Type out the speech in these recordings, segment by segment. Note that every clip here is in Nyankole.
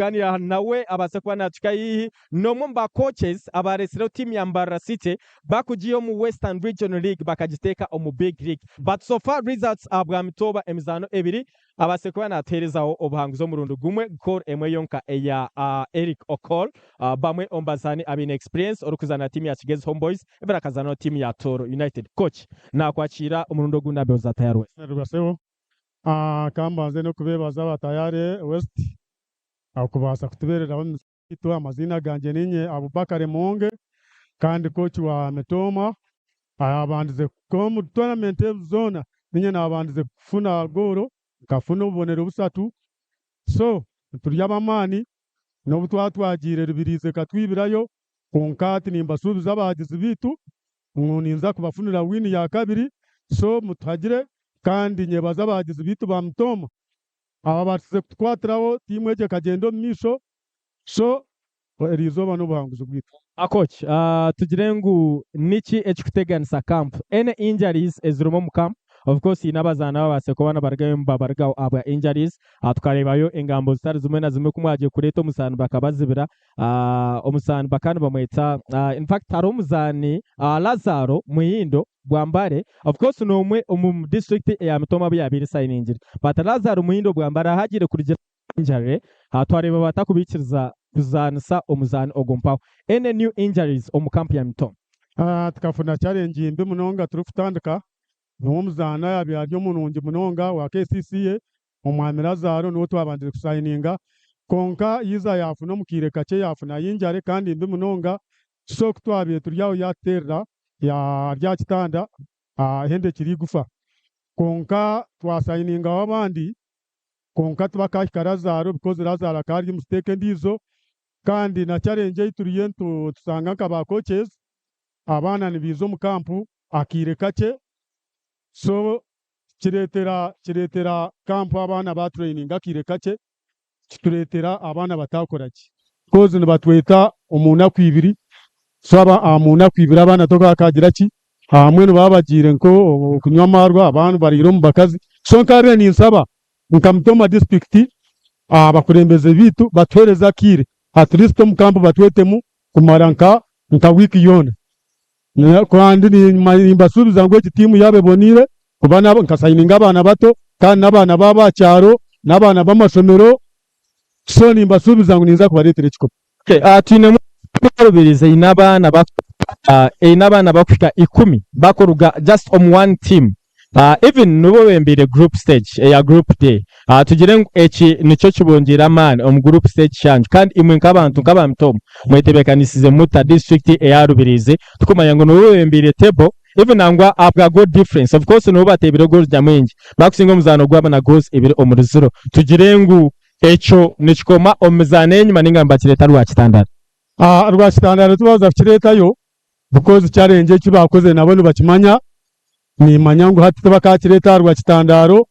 Kugaaniira nawe abaase kuba naatuhika haihi n'omwe omu ba coaches abaaretsireho tiimu ya Mbarara City bakugiiha omu Western Region League bakagiteeka omu Big League but so far results ahabwa Mitooba emizaano ebiri abaase kuba naatuheerezaho obuhanguzi omurundi gumwe goal emwe yonka eya Eric Okol bamwe omu bazaani abaine experience orikuzaanira tiimu ya Kigezi Homeboyz even akazaanaho tiimu ya Tooro United. Coach naakwakiira omurundi ogundi aha Mbeho za Tayari West. Sebo Ka mbanze n'okubeebaza aba Tayare West ahakubaasa kutubeereraho emizaano yaitu. Amaziina gangye niinye Abubakar Muwonge kandi kooki wa Mitooma. Ahabandize omu tournament ezi zoona niinye naabandize kufuna goolo nkafuna obubonero bushatu. So turi ab'amaani n'obu twaba twagiire Rubirizi ekatwibirayo kwonka hati nimbasuubiza abahagizi baitu ngu ninza kubafunira wini ya kabiri so mutuhagire kandi nyebaza abahagizi baitu ba Mitooma ababaasize kutukwatiraho tiimu egi ekagyenda omu maisho so eriizooba n'obuhanguzi bwaitu. Coach, tugire ngu niki ekikuteganisa camp? Any injuries ezirimu omu camp? Of course haine abazaani ababaasize kuba nibarugayo nibabarugaho ahabwa injuries. Tukareebayo engambo zitari zimwe na zimwe ku mwagiire kureeta omuzaani bakabazibira. Omuzaani bakaba nibamweta, in fact hariho omuzaani Lazaro Muhindo Bwambare, of course n'omwe omu district eya Mitooma abu yaabaire esayiningire. But Lazaro Muhindo Bwambare ahu agiire kurugira injury, twareeba batakubaikiriza kuzaanisa omuzaani ogwo mpaho. Any new injuries omu camp ya Mitooma? Tukafuna challenge mbi munonga turikutandika, niwe omuzaani ayaabaire ari omurungi munonga owa KCCA Omwami Lazaro niwe twabandize kusayininga kwonka yaiza yaafuna omu kaire kakye yaafuna injury kandi mbi munonga so ku twabaire turi aho yaatuteerera ari aha kitanda ahendekire igufa kwonka twasayiningaho abandi kwonka tibakahika Lazaro because Lazaro akaba ari omu siteeka endiijo kandi na challenge ei turiyo nitushanga nka ba coaches abaana nibaija omu kampu akaire kakye so Kireetera kireetera kampu abaana ba traininga akaire kakye kitureetera abaana bataakora gye. Because nibatweta omu naku ibiri so aba omu naku ibiri abaana tokakagira ki ahamwe nibaba bagiire nko okunywa amaarwa abandi bariire omu bakazi so nkabiire ninsaba nka Mutoma district abakurembeze beitu batuhereze akaire at least omu kampu batwetemu kumara nka nka wiiki yoona. Kandi nimbasuubiza ngu egi tiimu yaaba eboneire kuba nkasayininga abaana bato kandi n'abaana b'aha kyaro n'abaana b'amashomero so nimbasuubiza ngu ninza kubareetera ekikopo. Twinemu Rubirizi eine abaana eine abaana bakuhika ikumi bakuruga just omu one team Even nibo bembeire group stage eya group D. Tugire ngu eki nikyo kibongyeire amaani omu group stage kyanyu kandi imwe nk'abantu nk'aba Mitooma mwetebeekanisize muta district eya Rubirizi tukumanya ngu nibo bebembeire table even nangwa ahabwa goal difference of course nibo bateebire goals nyamwingi bakusinga omuzaano gwabo na goals ibiri omuri ziro. Tugire ngu ekyo nikikoma omu mizaano eyenyima ninga nibakireeta Rwakitandara? Rwakitandara tibabaasa kukireetayo because challenge eki baakozire nabo nibakimanya. Nimanya ngu hati tibakaakireeta aha rwakitandaaro,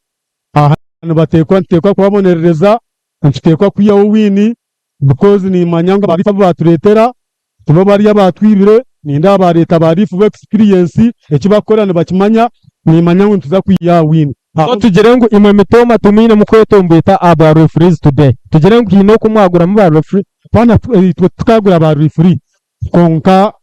aha nibateekwa nituteekwa kubabonerereza, nituteekwa kwihaho wiini because nimanya ngu abarifu abu baatureetera tibo bari abaatwibire, nindeeba baareeta ba rifu b'experience eki barikukora nibakimanya, nimanya ngu nituza kwiha aha wiini. So tugire ngu imwe mitooma timwinemu kwetomboita aha bwa referees today? Tugire ngu haine oku mwaguramu ba referee? Hapana itwe titukaagura ba referee kwonka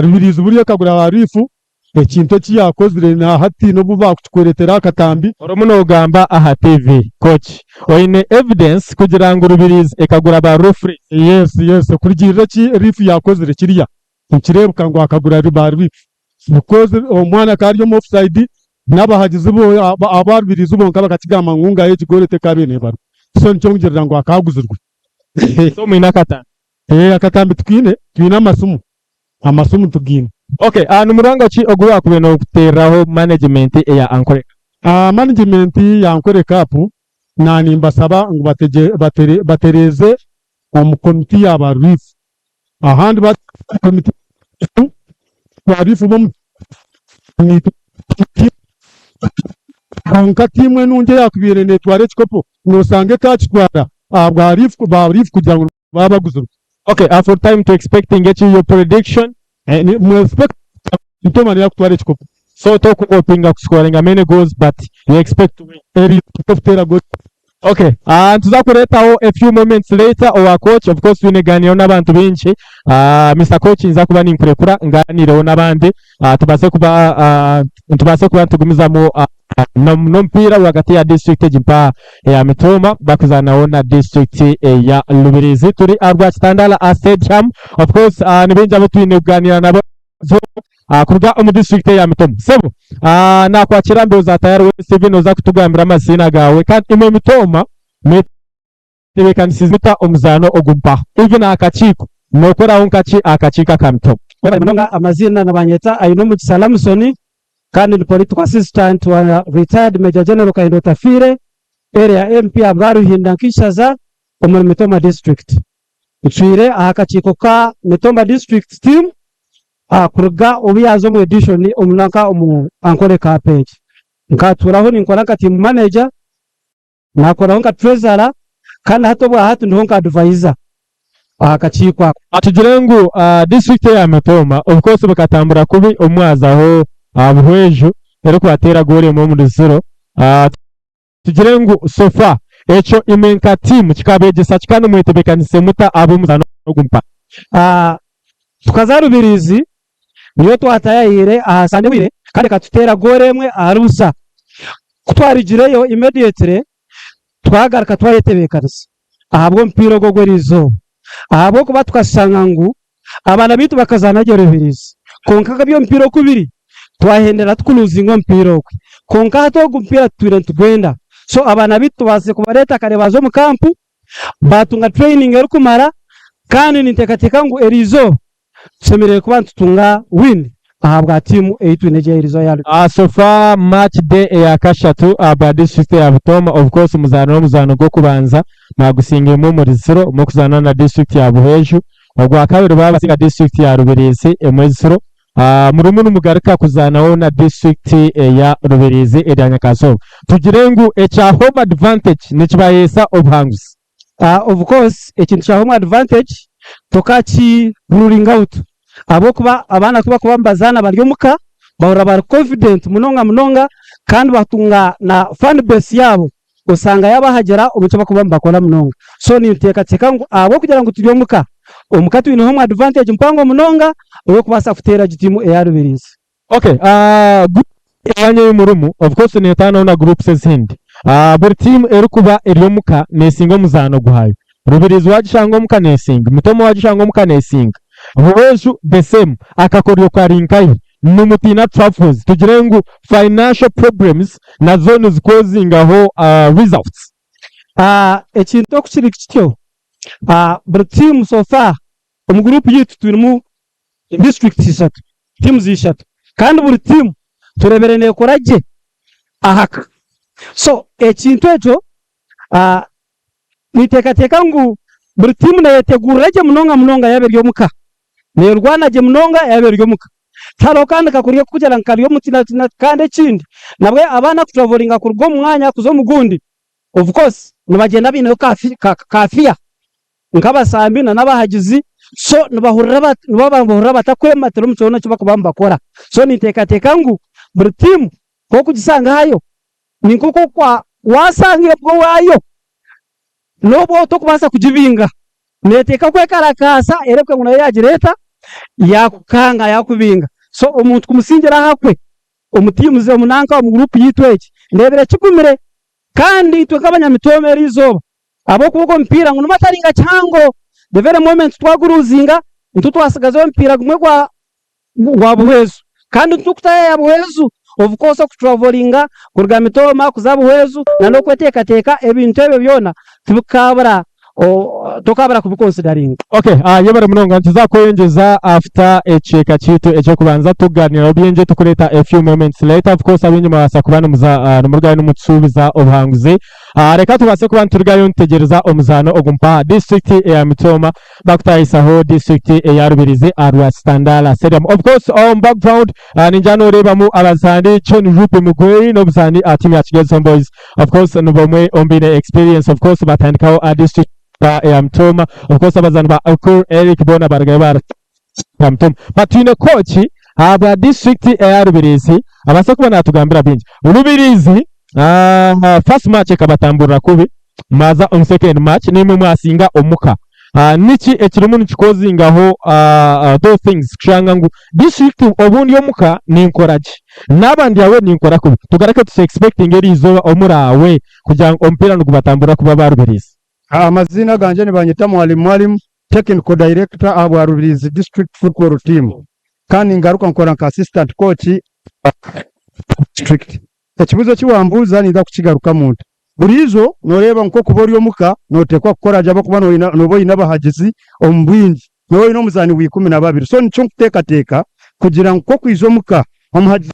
Rubirizi buriya ekagura ba rifu Ekintu eki yaakozire na hati n'obu baakukikureetera akatambi. Orimu noogamba aha TV coach oine evidence kugira ngu Rubirizi ekagura ba referees? Yes yes kurugiirira eki reef yaakozire kiriya nikireebeka ngu akagura ba reef because omwana akaba ari omu offside n'abahagizi bo aba Rubirizi bonka bakakigamba ngu ngaha egi goal tekaabaire neebarwa so nikyo ngirira ngu akaaguzirwe. So mwine akatambi? Eeh akatambi tukaine, twine amasimu. Amasimu tugaine. Ok, ni muranga ki ogu waakubaire nookuteereraho management eya Ankole Cup? Management ya Ankole Cup na nimbasaba ngu batereeze omu komiti ya ba riifu. Ahandi komiti ba riifu b'omu kwonka tiimu enungi eyaakubaire neetwara ekikopo noosanga etaakitwara ahabwa ba riifu kugira ngu baba baguzirwe. Ok for time to expecting eki your prediction. Mu expect Mitooma niyo akutwara ekikopo. So toku hopinga ku scoringa many goals but you expect to win. Eri kuteera goal. Okay, nituza kureetaho a few moments later owa coach, of course twine kugaaniiraho n'abantu baingi. Mister Coach ninza kuba ninkurekura ngaaniireho n'abandi tubaase kuba nitubaase kuba nitugumizamu n'omupiira rwagati ya district egi mpaha eya Mitooma bakuzaanaho na district eya Rubirizi. Turi aha Rwakitandara Stadium, of course ni baingi abu twine kugaaniira nabo. Kuruga omu disiturikiti eya Mitooma. Sebo, nakwakira mbe oza tayari we Steven oza kutugambira amaziina gaawe kandi imwe Mitooma mwetebekanisize muta omuzaano ogu mpaho? Even aha kakiiko nokoraho nkaki aha kakiiko aka Mitooma? Webale munonga, amaziina nibanyeta Ainomugisha Lamson kandi ndi political assistant wa retired Major General Kahinda Otafiire area MP ahabwa Ruhinda nk'eishaza omuri Mitooma district. Ntwire aha kakiiko ka Mitooma district team kuruga obu yaaza omu edition omu nanka omu Ankole Cup egi. Nkatuuraho ninkora nka team manager, naakoraho nka treasurer kandi hati obwa hati ndiho nka advisor aha kakiiko ako. Tugire ngu district eya Mitooma of course bukatambura kubi obu mwazaho Buhweju erikubateera goolo emwe omuri ziro. Tugire ngu so far ekyo imwe nka team kikabeegyesa ki kandi mwetebekanise muta ahabw'omuzaano ogu mpaka? Tukaza Rubirizi niyo twatayahiire aha Sande ehweire kandi ekatuteera goolo emwe ahari busa. Ku twarigireyo immediately twagaruka twayetebeekanisa ahabw'omupiira ogu ogw'eriizooba ahabw'okuba tukashanga ngu abaana baitu bakazaana gye Rubirizi kwonka nk'eby'omupiira oku biri twahendera tukuluzinga omupiira ogwe kwonka hati ogu omupiira tutwire nitugwenda so abaana baitu tubaasize kubareeta kare baaza omu kampu baatunga training erikumara kandi ninteekateeka ngu eriizooba tushemereire kuba nitutunga win ahabwa tiimu ei twine egi eriizooba eya Rubirizi. So far match day eya kashatu ahabwa district ya Butoma of course muzaanire omuzaano gw'okubanza mwagusinga emwe omuri ziro murikuzaana na district ya Buhweju ogwakabiri baabasinga district ya Rubirizi emwe ziro Murimu nimugaruka kuzaanaho na disiturikiti eya Rubirizi erya Nyakazooba. Tugire ngu ekya home advantage nikibaheesa obuhanguzi? Of course ekintu kya home advantage tokaki ruling out ahabw'okuba abaana ku barikuba nibazaana bari omuka bahurira bari confident munonga munonga kandi batunga na fan base yaabo osanga yaabahagira omu ki barikuba nibakora munonga. So ninteekateeka ngu ahabw'okugira ngu turi omuka, omuka twine home advantage mpango munonga ey'okubaasa kuteera egi tiimu eya Rubirizi. Okay, group eyanyu ei murimu of course neetaanaho na groups ezindi. Buri tiimu erikuba eri omuka neesinga omuzaano gwayo. Rubirizi waagishanga omuka neesinga, Mitooma waagishanga omuka neesinga. Buhweju the same. Akakoryo kari nkahi? Nimutiina Truffles? Tugire ngu financial problems nazo nizikozingaho results? Ekintu oku kiri kityo, buri tiimu so far omu group yaitu twinemu districts ishatu, teams ishatu kandi buri tiimu tureebire neekora gye ahaka. So ekintu ekyo Ninteekateeka ngu buri tiimu neeyetegurira gye munonga munonga yaaba eri omuka. Neerwana gye munonga yaaba eri omuka. Tihariho kandi kakoryo k'okugira ngu kari omu kina kandi ekindi nabwo abaana kuturavuringa kuruga omu mwanya kuza omu gundi of course nibagyenda baineho ka ka fear nk'abasambi n'abahagizi so nibahurira nibahurira batakwematira omu kyona eki barikuba nibakora. So ninteekateeka ngu buri tiimu ku orikugisanga hayo Ni nk'oku waashanga embwa owaayo, n'obu otarikubaasa kugibinga, neeteeka kwekarakaasa ereebeka ngu nayo yaagireeta yaakukanga yaakubinga. So omuntu kumusingira ahakwe omu tiimu ze omu nanka omu guruupu yaitu egi, ndeebire kigumire. Kandi itwe nk'abanyamitooma eri izooba, ahabw'okuba ogwo mupiira ngu nimataringa kihango, the very moment twaguruuzinga, nitwo twatsigazaho omupiira gumwe gwa gwa Buhweju kandi titurikutaayaaya Buhweju of course okuturavoringa kuruga Mitooma kuza Buhweju na n'okweteekateeka ebintu ebyo byona tibikabura tokabura kubikonsidaringa. Okay, yebare munonga nituza kweyongyeza after ekicweka kyaitu eky'okubanza tukuganiraho bingi tukureeta a few moments later of course abaingi murabaasa kuba nimuza nimurugayo nimutusuubiza obuhanguzi reka tubaase kuba niturugayo nitutegyereza omuzaano ogu mpaha district eya Mitooma Bakutahisaho disiturikiti eya Rubirizi aha rwa Kitandala Stadium. Of course omu background ningira noreebamu abazaani John Ruby Mugweri n'omuzaani aha tiimu ya Kigezi Homeboys. Of course ni bamwe omu baine experience of course batandikaho aha disiturikiti eya Mitooma. Of course abazaani ba Okur Eric boona barugayo ba Mitooma. But twine coach ahabwa disiturikiti eya Rubirizi abaase kuba natugambira bingi. Rubirizi first match ekabatamburira kubi. mwaza omu second match naimwe mwasinga omuka. Niki ekirimu nikikozingaho those things kushanga ngu district obundi omuka ninkora gye naaba ndi away ninkora kubi. Tugaruke tusi expectinge eriizooba omuri away kugira ngu omupiira nigubatambura kuba aba Rubirizi. Amaziina gangye nibanyeta Mwalimu Mwalimu, Technical Director ahabwa Rubirizi District Football Team kandi ningaruka nkora nka Assistant Coach wa District. Ekibuuzo eki wambuuza ninza kukigarukamu nta. Buriijo nooreeba nk'okuba ori omuka nooteekwa kukora gye ahabw'okuba nooba oine abahagizi omu bwingi, nooba oine omuzaani wa 12. So nikyo nkuteekateeka kugira ngu ku okwija omuka omuhagizi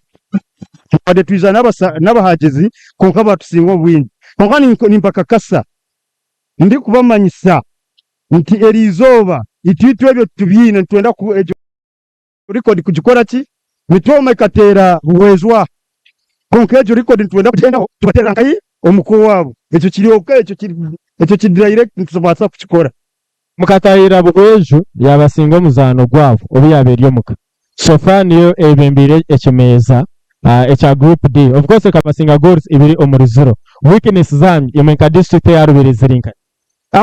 wadde twija n'abahagizi kwonka batusinga obwingi. Kwonka nimbakakasa ndikubamanyisa nti eriizooba itwe itwe ebyo titubiine nitwenda egyo record kugikora ki? Mitooma ekateera Buhwejwa kwonka egyo record nitwenda kugyendaho tubateerera nkahi? Omuka owaabo. Ekyo kiri okay, ekyo kiri ekyo kiri direct nitubaasa kukikora. Mukatahirira Buhweju yaabasinga omuzaano gwabo obu yaaba eri omuka. So far niyo eyebembeire ekimeeza ekya Group D. Of course ekabasinga goals ibiri omuri ziro. Weakness zaanyu imwe nka district eya Rubirizi ziri nkahi?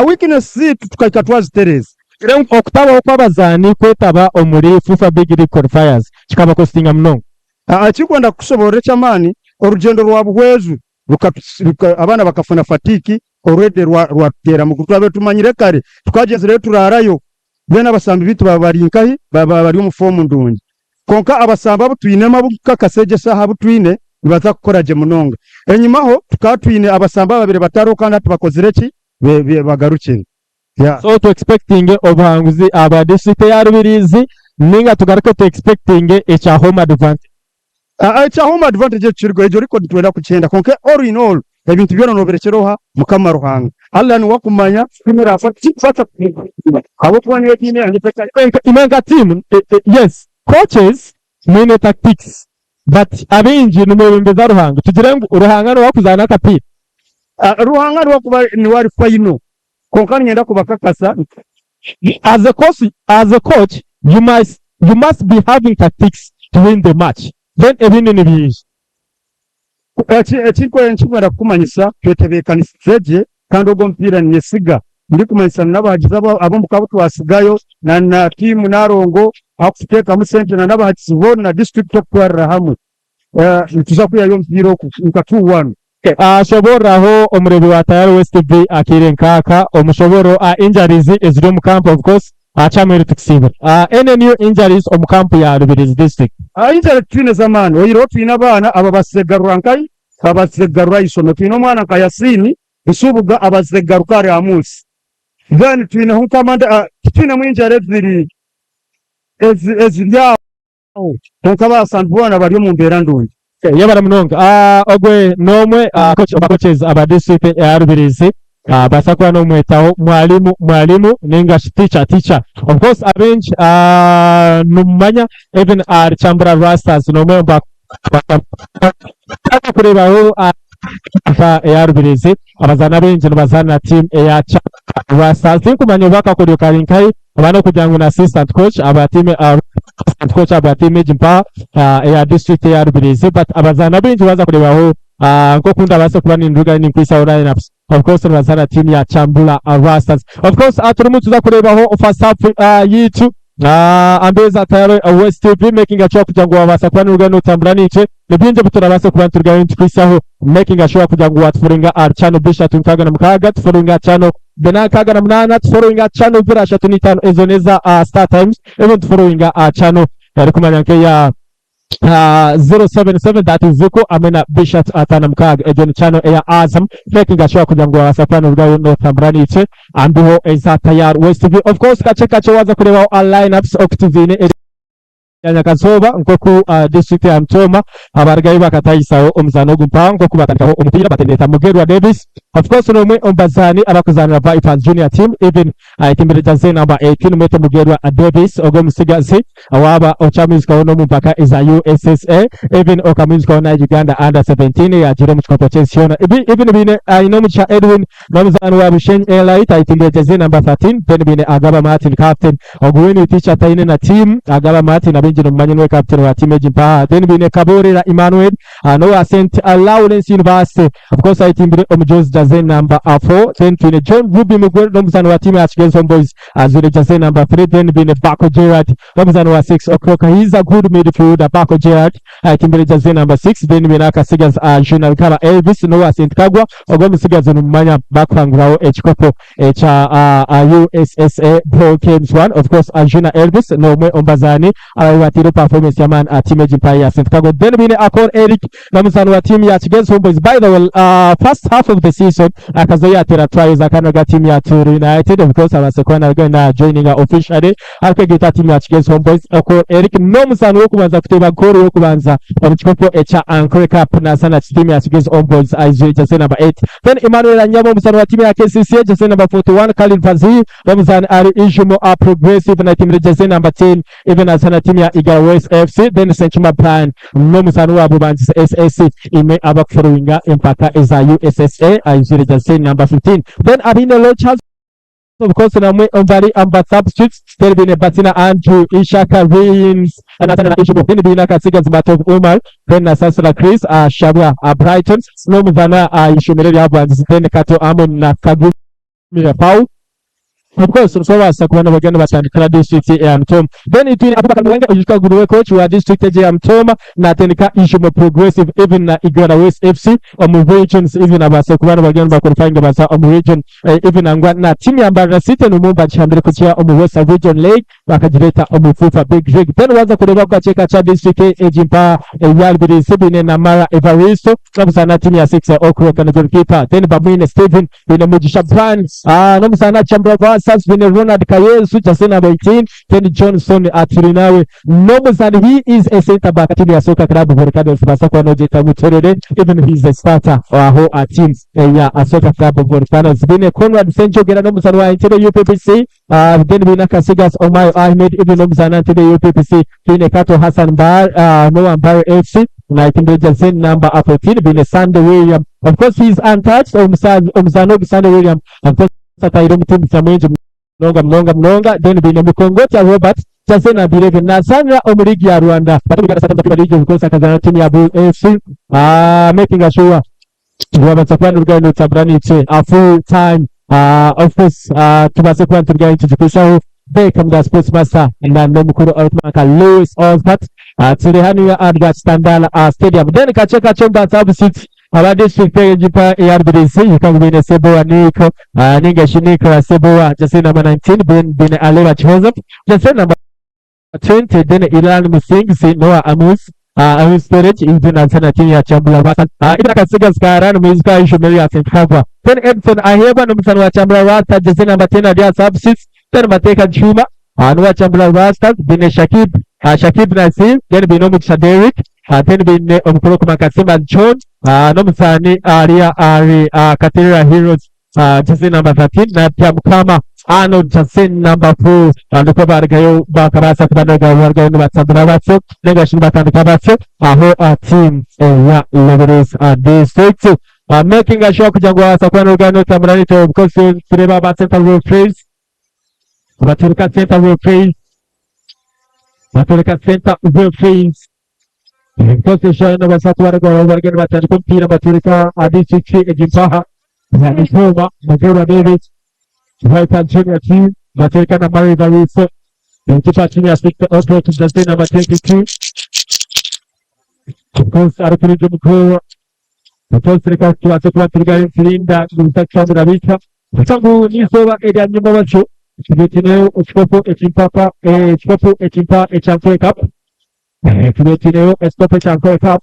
Weakness zaitu tukahika twazitereeza. Tugire ngu okutabaho kw'abazaani kwetaba omuri FUFA Big League Qualifiers kikabakositinga munonga. Ekirikwenda kukushoboorora eky'amaani, orugyendo rwa Buhweju abaana bakafuna fatigue already rwatuteera mugu. Twabaire tumanyire kare tukagyenzireyo turaarayo then abasambi baitu baaba bari nkahi? Baaba bari omu form ndungi. Kwonka abasambi abu twinemu abu nkukakasa egi eshaaha abu twine nibaza kukora gye munonga. Enyimaho tukaba twine abasambi ababaire batariho kandi hati bakozire ki? Bagarukire. Yeah. So tu expectinge obuhanguzi aha district eya Rubirizi ninga tugaruke tu expectinge ekya home advantage? Ekya home advantage ekyo kiriho, egyo record nitwenda kugyenda kwonka all in all ebintu byona nobirekyera oha? Mukama Ruhanga. Allah niwe akumanya ahabw'okuba niwe ediini yangye tekari. Imwe nka team, yes coaches mwine tactics but abaingi nimwebembeza Ruhanga. Tugire ngu Ruhanga niwe akuzaana akapiira? Ruhanga niwe akuba niwe ari final kwonka niinyenda kubakakasa nti. As a coach, as a coach you must, you must be having tactics to win the match then ebindi nibiija. Eki ekinkwenda kukumanyisa twetebeekanisize gye kandi ogwo omupiira ninyesiga ndikumanyisa n'abahagizi ab'omuka abu twasigayo na na tiimu Narongo ahakututeekamu sente na n'abahagizi boona na disiturikiti okutwarira hamwe nituza kwihayo omupiira ogu nka tuu wanu. Shoboorraho omureebi wa Tayari West TV akaire nkaaka omushobooro aha injuries eziri omu camp of course Chamweri tukusiibura. Any new injuries omu camp ya Rubirizi district? Injury titwine z'amaani oyihireho twine abaana ababaasize kugarura nkahi? Ababaasize kugarura aha ishomero. Twine omwana nka Yasini Nsubuga abaasize kugaruka ahari Amusi. Then twineho nk'abandi titwinemu injury eziri eziri aho. Kwonka abasambi boona bari omu mbeera ndungi. Yebare munonga. Ogwe n'omwe aha ba coaches aba district eya Rubirizi. Baasa kuba nomwetaho mwalimu mwalimu ninga shi teacher teacher. Of course abaingi nimumanya even ahari Kyambura Rastas n'omwe omu ba kureebaho nka eya Rubirizi abazaani abaingi nibazaanira team eya Kyambura Rastas. Tinkumanya oba akakoryo kari nkahi Oba n'okugira ngu na assistant coach aba team assistant coach aba team egi mpaha eya district eya Rubirizi but abazaani abaingi waaza kureebaho nk'oku ndabaasa kuba ninduga ninkwisaho line ups of course nibazaana team ya Kyambura Rastas. Of course turimu nituza kureebaho first half yaitu ambeeza Tayare West TV making sure kugira ngu wabaasa kuba noruga notambura naitwe ni bingi ebi turabaase kuba niturugayo nitukwisaho making sure kugira ngu watufollowinga ahari channel bishatu 66 tufollowinga channel Bina 68 tufollowinga channel bira 35 ezo neza Star Times even tufollowinga channel erikumanya nkeya 077 that is Zuku hamwe na Bishat 56 egyo ni channel eya Azam making sure kugira ngu wabasa kuba norugayo notambura naitwe ambiho eza Tayari West TV of course kakye kakye waza kurebaho lineups oku tuziine Ya nyakazooba nk'oku disiturikiti ya Mitooma abarugayo bakatahisaho omuzaano ogu mpaho nk'oku batandikaho omupiira batendeeta Mugerwa Davis of course n'omwe omu bazaani abakuzaanira Vipers Junior Team even ayetimbire jersey number 18 mwete Mugerwa Davis ogwo omutsigazi waaba okyamwijukaho n'omu mpaka eza USSA even okamwijukaho na Uganda Under 17 eyagiire omu kikopo ky'ensi yoona even baine aine omugisha Edwin N'omuzaani wa Bushenyi Elite ayetimbire jezi number 13 then baine Agaba Martin captain. Ogu we ni teacher taine na team Agaba Martin. Abaingi nimumanya niwe captain wa tiimu egi mpaha. Then baine Kaboorera Emmanuel n'owa St Lawrence University of course ayetimbire omujoozi jersey number 4. Then twine John Ruby Mugwe n'omuzaani wa tiimu ya Kigezi Homeboys ajwaire jersey number 3. Then baine Bako Gerard n'omuzaani wa 6 O'clock. He is a good midfielder Bako Gerard ayetimbire jersey number 6. Then baine akasigazi Junior Rukaba Elvis n'owa St Kagwa ogwo omusigazi nimumanya bakuhanguraho ekikopo ekya USSA Pro Games 1. Of course Junior Elvis n'omwe omu bazaani ababaire bateire performance y'amaani aha tiimu egi mpaha ya St Kagwa. Then baine Akol Eric n'omuzaani wa tiimu ya Kigezi Homeboys. By the way, first half of the season akaza yateera tries akanaga ga tiimu ya Tooro United. Of course abaase kuba naruga na joininga officially arikwegaita tiimu ya Kigezi Homeboys. Akol Eric n'omuzaani w'okubanza kuteeba goolo y'okubanza omu kikopo ekya Ankole Cup nazaana tiimu ya Kigezi Homeboys aijwire jersey number 8. Then Emmanuel Anyama omuzaani wa tiimu ya KCCA jersey number 41, Khalid Fazil n'omuzaani ari Ijumo A Progressive naitiimire jersey number 10 even nazaana tiimu ya Igara West FC. Then Ssenkyuma Brian n'omuzaani wa Bubangizi SSC imwe abakuforowinga empaka eza USSA aijwire jersey number 15. Then abaine Lochaz Of course namwe bari aba substitutes then baine Batina Andrew Ishaka Reigns Nathan na Ijumo then baine Akasigazi Matovu Umar then na Sasira Chris Shabwa Brighton n'omuzana ishomero rya Bwangizi then Kato Amon na Kagumira Paul. Of course nibabaasa kuba nibagenda nibatandikira district eya Mitooma. Then twine Abubakar Muwenge oijuka ngu niwe coach wa district egi eya Mitooma natendeka Ijumo Progressive even na Igara West FC omu regions even abaasa kuba nibagenda nibaqualifyinga baza omu region Even nangwa na tiimu ya Mbarara City nimwo bakihambire kukira omu West Region League bakagireeta omu FUFA Big League. Then waaza kureeba oku kakiika kya disiturikiti egi mpa eya Rubirizi baine Namara Evaristo n'omuzaani tiimu ya Six O'clock na goalkeeper. Then Bamwine Steven, baine Mugisha Brian n'omuzaani Kyambura Versus, baine Ronald Kayezu jersey number 18, then Johnson Aturinawe N'omuzaani he is a centre back tiimu ya Soccer Club Volcanoes baasa kuba nogyeta ngu Torere even he is a starter aho aha tiimu eya Soccer Club Volcanoes. Baine Conrad Ssenjogera n'omuzaani wa Entebbe UPPC then baine Akasigas Omayo Ahmed even n'omuzaani aha Entebbe UPPC. Baine Kato Hassan n'owa Mbare FC naitimbira jersey number 14. Baine Sunday William of course he is untouched omuzaani ogu Sunday William of course ataire omutimbisa mwingi munonga munonga munonga then baine Mukongotya Robert Jose na Birege nazaanira omu liigi ya Rwanda bati omu Uganda Satan Premier League of course akazaana na tiimu ya Bull FC making sure ngu babaasa kuba nirugayo nitutambura naitwe full time of course tubaase kuba niturugayo nitugikwisaho Beckham the Sports Master na n'omukuru orikumanywa nka Lewis Osbert turi hanu aha Rwakitandara Stadium then kakye kakye omu ba substitutes Aba disiturikiti ey'Egipa eya Rubirizi yikanga baine Sebowa Nick ninga shi Nicholas Sebowa jersey number 19 then baine Aleba Joseph jersey number 20 then Ilan Musingisi Noah Amos Amos College even nazana tiimu ya Kyambura Rastas even akasigazi ka Alan Mwijuka aha ishomero rya St Kagwa then Edson Ahebwa n'omuzaani wa Kyambura Rastas jersey number 10 ari aha substitutes then Mateeka Juma n'owa Kyambura Rastas baine Shakib Shakib Nazir then baine Omugisha Derrick Then baine omukuru w'okuma Kasimba John n'omuzaani ari ahari Katerera Heroes jersey number 13 na Byamukama Arnold jersey number 4 nikwo barugayo bakabaasa kuba nibarugayo nibatambura batyo ninga shi nibatandika batyo aho aha tiimu eya Lubirizi District making sure kugira ngu wabaasa kuba norugayo notambura naitwe of course nitureeba aba Central Referees Baturika Center Referees Baturika Center Referees Ebikosi nibasa kuba barigenda nibatandika omupiira nibaturika aha district egi mpaha ya Mitooma Mugerwa Davis Viper Junior team baturika na Murray Bariso ekipa tiimu ya Six O'clock jersey number 22 of course arikurinda omugoora of course reka tubaase kuba turugayo niturinda ngu bitakutambura bita Kugira ngu n'eizooba erya nyomwabazyo tureetireho ekikopo ekimpaka ekikopo ekimpa ekya Ankole Cup tureetireho ekikopo ekya Ankole Cup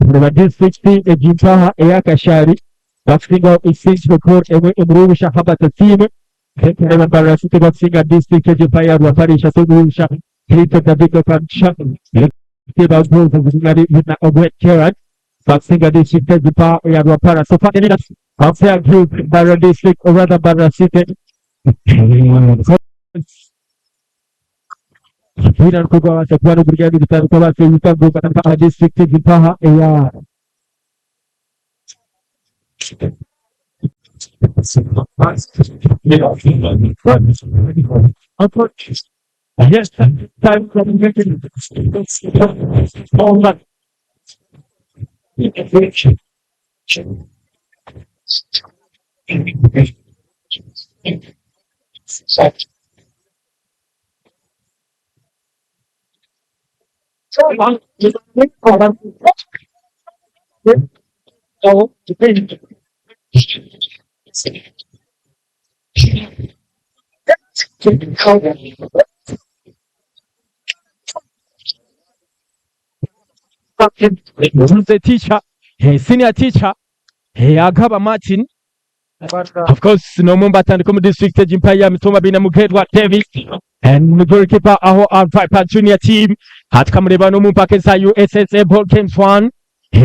kureeba disiturikiti egi mpaha eya Kashari bakusingaho Isingiro goal emwe omuri busha Herbert Asiimwe then tureeba Mbarara City bakusinga disiturikiti egi mpaha eya Rwampara ishatu omuri busha Clinton David Okamugisha kuteeba goals ziri na Ogwet Gerald bakusinga disiturikiti egi mpaha eya Rwampara so far After group Mbarara district or rather Mbarara city. Omupiira nikwo gwabaasa kuba nigurya nigutandika baasa ngu batandika aha district egi mpaha eya The teacher, senior teacher, Agaba Martin. Of course, n'omwe omu batandika omu district egi mpaha ya Mitooma baine Mugerwa Davis and goalkeeper aho Viper Junior team. Tukamureeba n'omu mpaka eza USSA Ball Games 1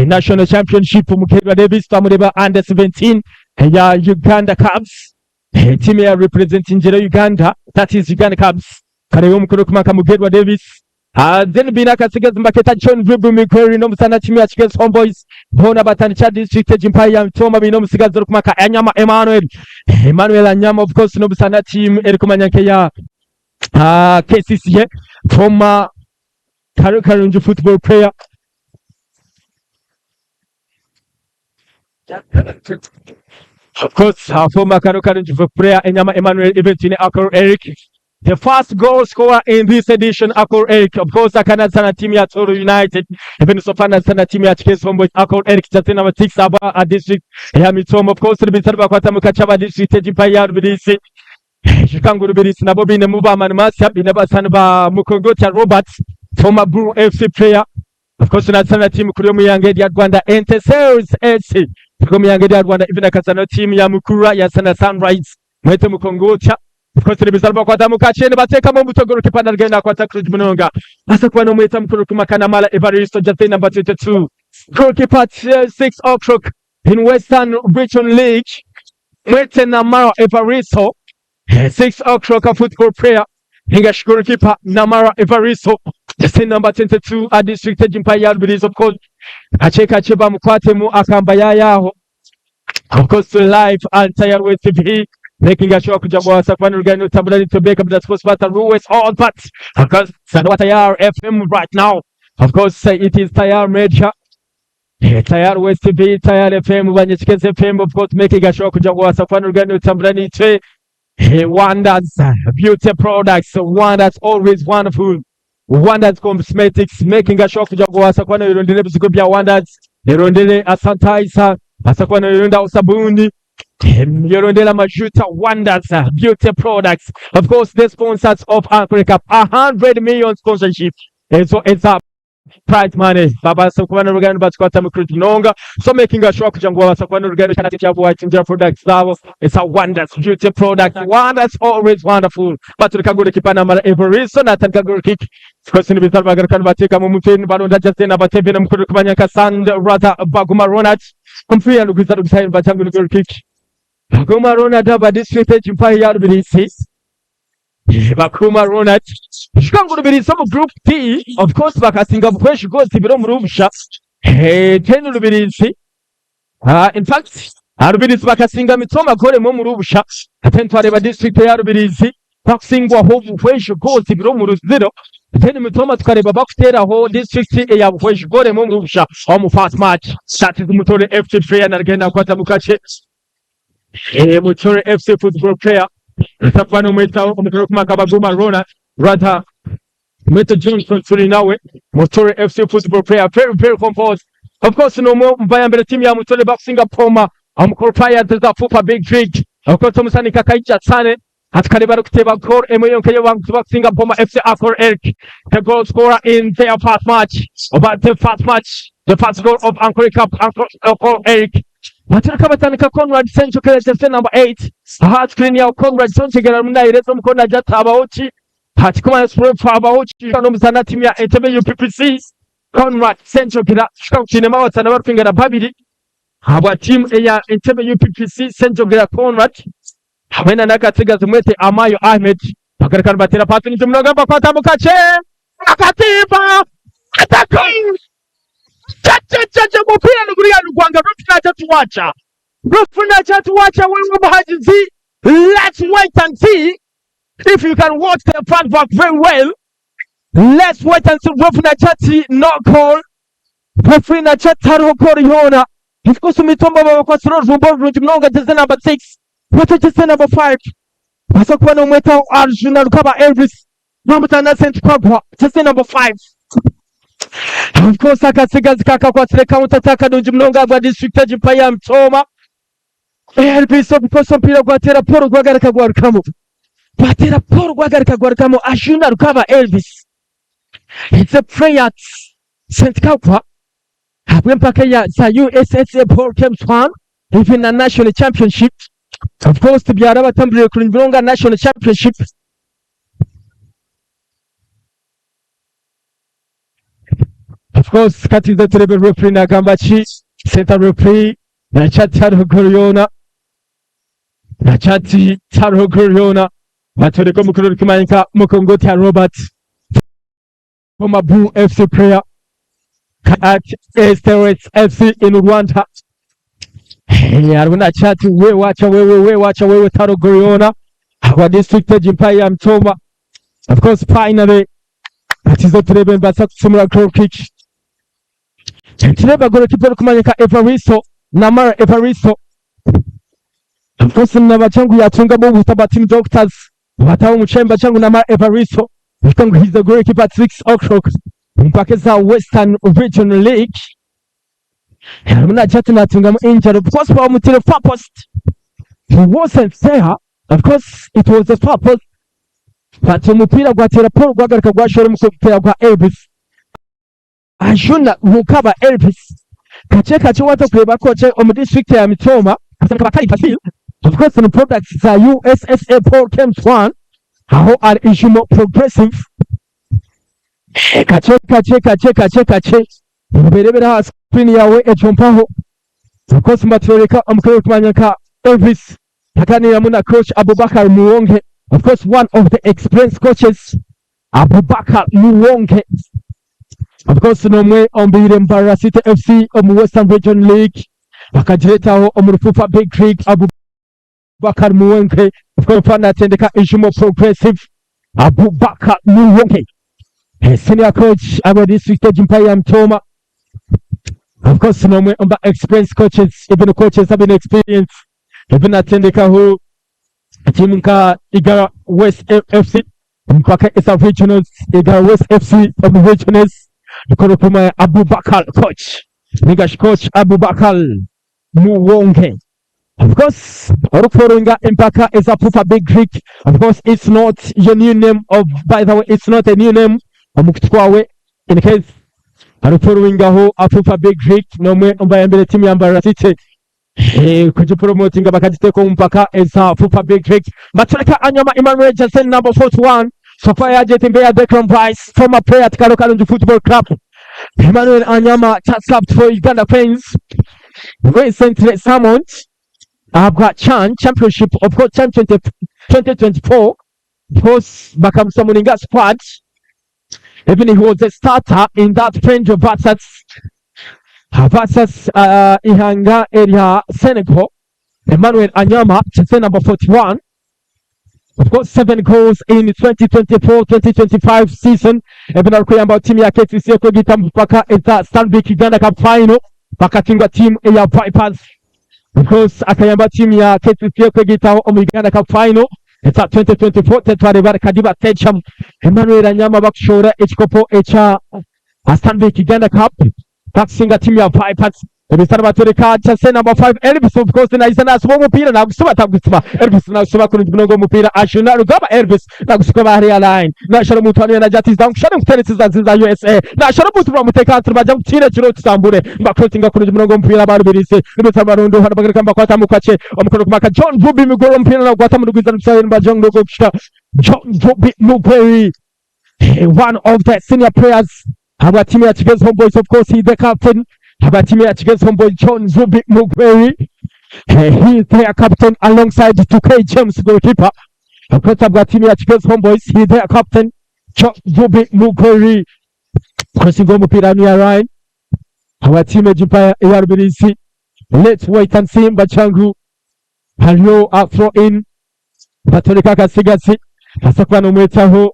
National Championship. Mugerwa Davis twamureeba under 17 eya Uganda Cubs. Team eya representingire Uganda, that is Uganda Cubs. Kareeba omukono kuma nka Mugerwa Davis. Then baine akatsigazi nibaketa John Ribu Mikweri n'omusana tiimu ya Kigezi Homeboys boona batandikira district egi mpaha ya Mitooma baine omutsigazi orikumanya nka Anyama Emmanuel. Emmanuel Anyama of course n'omusana tiimu erikumanya nk'eya KCCA former Karungi football player. Of course, our former Kano Karungi player Enyama Emmanuel Ibetine Akor Eric, the first goal scorer in this edition, Akor Eric. Of course, akanazana timu ya Toro United. Even so far nazana timu ya Kigezi Homeboys, Akor Eric, jersey number 6 aba a district ya Mitooma. Of course, Rubitari bakwata mu kachaba district egipa ya Rubirisi. Shikangu Rubirisi nabo bainemu ba Manimasi, baine abasani ba Mukongotya Robert, former Blue FC player. Of course nazana timu kuri omu ihanga erya Rwanda Etincelles FC. Kuri omu ihanga erya Rwanda even akazana timu ya Mukura yazana Sunrise. Mwete Mukongotya. Of course nibizarwa bakwata mu kace nibateekamu omuto goalkeeper narugenda nakwata kurungi munonga. Asa kuba n'omweta mukuru kumaka Namara Evaristo jersey number 22. Goalkeeper at 6 o'clock in Western Region League. Mwete Namara Evaristo. 6 o'clock football player. English goalkeeper Namara Evaristo. Jersey number 22 a district egi ya Rubirizi of course. Kace kace bamukwatemu akamba yayaho. Of course live on Tayari West TV. Making sure kuja kuwasa kuba n'urugendo rutambura nitobeka bya sports bata Ruwes all but of course Sanwa Tayari FM right now. Of course it is Tayari Major. Tayari West TV, Tayari FM, Banyekigezi FM, of course making sure kuja kuwasa kuba n'urugendo rutambura nitwe. Wonders Beauty Products, Wonders always wonderful. Wonders Cosmetics making sure kuja kuwasa kuba n'irondere ebizigo bya Wonders, irondere sanitizer, asa kuba n'irondera sabuni, yorondera majuta. Wonders Beauty Products. Of course, the sponsors of Ankole Cup, 100 million sponsorship. Ezo eza prize money babasa kuba n'urugendo bakikwata mu kurungi munonga, so making sure kugira ngu babasa kuba n'urugendo cyane cyabo white products zabo. It's a Wonders Beauty Products, Wonders always wonderful. Baturika goalkeeper Namara Evaristo natandika goal kick. Twese n'ibitaro bagaruka bateka mu mutwe baronda Justin abateve na mukuru kumanya Kasand rather Baguma Ronald umupira rugwiza rugusahira batanga goal kick. Baguma Ronald aba district mpaha ya Rubirizi. Bakuma Ronald shika ngo Rubirizi mu group D, of course bakasinga bukwesha rwose biro mu rubusha ten Rubirizi. In fact Rubirizi bakasinga Mitoma gore mu rubusha ten twareba district ya Rubirizi bakusingwaho buhwesha rwose biro mu ruziro then Mitoma tukareba bakuteraho district ya Buhweshi gore mu rubusha aho mu first match. That is Mutore FC player naragenda kwata mu kace. Mutore FC football player Rutapfa n'umweta umupira kumaka Baguma Ronald rather Mwete Johnson turi nawe Mutore FC football player, very very composed. Of course no mo mbaya mbere team ya Mutore bakusinga Poma amu qualifiers za FUFA Big League. Of course omusani Kakaija Sane atukareba kuteba goal emwe yonka yo bakusinga Poma FC. Akor Eric, the goal scorer in their first match, about the first match, the first goal of Ankole Cup, Akor Eric. Batereka batandika Conrad Senchokera jersey number 8 aha screen ya Conrad Senchokera munayireza omukono ajja tabaho ki hakikumanya abaho ki n'omusana team ya Entebbe UPPC Conrad Senchokera shika kukinema abatsana barikwingana babiri habwa team eya Entebbe UPPC Senchokera Conrad hamwe na Nakatsigazi Mwete Amayo Ahmed bagaruka batera pasi ni munonga bakwata mu kace akatimba ataka chachachacha mupira nuguriya rugwanga rufuna tuwacha rufuna chatuwacha wewe muhajizi. Let's wait and see. If you can watch the flashback very well, let's wait and see ref Nachati no call. Referee Nachati hariho call yoona. Of course Mitomba babakwasire orujumba orurungi munonga jersey number 6. Bata jersey number 5. Baza kuba nomwetaho Arjuna Rukaba Elvis. Bamutana St. Kwagwa jersey number 5. Of course akatsigazi kakakwasire counter attack nungi munonga agwa district egi ya Mitooma. Elvis of course omupiira gwateera Paul gwagaruka gwarukamu. Gwateera Paul gwagaruka gwarukamu Arjuna Rukaba Elvis. It's a prayer at St. Kakwa ahabw'empaka ya za USSA Paul James One even na National Championship. Of course tibyarabatamburiire kurungi munonga National Championship. Of course katuze turebe referee nagamba ki center referee nakyati hariho goal yoona nakyati hariho goal yoona batwereka omukuru orikumanyika Mukongotya Robert former Blue FC player at Esteres FC in Rwanda. Hey, hariho nakyati we wacha wewe we wacha wewe taro goal yoona ahabwa district egi mpayo ya Mitooma. Of course finally Atizo turebe nibaasa kusimura goal kick. Tureba goalkeeper orikumanyika Evaristo Namara Evaristo. Of course nabagira ngu yatungamu obuhuta bwa team doctors bataho omu chamber ngu Namara Evaristo ngu he's the goalkeeper at 6 o'clock omu mpaka eza Western Regional League. Harimu nagira ati natungamu injury of course bamutire far post. He wasn't there. Of course it was a far post. But omupiira gwateera Paul gwagaruka gwashora omu mupiira gwa Elvis. Ajuna Mukaba Elvis. Kakye kakye waza kureeba coach omu district ya Mitooma. Of course ni products za USSA Paul James One. Aho ari Ijumo Progressive. Kakye kakye kakye kakye kakye. Oberebera aha screen yawe ekyo mpaho. Of course mbatwereka omukuru orikumanya nka Elvis. Aganiramu na coach Abubakar Muwonge. Of course one of the experienced coaches Abubakar Muwonge. Of course n'omwe ombiire Mbarara City FC omu Western Region League. Bakagiretaho omu Rufufa Big League Abubakar Muwonge. Of course natendeka Ijumo Progressive Abubakar Muwonge. Senior coach aba district egi mpayo ya Mitooma. Of course n'omwe omu experienced coaches, even coaches abine experience. Even natendekaho timu nka Igara West FC mpaka eza regionals Igara West FC omu regionals nikoro kuma Abubakar coach ningashi coach Abubakar Muwonge. Of course, orikufollowinga empaka eza Fufa Big League. Of course, it's not your new name of by the way, it's not a new name omukutu kwawe in case arikufollowingaho Fufa Big League nomwe ombayambire timu ya Mbarara City kugipromotinga bakagiteeka omu mpaka eza Fufa Big League. Batureka Anyama Emmanuel Jason number 41 Sofa yageta imbere ya Declan Rice former player at Karo Kalungi Football Club. Emmanuel Anyama just capped for Uganda Cranes recently summoned ahabwa CHAN Championship of course CHAN 20, 2024 of course bakamusummoninga squad even he was a starter in that friendly versus Ihanga erya Senegal. Emmanuel Anyama jersey number 41 of course 7 goals in 2024-2025 season even arikuyamba timu ya KCC okwegita mpaka eza Stanbic Uganda Cup final bakatingwa timu ya Vipers. Of course akayamba timu ya KCC okwegitaho omu Uganda Cup final eza 2024 tetwareba Kadiba Stadium Emmanuel Anyama bakushora ekikopo ekya Stanbic Uganda Cup bakusinga timu ya Vipers. Ebisana batereka jersey number 5 Elvis of course naisa nasuba omupira nagusiba tagusiba Elvis nagusiba kurungi munonga omupira Ashuna Rugaba Elvis nagusuka bahariya line nashara omuntu hariya najya ati nkushare nkuteretse za USA nashara omuntu bamuteka bajya gutira kiro tutambure mbakrotinga kurungi munonga omupira barubirize nibita barundo hano bagarika mbakwata mukwace omukono kumaka John Ruby Mugoro omupira nagwata mu rugwiza rusaye mba John Rugo kushika John Ruby Mugweri, one of the senior players aba timu ya Kigezi Homeboys. Of course he is the captain aba timu ya Kigezi Homeboys John Ruby Mugweri. He is their captain alongside 2K James goalkeeper. Of course aba timu ya Kigezi Homeboys he is their captain John Ruby Mugweri crossing omupira near line aba timu egi ya Rubirizi. Let's wait and see mbachangu hariyo a throw in batoleka akasigazi. Baasa kuba nomwetaho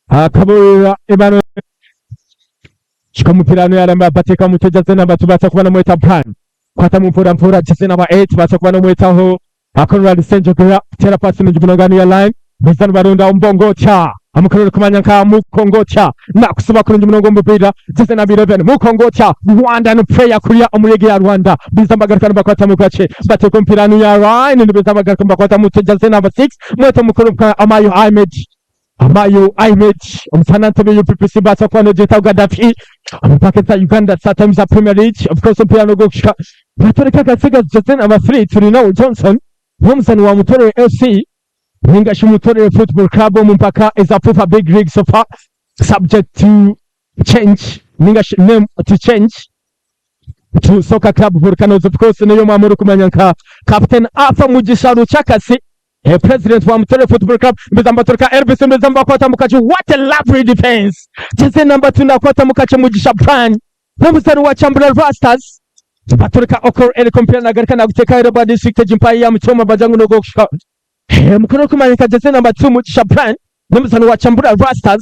Kaboorera Emmanuel. Kika omupiira hanu yaramba bateeka omutwe jersey number 2 baasa kuba nomweta Brian. Kwatamu mpora mpora jersey number 8 baasa kuba nomwetaho Conrad Ssenjogera. Teera paasi nungi munonga hanu ya line. Baija nibaronda Mbongotya. Amakuru orikumanya nka Mukongotya nakusiba kurungi munonga omu mupiira. Jersey number 11 Mukongotya Rwandan player kuriya omu league ya Rwanda. Baija nibagaruka nibakwatamu kakye. Bateeka omupiira hanu ya line nibaija bagaruka nibakwatamu jersey number 6 Mwete omukuru nka Amayo Ahmed. Amayo Ahmed omuzaani Ntebe UPPC mbaasa kuba nogyeta Gaddafi omu mpaka eza Uganda StarTimes Premier League. Of course omupiira nogw'okushika Batoreka akatsigazi jersey number 3 Turinawe Johnson n'omuzaani wa Mutorere FC ninga shi Mutorere Football Club omu mpaka eza FUFA Big League so far subject to change ninga shi name to change to Soccer Club Volcanoes. Of course niyo mwaba murikumanya nka Captain Arthur Mugisha Rukyakasi eh, president wa Mutorere Football Club. Mbeza mbatoreka Elvis mbeza mbakwata mukache. What a lovely defense! Jersey number 2 nakwata mukache Mugisha Brian n'omuzaani wa Kyambura Rastas. Batoreka Okor Eric omupiira nagaruka naguteka Heroba District egi mpayi ya Mukyoma bagira ngu nogw'okushuka. Eh, omukono orikumanyika jersey number 2 Mugisha Brian n'omuzaani wa Kyambura Rastas.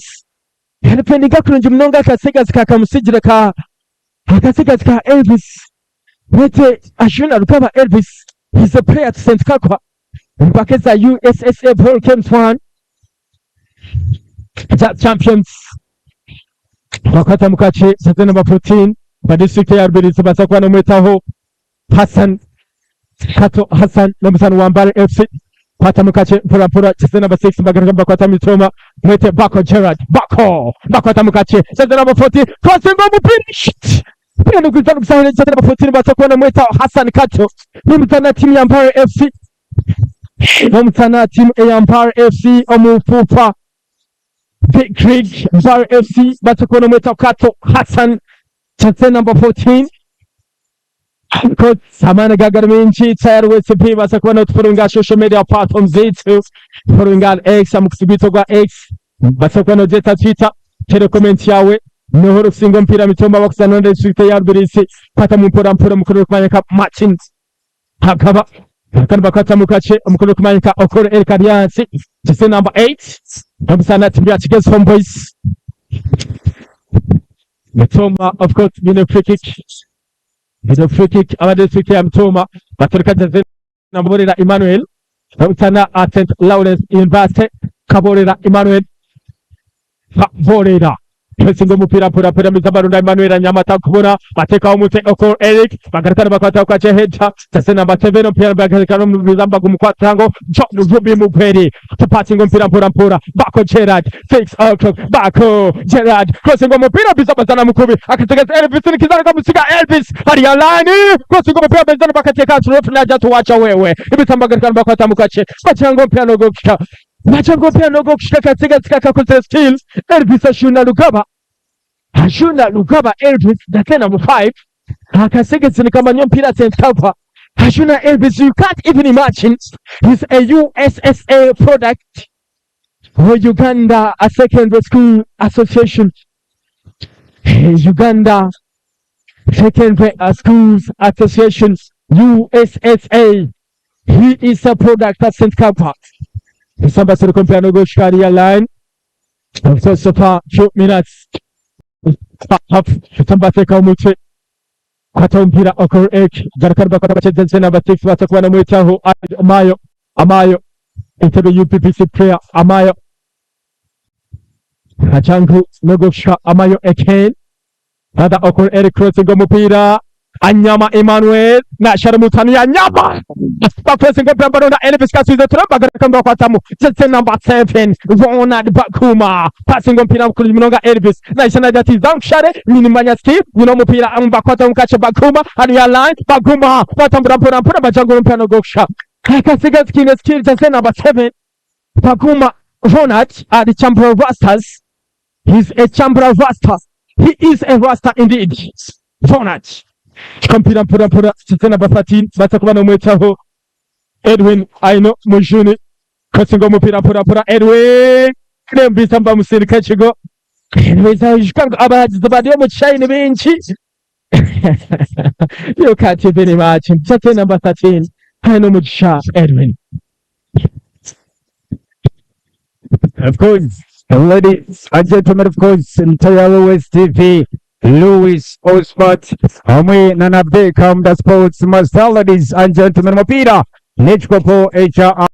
Yaripendinga kurungi munonga akasigazi ka Kamusigira ka akasigazi ka Elvis. Mwete Ashuna Rugaba Elvis. He's a player to St. Kakwa. Mpaka eza USSA Ball Games 1 za Champions. Bakwata mukache jersey number 14 ba district ya Rubirizi baza kuba nomwetaho Hassan Kato Hassan n'omuzaani wa Mbale FC. Kwata mukache mpora mpora jersey number 6 mbagaruka bakwata mitoma mwete Bako Gerard Bako bakwata mukache jersey number 14 crossing omupira shit mpira nigwiza nigusahura jersey number 14 baza kubona mwetaho Hassan Kato n'omuzaani wa tiimu ya Mbale FC n'omuzaani wa tiimu eya Mbale FC omu FUFA Big League. Mbale FC baza kubona mwetaho Kato Hassan jersey number 14. Coach amaani gagari mingi tayari WCP baza kuba notufollowinga social media platforms zaitu, followinga X amukusi gwaitu gwa X, baza kuba nogyeta Twitter, tere comment yawe noho orikusinga omupiira mitomba bakuzana na district ya Rubirizi. Kwatamu mpora mpora omukono orikumanyika Martin Hakaba kandi bakwatamu kakye omukono orikumanyika Okoro Eric Aryansi jersey number 8 omusana timu ya Kigezi Homeboys. Mitoma of course bine free kick. Bine free kick aba district ya Mitoma baturuka jersey Kaborera Emmanuel Rutana at St Lawrence University. Kaborera Emmanuel Kaborera Pressing omupira mpora mpora miza Barunda Emmanuel Anyamata kubona batekaho omutwe Okor Eric bagarukana bakwata kwa Cheheja jersey number 7 omupira bagarukana omubiza bagumukwatango John Ruby Mugweri tupasinga omupira mpora mpora Bako Gerard 6 o'clock Bako Gerard crossing omupira biza bazana mukubi akategeza Elvis nikizana kamusiga Elvis hariya line crossing omupira bezana bakateka referee naja tuwacha wewe ibitamba bagarukana bakwata mukache bacanga omupira nogokika bacanga omupira nogokishika katsigatsika kakoze steal Elvis Ashuna Lugaba Ashuna Lugaba Elvis jersey number 5 akasegetse nikamanya omupiira St. Kava Ashuna Elvis, you can't even imagine, he's a USSA product for Uganda a Secondary School Association, Uganda Secondary Schools Association USSA. He is a product at St. Kava. Isamba seruka omupiira nogwokushika hariya line. Of course, so far few minutes half bateekaho omutwe kwata omupiira Okor Eric garuka nibakwata bakye jersey number 6 baza kuba namwetaho Amayo Amayo Entebbe UPPC player Amayo Kajangu nogwokushika Amayo again Brother Okor Eric crossing omupiira Anyama Emmanuel nashara mutano ya Nyama bapressing omupiira baronda Elvis Kasuize turabagaruka nibakwatamu jersey number 7 Ronald Bakuma passing omupiira kurungi munonga Elvis naisha nagira ati zankushare nyine manya skill nyine omupiira bakwata mukache Bakuma hariya line Bakuma batambura mpora mpora bajangura omupiira nogwokusha akasigazi kiine skill jersey number 7 Bakuma Ronald ari Chambura Rastas. He's a Chambura Rasta. He is a Rasta indeed. Ronald kampira mpora mpora jersey number 13 baza kuba nomwetaho Edwin Aino Mujuni kasinga omupira mpora mpora Edwin nembisa mba musindika ekigo abahagizi bari omu kishaayi ni baingi. You can't even imagine. Jersey number 13 Aino Mugisha Edwin. Of course, ladies and gentlemen, of course, Ntayalo West TV, Louis Osbert, hamwe na na Beckham the Sports Master, ladies and gentlemen, omupiira n'ekikopo ekya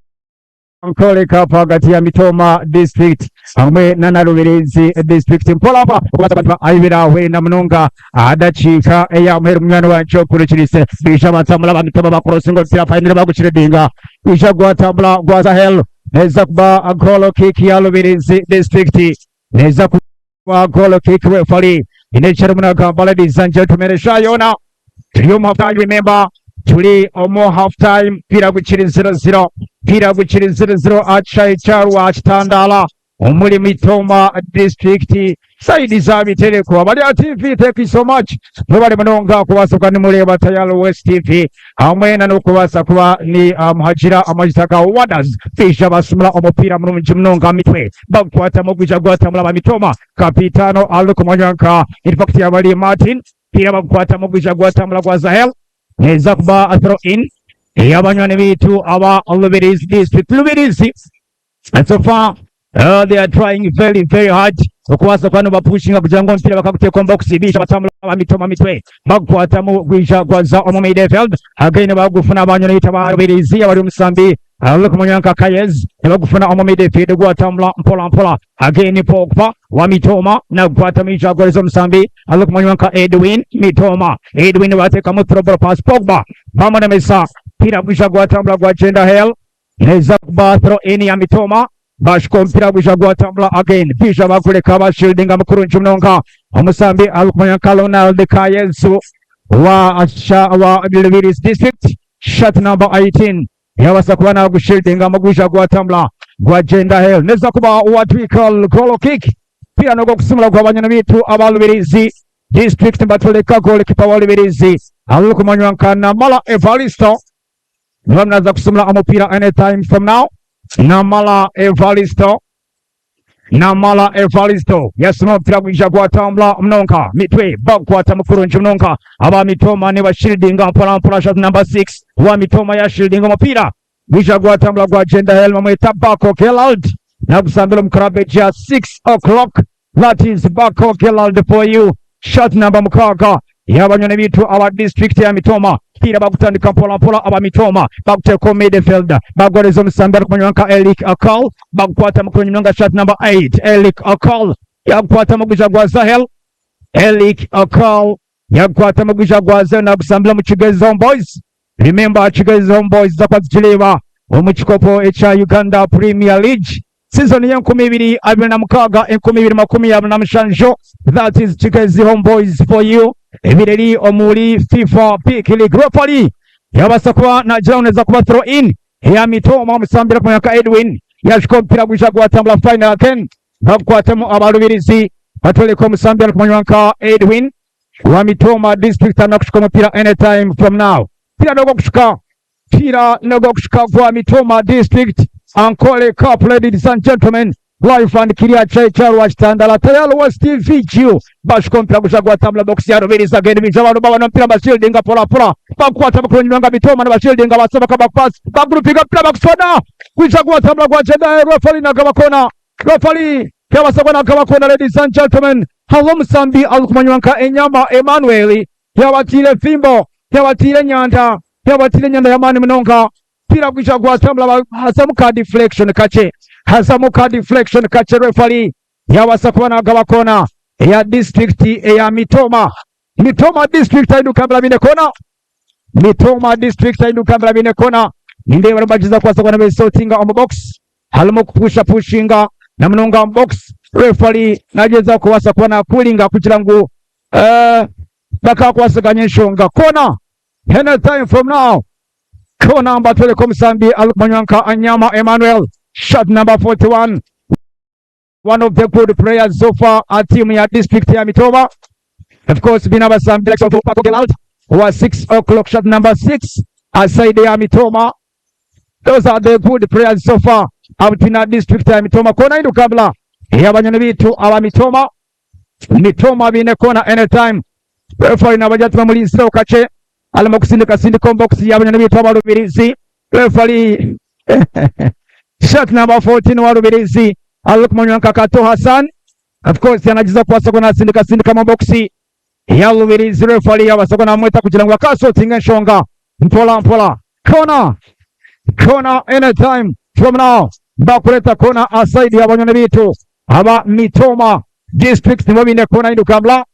Ankole Cup hagati ya Mitooma District hamwe na na Rubirizi District. Mpola mpola okubaasa abantu ayibira wenda munonga aha dakiika eya muheru munywani wangye okurikiriise biija batambura ba Mitooma bakorosinga omupiira finally bagukiredinga gwija gwatambura gwa Sahel neza kuba goal kick ya Rubirizi District neza kuba goal kick referee ine ekyarimu nagamba ladies and gentlemen eshaaha yoona turi omu half time remember turi omu half time mupiira gukiri 0-0 mupiira gukiri 0-0 aha kishaayi kya Rwakitandaara omuri Mitooma district side za Bitereko abari aha TV thank you so much mwebare munonga kubaasa kuba nimureeba Tayari West TV hamwe na n'okubaasa kuba ni muhagira amagita ga Wonders baija basumura omupiira murungi munonga mitwe bagukwatamu gwija gwatambura ba Mitooma kapitano arikumanywa nka in fact yaba ari Martin mupiira bagukwatamu gwija gwatambura gwa Zahel neza kuba throw in ey'abanywani baitu aba Rubirizi district Rubirizi And so far they are trying very very hard okubaasa kuba nibapushinga kugira ngu omupiira bakaguteeka omu box biija batambura bamitoma mitwe bagukwatamu gwija gwaza omu midfield again bagufuna abanyoni bita ba Rubirizi abari omusambi arikumanywa nka Kayez nibagufuna omu midfield gwatambura mpola mpola again Pogba wa Mitoma nagukwatamu ija agoreza omusambi arikumanywa nka Edwin Mitoma Edwin bateekamu through ball pass Pogba bamunemesa mupiira gwija gwatambura gwagyenda hell Neza kuba throw in ya Mitoma bashuka omupiira gwija gwatambura again bija bagureka bashieldinga mukurungi munonga omusambi arikumanywa nka Ronald Kayezu wa wa Rubirizi district shirt number 18 yabasa kuba nagushieldinga mugwija gwatambura gwagyenda aheru neza kuba what we call goal kick mupiira nogw'okusimura gwa banyoni baitu aba Rubirizi district nibatworeka goalkeeper wa Rubirizi arikumanywa nka Namara Evaristo Niba naza kusumura omupiira anytime from now. Namala Evaristo. Namala Evaristo yasuma omupiira gwija gwatambula munonga mitwe bagukwata mukurungi munonga aba Mitoma nibashieldinga mpora mpora shot number 6 wa Mitoma yashieldinga omupiira gwija gwatambula gwagenda hell bamweta Bako Gerald nagusambira omu club egya 6 o'clock That is Bako Gerald for you. Shot number mukaaga y'abanyoni baitu aba district ya Mitooma mupiira bagutandika mpola mpola aba Mitooma baguteeka omu midfield bagoreza omusambi arikumanywa nka Eric Akal bagukwata mukuru munonga shot number 8 Eric Akal yagukwata mugwiza gwa Zahel Eric Akal yagukwata mugwiza gwa Zahel nagusambira omu Kigezi Home Boys Remember Kigezi Home Boys zakuba zikireeba omu kikopo ekya Uganda Premier League Season y'e 2026 2027 that is Kigezi Home Boys for you ebireri omuri FIFA Big League referee yabasa kuba nagira ngu neza kuba throw in eya Mitooma omusambira kumanya nka Edwin yashuka omupiira gwija gwatambura final again bagukwatamu abarubirizi batworeka omusambi arikumanywa nka Edwin wa Mitooma district anakushuka omupiira anytime from now mupiira nogw'okushuka Mupiira n'ogw'okushuka gwa Mitooma District Ankole Cup ladies and gentlemen live and clear Kyekya Rwakitandala Tayal West TV Q bashuka omupiira guja gwatambula box ya Rubirizi again bija abantu babona omupiira bashieldinga pola pola bagukwata bakurungi nga Mitooma nibashieldinga basaba back pass bagurupiga omupiira bagusona gwija gwatambula gwagenda referee nagaba kona referee yabasabwa nagaba kona ladies and gentlemen hariho omusambi arikumanywa nka Enyama Emmanuel yabatiire efimbo yabatiire enyanda Yabatire enyanda y'amaani munonga. Mupiira gwija gwatambura hazamu ka deflection kakye. Hazamu ka deflection kakye referee yabaasa kuba nagaba koona eya district eya Mitooma. Mitooma district ahinduka baine koona. Mitooma district ahinduka baine koona. Nindeeba barimu bagyezaho kubaasa kuba nibesotinga omu box. Harimu okupusha pushinga na munonga omu box. Referee nagyezaho kubaasa kuba nakuringa kugira ngu uh, bakakwasaganya enshonga. Koona Any time from now, kona mbatwereka omusambi arikumanywa nka Anyama Emmanuel, shot number 41, one of the good players so far at team ya district ya Mitooma. Of course, bina abasambi like Paco Gerald wa 6 o'clock shot number 6 aside ya Mitooma. Those are the good players so far out in our district ya Mitooma. Kona indukabla yabanyoni bitu aba Mitooma. Mitooma biine kona anytime. Referee nabajja tuma mulinzira kakye alema kusindika sindika omu box y'abanyoni bitu aba Rubirizi. Referee shot number 14 wa Rubirizi arikumanywa nka Kato Hassan of course yanagiza kubaasa kuba nasindika sindika mu box ya Rubirizi. Referee yabaasa kuba namweta kugira ngu akasotinga enshonga mpora mpora. Corner, corner, anytime from now bakureta corner aside y'abanyoni bitu aba Mitoma District, nibo bine corner indukambla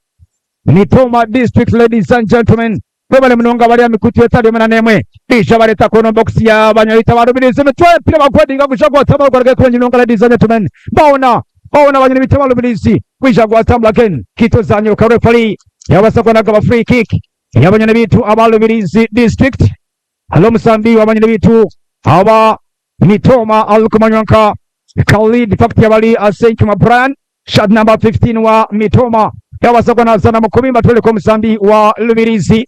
Mitoma District. Ladies and gentlemen, mwebale munonga bari mikutu etari emwe na nemwe. Bisha bareta kono box ya banyarita barubiriza emitwe epira bakwedinga gusha gwatamba gwarage kurungi munonga. Ladies and gentlemen, baona baona banyoni bita barubirizi kwisha gwatambula again kito zanyoka. Referee yabasa kuba free kick y'abanyoni bitu abarubirizi District. Halo musambi w'abanyoni bitu aba Mitoma alikumanywa nka Khalid Fakti yabali Asenkuma Brian, shirt number 15 wa Mitoma, yabasa nazana mukumi batweleka omusambi wa Lubirizi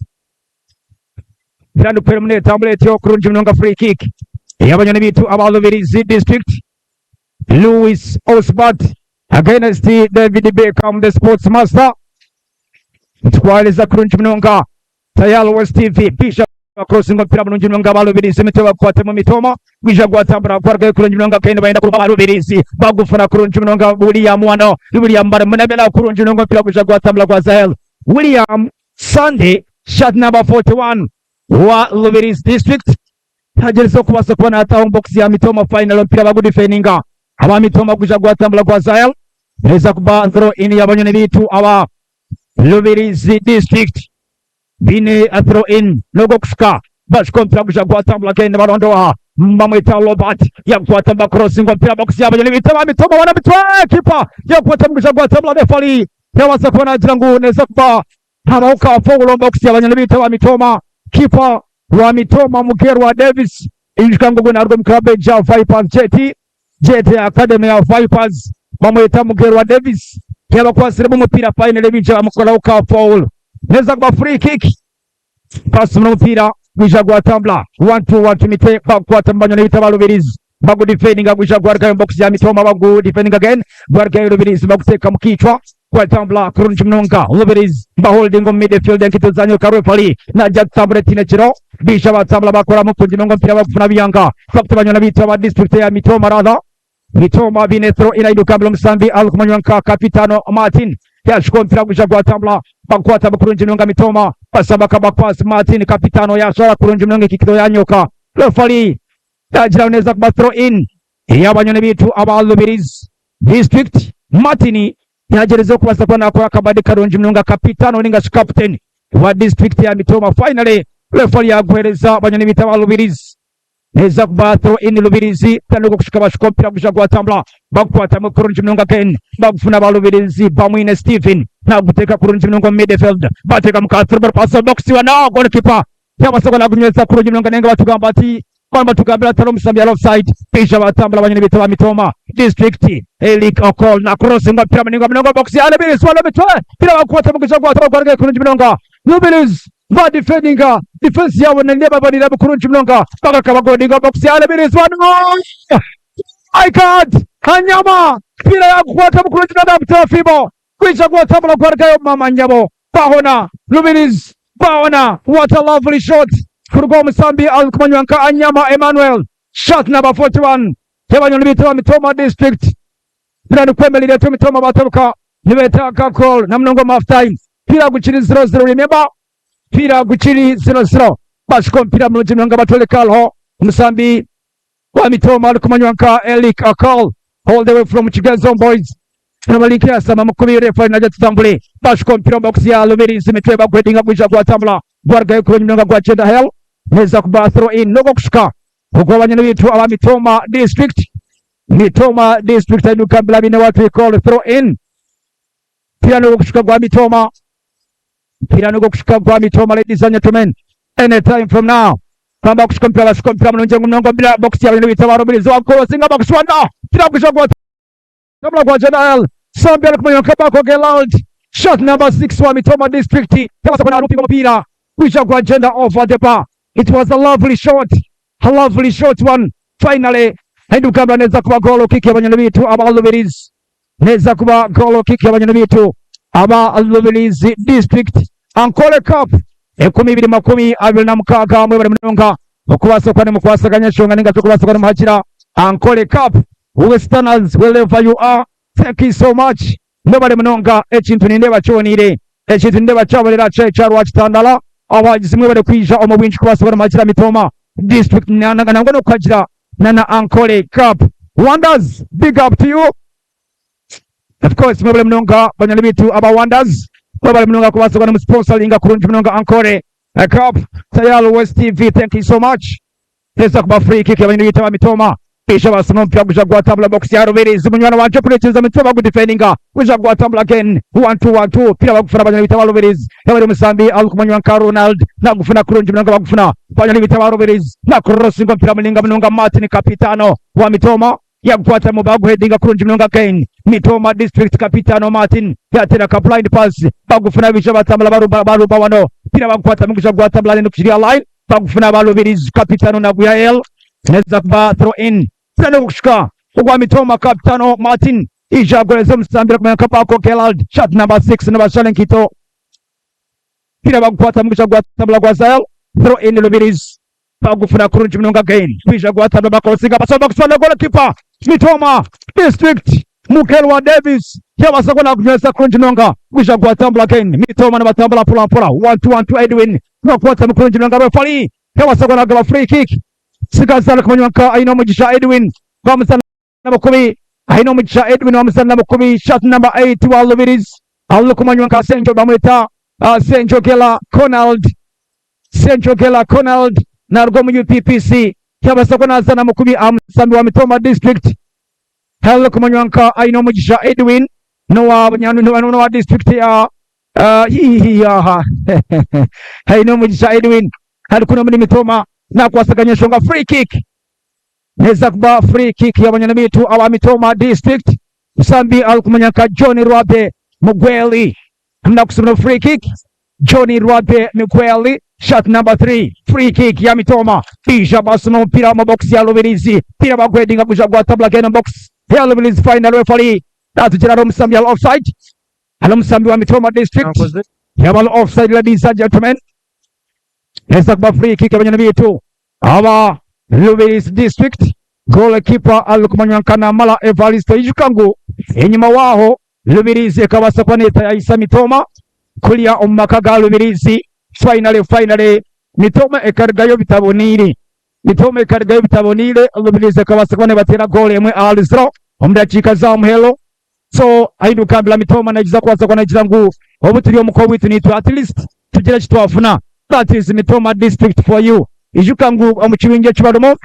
Randu mune tambula etyo kurungi munonga. Free kick y'abanyoni bitu aba Lubirizi District, Louis Osbert against David Beckham the sports master. Ntwaliza kurungi munonga Tayalo West TV. Bisha crossing mpira mulungi munonga, balubirizi emitwe bakwate mu Mitoma gwija gwatambula gwaragayo kurungi munonga kende bayenda kuruka balubirizi bagufuna kurungi munonga. William wano, William bari munabela kurungi munonga, mpira gwija gwatambula gwa Zahel. William Sunday, shirt number 41 wa Lubirizi District, hagereza kubasa kuba nataho box ya Mitoma. Final mpira bagudefendinga aba Mitoma, gwija gwatambula gwa Zahel, neza kuba throw in y'abanyoni bitu aba Lubirizi District. Bine a throw in nogo kushuka bashika mpira guja gwatambula kende barondoha bamwita Robert yakwata crossing mpira box y'abanyoni bita ba Mitoma wana mitwe kipa yakwata guja gwatambula. Referee yabasa kubona agira ngu neza kuba habaho ka foul box y'abanyoni bita ba Mitoma. Kipa wa Mitoma Mugerwa Davis ijuka ngo narwo mu club ja Vipers JT JT Academy ya Vipers, bamwita Mugerwa Davis yabakwasiremo umupira. Final bija bamukoraho ka foul, neza kuba free kick. Pass mu mupira gwija gwatambula 1 2 1 2 mite bakwata mbanyoni bita balubirizi bagu defending gwija gwargayo box ya Mitoma, bagu defending again, gwargayo Lubirizi baguteka mu kichwa gwatambula kurungi munonga. Lubirizi ba holding on midfield nkituzanyo ka referee najja kutambula tine kiro bisha batambula bakora mu kundi nongo mpira bagufuna biyanga fakta banyona bita ba district ya Mitoma rather Mitoma bine throw inaiduka mbele. Musambi alikumanywa nka Kapitano Martin yashika mpira gwija gwatambula bakwata kurungi munonga. Mitoma basaba kabakwasi Martin Kapitano yashara kurungi munonga ikikito yanyoka. Referee yagira neza kuba throw in y'abanyoni bitu aba Lubirizi District. Martin yagereza kubasa kuba nakora akabadi karungi munonga. Kapitano ninga captain wa district ya Mitoma. Finally referee yaguhereza abanyoni bita ba Lubirizi, neza kuba throw in Lubirizi. Tanuko kushika bashika mpira guja gwatambula bakukwata mu kurungi munonga again bagufuna ba Lubirizi. Bamwine Stephen naguteka kurungi munonga midfield, bateka mu ka through pass box wa na goalkeeper yabasobola nagunyweza kurungi munonga nenga batugamba ati bano batugambira atari omusambi ya offside. Bisha batambula abanyoni bita ba Mitoma District. Eric Okol na crossing mpira munonga munonga box ya Lubirizi wala mitwe mpira bakukwata mu guja gwatambula gwaragaye kurungi munonga. Lubirizi ba defending defense yabo nende babanira kurungi munonga bagakabagodinga box ya Lubirizi wano. My God, Hanyama mpira yakukwata mukurungi munonga mutafibo kwisha gwatambula gwaragayo mama nyabo bahona Lubirizi bahona. What a lovely shot kuruga omusambi alikumanywa nka Anyama Emmanuel, shot number 41 y'abanyoni bita Mitoma District. Bira nikwemerera tu Mitoma bataruka nibetaka call na munongo half time pira gukiri 0-0. Remember, pira gukiri 0-0. Bashika mpira mulungi munonga batoleka alho omusambi wa Mitoma alikumanywa nka Eric Akal all the way from Kigezo Boys nabalinki asama mukumi. Referee najja tutambule bashika mpira box ya Lubirizi mitwe bagwedinga gwija gwatambula gwaragayo kurungi munonga gwa Jenda Hell, neza kuba throw in nogo kushuka ogwabanyoni bitu aba Mitoma District. Mitoma District ainukambila bine what we call throw in. Pira nogo kushuka gwa Mitoma, mpira nogo kushuka gwa Mitoma. Ladies and gentlemen, anytime from now kamba kushuka mpira bashuka mpira mulungi munongo mpira box ya banyoni bita barubirizi wakorosinga box wanda mpira gusha gwa tambula gwa Jenda Hell Sambi alikumanya kabako Gerald, shot number 6 wa Mitoma District yabasa kuna rupinga mpira kuisha kwa Jenda over the bar. It was a lovely shot, a lovely shot one. Finally haindukamba neza kuba goal kick y'abanyoni bitu aba Lubirizi, neza kuba goal kick y'abanyoni bitu aba Lubirizi District. Ankole Cup 2026, mwe bari munonga okubaasa kwa mukwasaganya ensonga ninga tukubaasa kwa muhakira Ankole Cup. Westerners wherever you are thank you so much mwebale munonga ekintu nindeeba kyoniire ekintu nindeeba kyaborera kya Rwakitandara abahagizi mwebale kwija omu bwingi kubaasa kuba Mitooma district nangwa nokuhagira na Ankole cup Wonders big up to you of course mwebale munonga banywani baitu aba Wonders mwebale munonga kubaasa kuba nimusponsoringa kurungi munonga Ankole cup Tayari West TV thank you so much. Neza kuba free kick yabanyine yitaba Mitoma Isha basoma omupira guja gwatambula box ya Rubirizi munywani wanje kurekyeza Mitoma gudifendinga guja gwatambula again 1 2 1 2 pira bagufuna banyoni bitaba Rubirizi yabari omusambi arukumanywa nka Ronald nagufuna kurungi munonga bagufuna banyoni bitaba Rubirizi nakurosinga omupira muninga munonga Martin kapitano wa Mitoma yagukwata mu baguhedinga kurungi munonga again Mitoma district kapitano Martin yatera ka blind pass bagufuna bija batambula barumba barumba wano pira bagukwata muguja gwatambula nokukiriya line Bagufuna aba Rubirizi kapitano na Guyael neza kuba throw in Tano kushuka ogwa Mitoma kapitano Martin ija agoreza omusambira kumanya Kabako Gerald shot number 6 nabashara enkito pira bagukwata mugisha gwa tambula gwa Zael throw in Rubirizi bagufuna kurungi munonga again kwija gwatambula bakorosinga basomba kuswana goalkeeper Mitoma district Mukelwa Davis yabasa kuba nakunywesa kurungi munonga gwija gwatambula again Mitoma nibatambula mpola mpola 1 2 1 2 Edwin Nakwata mukurungi munonga referee yabasa kuba nagaba free kick Sigaza kumanywa nka aine omugisha Edwin Rwamusana Mukubi aine omugisha Edwin Rwamusana Mukubi shot number 8 wa Lubirizi arukumanywa nka Senjo bamweta uh, Senjogela Conald Senjogela Conald naruga omu UPPC yabasa kuba nazana Mukubi aha musambi wa Mitoma district arukumanywa nka aine omugisha Edwin nowa nowa district ya uh, hihihi aha aine omugisha Edwin ari kuno muri Mitoma nakwasaganya enshonga free kick neza kuba free kick y'abanyana bitu aba Mitoma district musambi arukumanya nka John Rwabe Mugweli nakusubira free kick John Rwabe Mugweli shot number 3 free kick ya Mitoma bija basoma umupira mu box ya Rubirizi pira bagwedinga kuja gwatabla again box ya Rubirizi final referee natugira ari omusambi ya offside ari omusambi wa Mitoma district yaba offside ladies and gentlemen neza kuba free kick abanyana bitu aba Rubirizi district goalkeeper arukumanywa nka Namala Evaristo ijuka ngu enyuma waho Rubirizi ekabasa kuba netayayisa Mitoma kuriya omu maka ga Rubirizi finally finally Mitoma ekarugayo bitaboniire Mitoma ekarugayo bitaboniire Rubirizi ekabasa kuba nebatera goal emwe ahari zero omu dakiika za muhero so ahi ndikugambira Mitoma negiza kubaasa kuba negira ngu obu turi omuka owaitu naitwe at least tugire eki twafuna that is Mitoma district for you ijuka ngu omu kibinja eki barimu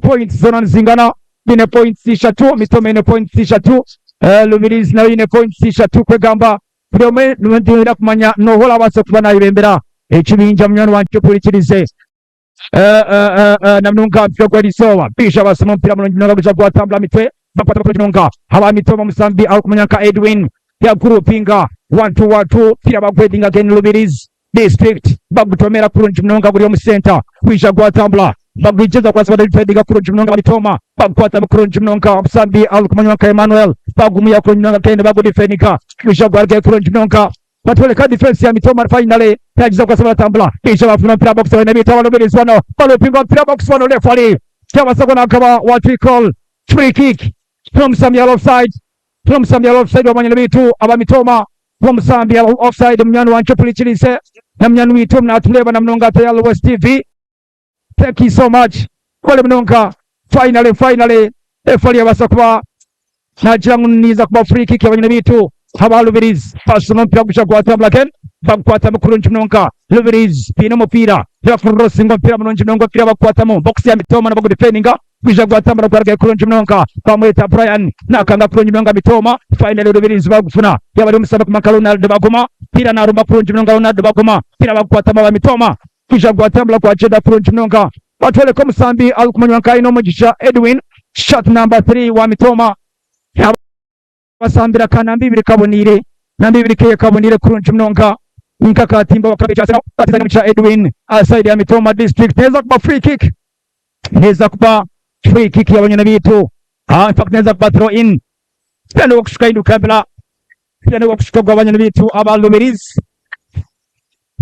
points zoona nizingana biine points ishatu Mitoma eine points ishatu eh, Rubirizi nayo eine points ishatu kwegamba buri omwe nituhenda kumanya noha orabaasa kuba nayebembera ekibinja munywani wangye ohurikirize Eh, eh, eh, eh, namunonga mpira gw'erizooba bisha basoma omupiira murungi munonga guja gwatambura mitwe bakwata kurungi munonga aba mitoma musambi arikumanya nka Edwin yagurupinga 1 2 1 2 pira bagwedinga again Rubirizi district bagutomera kurungi munonga guri omu center gwija gwatambura bagwijeza kwasa badifendinga kurungi munonga mitoma bagukwata kurungi munonga musambi arikumanywa nka Emmanuel bagumuya kurungi munonga again bagudifendinga gwija gwarugayo kurungi munonga batwoleka defense ya Mitoma finally yagiza kwasa baratambula kisha bafuna mpira box wene bita balubirizi wano balupinga mpira box wano referee kyabasabwa nakaba what we call free kick from Samuel offside from Samuel offside wamanyana bitu aba Mitoma bamusambi aba offside munywani wanje purikirise na munywani witu mnatuleba na munonga Tayari West TV thank you so much kole munonga finally finally referee yabasa kuba nagira ngu niza kuba free kick yabanyana bitu aba Rubirizi pasoma omupira guja gwatambula again bagukwatamu kurungi munonga Rubirizi biine omupiira bakurosinga omupiira murungi munonga omupiira bagukwatamu box ya Mitoma nibagudifendinga gwija gwatambura gwarugayo kurungi munonga bamweta Brian nakanga kurungi munonga Mitoma finally Rubirizi bagufuna yaba ari omusambi kumaka Ronald Baguma pira narumba kurungi munonga Ronald Baguma pira bagukwatamu aba Mitoma gwija gwatambura gwagyenda kurungi munonga batworeka omusambi arikumanywa nka Ainomugisha Edwin shot number 3 wa Mitoma basambira ka namba ibiri kaboniire namba ibiri keye kaboniire kurungi munonga ninka katimba wakabekyasira Edwin aside ya Mitoma district neza kuba free kick neza kuba free kick y'abanyana bitu ah in fact neza kuba throw in pia kushuka indu kabla pia no kushuka gw'abanyana bitu aba Rubirizi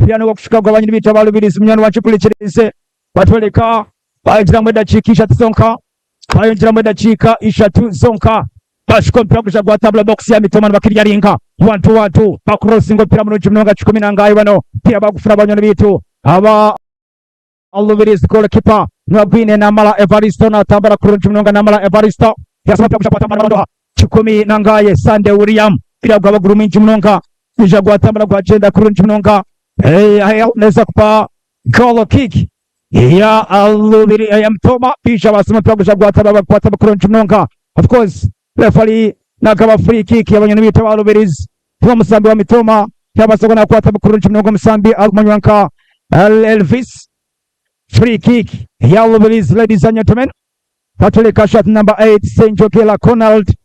pia no kushuka gw'abanyana bitu aba Rubirizi munywani wacu kulikirize batwereka bagira ngo edakiika ishatu zonka. Bayongyeramu edakiika ishatu zonka. Bashuka omupiira guja gwatambura box ya Mitoma nibakiryaringa. Wantu wantu bakurosinga omupiira murungi munonga kikumi na ngahi bano. Omupiira bagufuna banywani baitu aba Lubirizi goalkeeper niwe agwine Namara Evaristo natambura kurungi munonga Namara Evaristo yasaba omupiira guja gwatambura nibarondoha kikumi na ngaye Sunday William omupiira gwaba guri mwingi munonga guja gwatambura gwagyenda kurungi munonga neza kuba goal kick ya Lubiri ya Mitoma baija basima omupiira guja gwatambura bagukwata kurungi munonga of course referee nagaba free kick y'abanyoni baitu aba Lubirizi niwe omusambi wa Mitoma yabaasa kuba nakwata kurungi munonga omusambi arikumanywa nka Elvis free kick ya Lubirizi ladies and gentlemen batuleka shot number 8 Senjogela Conald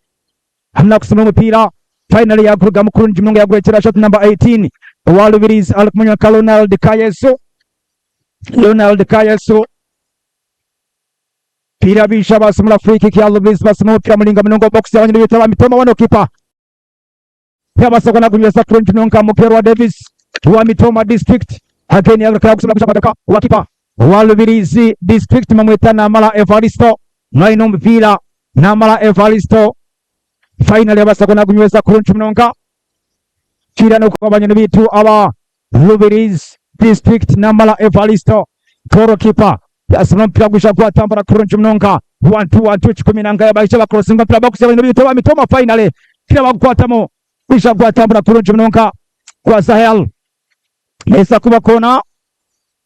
hamwe nakusima omupiira finally yagurugamu kurungi munonga yagurekyera shot number 18 owa Lubirizi arikumanywa nka Ronald Kayesu Ronald Kayesu Piira baija basimura free kick ya Lubirizi basima omupiira muringa munonga omu box y'abanyoni baitu aba Mitoma wano kipa yabaasa kuba nagunyweza kurungi munonga Mugerwa Davis owa Mitoma district again yagaruka yagusimura guja kwagaruka owa kipa owa Lubirizi district bamweta Namara Evaristo niwe aine omupiira Namara Evaristo finally yabaasa kuba nagunyweza kurungi munonga Piira n'okuba abanyoni baitu aba Lubirizi district Namara Evaristo goalkeeper yasima omupiira gwija gwatambura kurungi munonga wantu wantu kikumi na ngaya baija bakrosinga omupiira bagusiba abanyoni baitu aba Mitoma finally omupiira bagukwatamu gwija gwatambura kurungi munonga gwa Sahel neza kuba kona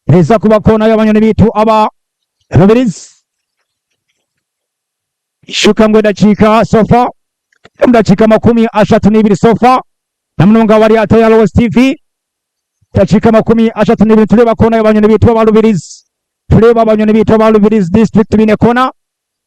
neza kuba kona y'abanyoni baitu aba Lubirizi Shuka ngu edakiika so far omu dakiika 32 so far na munonga abari aha Tayarowes TV dakiika 32 nitureeba koona y'abanyoni baitu aba Rubirizi tureeba abanyoni baitu aba Rubirizi district baine koona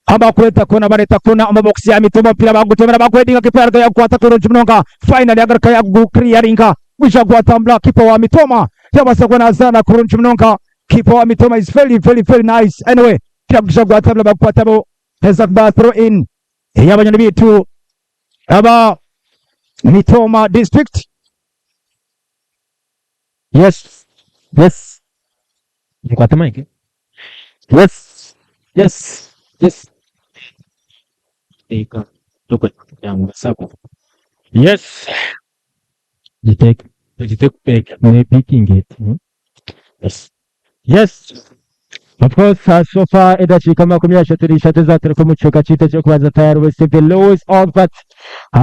abakureeta koona bareeta koona omu box ya Mitumba omupiira bagutemera baguhedinga kipa yaruga yagukwata kurungi munonga finally yagaruka yaguclearinga gwija gwatambura kipa wa Mitoma yabaasa kuba nazaana kurungi munonga kipa wa Mitoma is very very very nice anyway Omupiira gwija gwatambura bagukwatabo heza kuba throw in ey'abanyoni baitu aba Mitooma district. Yes. Yes. Nkwate mic. Yes. Yes. Yes. Teeka. Tokwe. Sako. Yes. Giteeke. Giteeke. Ne picking it. Yes. Yes. Of course, so far edakiika 33 ezatureka omu kicweka kyaitu eky'okubanza tayari with Stephen Lewis Albert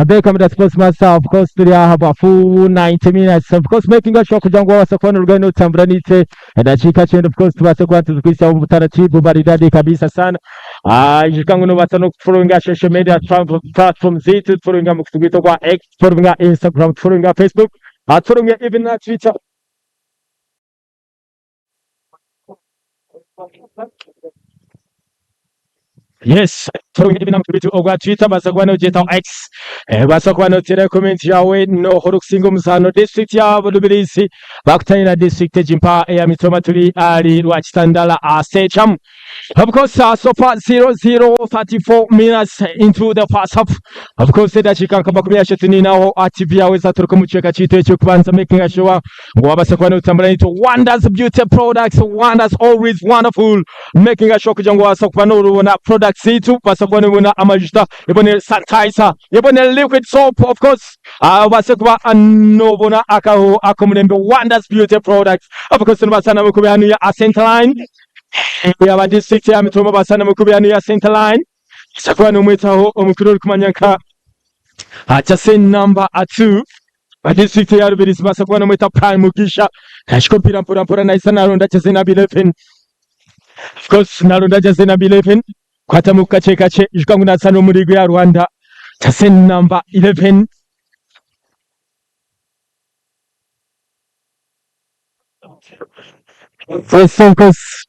Beckham the sports master of course turi aha bwa full 90 minutes of course making sure kugira ngu wabaasa kuba norugayo notambura naitwe edakiika kyenda of course tubaase kuba nituzikwitsaho omu butaratibu maridadi kabisa sana Ah, ijuka ngu nobaasa n'okutufollowinga social media platform zaitu tufollowinga mukutu gwaitu ogwa X tufollowinga Instagram tufollowinga Facebook ah, tufollowinga even na Twitter Yes, ogwa Twitter baasa kuba nogyetaho X, eh, baasa kuba noteera comment yaawe noha orikusinga omuzaano district ya Rubirizi bakutane na district egi mpa eya Mitoma turi ahari Rwakitandara aha Stadium. Of course, so far 0 0 34 minutes into the first half. Of course, edakiika nka 34 aho aha TV yaawe ezaturuka omu kicweka kyaitu eky'okubanza making sure ngu wabaasa kuba notambura naitwe Wonders Beauty Products, Wonders always wonderful, making sure kugira ngu wabaasa kuba norubona products zaitu, wabaasa kuba nobona amajuta, ebone sanitizer, ebone liquid soap of course, obaase kuba nobona akaho ak'omurembe Wonders Beauty Products. Of course nibaasa nabo kuba hanu ya Centerline, yaba district ya Mitooma baasa nabo kuba hanu ya Centerline, baasa kuba nomwetaho omukuru orikumanya nka Jase number 2 Ba district ya Rubirizi baasa kuba nomweta Prime Mugisha nashika omupiira mpora mpora nahisa naronda jersey number 11 of course naronda jersey number 11 kwatamu kakye kakye ijuka ngu nazaana omu liigu ya Rwanda jersey number 11. Yes, of course.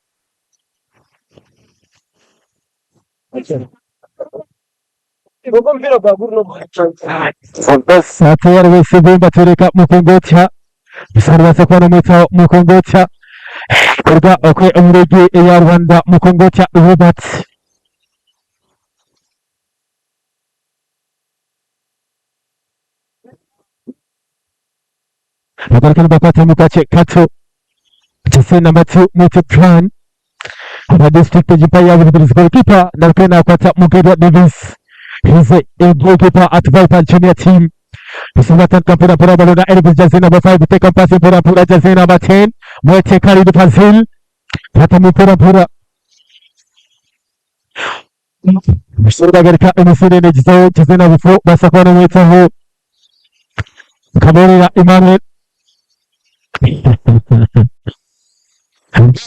Atayari wese tureka Mukongotya bisanzwe kuba namwita Mukongotya kuruga okwe omuregi eya Rwanda Mukongotya Robert bagaruka nibakwata mu kace kato Jose number 2 Mwite Plan. Aba district egi ya Rubirizi goalkeeper nawe nakwata Mugerwa Davis. He's a goalkeeper at Viper Junior team. Batandika mpora mpora balona Elvis jersey number 5 teka pasi mpora mpora jersey number 10 Mwete Khalid Fazil batamu mpora mpora bagarika emisinde negizaho jersey number 4 basa kuba namwetaho Kaborera Emmanuel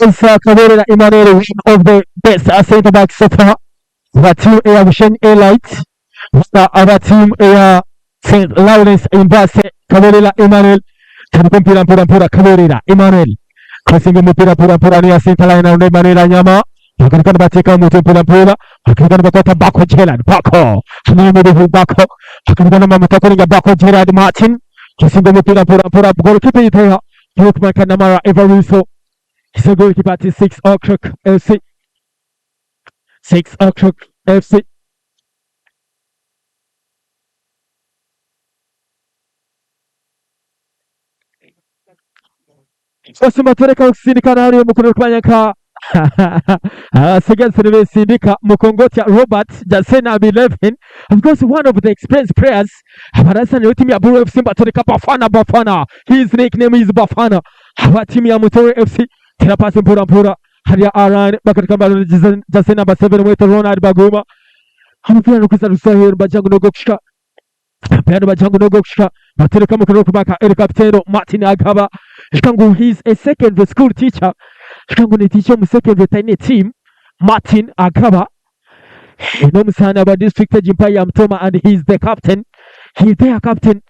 Musa Kaborera Emmanuel one of the best center backs so far aba team eya Bushenyi Elite aba team eya St Lawrence University Kaborera Emmanuel tandika omupiira mpora mpora Kaborera Emmanuel crossing omupiira mpora mpora niya center line around Emmanuel Anyama bagaruka nibateeka omutwe mpora mpora bagaruka nibakwata Bako Gerard Bako hamwe n'omuruhu Bako bagaruka nibamutakuringa Bako Gerard Martin crossing omupiira mpora mpora goalkeeper yiteha Lukman Kanamara Evaristo. He's a goalkeeper at 6 o'clock FC. 6 o'clock FC. Osima tureka kusindika hariya umukono kumanya nka asigaye besindika Mukongotya Robert jersey number 11 of course one of the experienced players abarasaniye timu ya Blue FC batoreka Bafana Bafana his nickname is Bafana aba timu ya Mutore FC tera pasi mpora mpora hariya Aran bakatika mbalo jersey number 7 mwito Ronald Baguma umupira nukuza rusahero bajangu nogo kushika Piano bajangu nogo kushika batereka mukono kubaka El Capitano Martin Agaba Shikangu he's a secondary school teacher Shikangu ni teacher mu secondary tiny team Martin Agaba n'omusaani aba district egimpa ya Mutoma and he's the captain he's their captain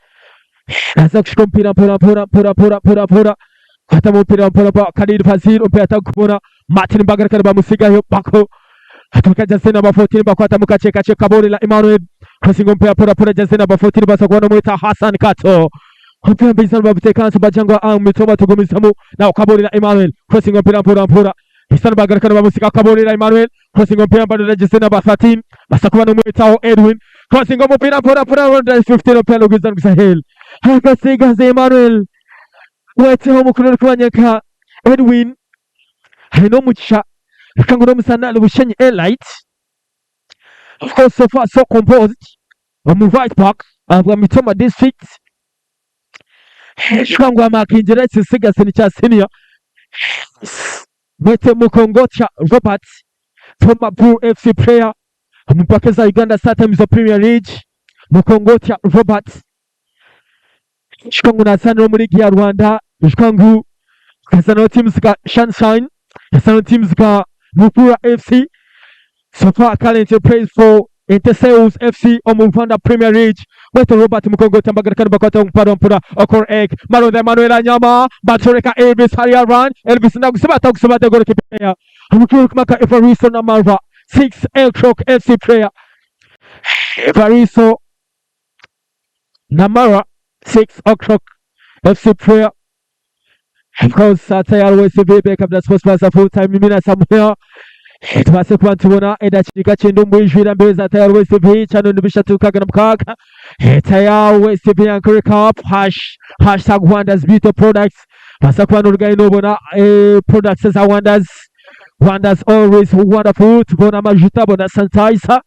naza kushika omupiira mpora mpora mpora mpora mpora mpora kwata omupiira mpora mpora Khalid Fazil omupiira atakubona Martin Mbagarakana bamusigayo bako aturuka jersey number 14 bakwata mu kace kace Kaborera Emmanuel crossing omupiira mpora mpora jersey number 14 basa kubona mwita Hassan Kato omupiira mbisa babutekanso bajangwa ah, Mitoma tugumizamu nawo Kaborera Emmanuel crossing omupiira mpora mpora Isano bagarakana bamusika Kaborera Emmanuel crossing omupiira mbadura jersey number 13 basa kuba nomwitaho Edwin crossing omupiira mpora mpora 15 omupiira nugwiza nugusahel agasigaze Emmanuel weteho omukuru orikumanyika Edwin aine omugisha reka ngu n'omusana ari Bushenyi Elite of course so far so composed omu right back ahabwa Mitoma district reka ngu amakingira ekisigazi nikya senior Mwete Mukongotya Robert former Blue FC player omu mpaka eza Uganda StarTimes Premier League Mukongotya Robert Ijuka ngu nazaanira omu liigi ya Rwanda ijuka ngu yazaaniraho teams nka Sunshine yazaaniraho teams nka Mukura FC so far currently plays for Etincelles FC omu Rwanda Premier League Mwete Robert Mukongotya Mbagaruka nibakwata omupiira mpora Okor Ek Maronda Emmanuel Anyama Batoreka Elvis Hariya Run Elvis nagusiba atagusiba the goalkeeper Omukuru kumaka Evaristo Namarwa 6 Elcrock FC player Evaristo Namara 6 o'clock FC player of course tayari wese bebe kabla sports plaza full time mimi Samuel tubase kuba tubona edakika kyenda omubwijwira mbere za tayari wese B channel nibishatu kagana mukaaga tayari wese B Ankole Cup hash hashtag Wonders Beauty Products basa kuba n'orugayi n'obona eh, products za Wonders Wonders always wonderful tubona amajuta bona sanitizer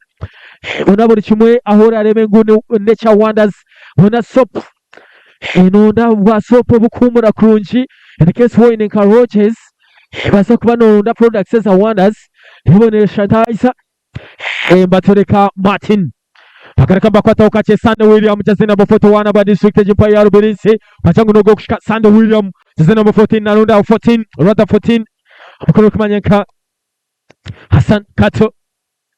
bona buri kimwe aho orarebe ngu nekya Wonders bona soap nonda bwa soap obukuhumura kurungi in case woine nka roaches baza kuba noronda products eza Wonders nibonere sanitizer mbatoreka Martin bakareka mbakwataho kakye Sande William jersey number 41 aba district egimpa ya Rubirizi bacangu nogo kushika Sande William jersey number 14 naronda 14 rather 14 mukuru kumanya nka Hassan Kato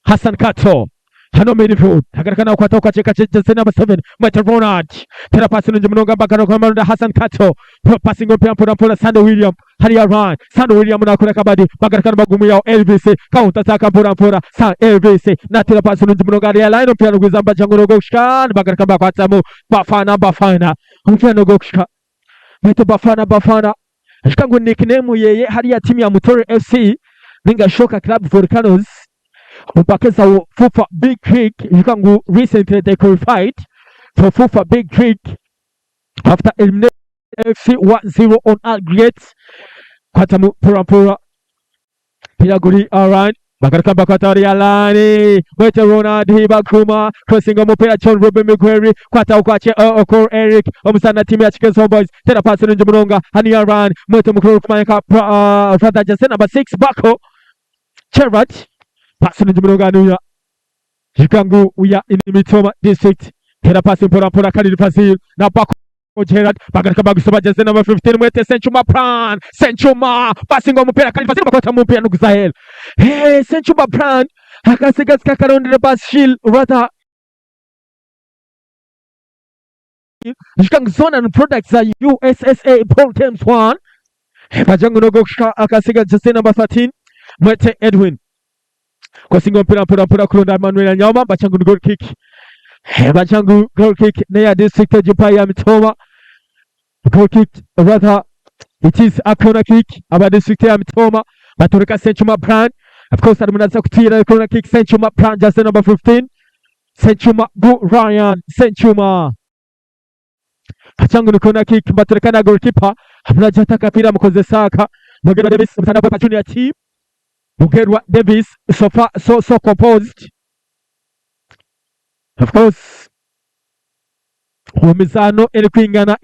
Hassan Kato hano midfield hagarika nawe kwataho kakye kakye jersey number 7 Michael Ronald tera pasi nungi munonga mbagara kwa Maronda Hassan Kato passing mpira mpora mpora Sande William hariya Ryan Sande William nakora kabadi bagarika n'amagumu yawo Elvis counter attack mpora mpora Sa Elvis natera pasi nungi munonga hariya line mpira nugwiza mbajangu nogo kushika bagarika mbakwatamu Bafana Bafana umupira nogo kushika Baita Bafana Bafana ashika ngo nickname yeye hariya timu ya Mutore FC ninga Shoka Club Volcanoes mpaka za FUFA Big League ivuga ngo recently they qualified for FUFA Big League after eliminating FC 1-0 on aggregate kwata mpora mpora Mupiira guri Aran bagaruka nibakwata hariya Alan mwete Ronald Baguma crossing omupiira John Ruben Miguel kwataho kwa Okor Eric omuzaani na tiimu ya Kigezi Homeboys tera paasi nungi munonga haniya Aran mwete omukuru orikumanya nka rather jersey number 6 Bako Gerard paasi nungi munonga haniya Ijuka ngu we are in Mitooma district tera paasi mpora mpora Khalid Fazil na Bako Gerard bagaruka bagusiba jersey number 15 mwete Senchuma Pran Senchuma basinga omupiira Khalid Fazil bakwata omupiira nuguza aheeru hey, Senchuma Pran akasigazi kakarondera Bashir rather Ijuka ngu zoona ni products za USSA Paul James 1 bagira ngu n'ogwokushika akasiga jersey number 13 mwete Edwin Kwasinga omupiira mpora mpora kuronda Emmanuel Anyama bagira ngu ni goal kick bagira ngu goal kick neya district egimpa ya Mitooma goal kick rather it is a corner kick aba district ya Mitooma batoreka Senchuma Brian of course arimu naza kutiira corner kick Senchuma Brian jersey number 15 Senchuma Gu Ryan Senchuma bagira ngu ni corner kick batoreka na goalkeeper arimu nagira ati akapiira amukozesa aka Mugerwa Davis omuzaani wa Junior team Mugerwa Davis so far so so composed of course omu mizaano erikwingana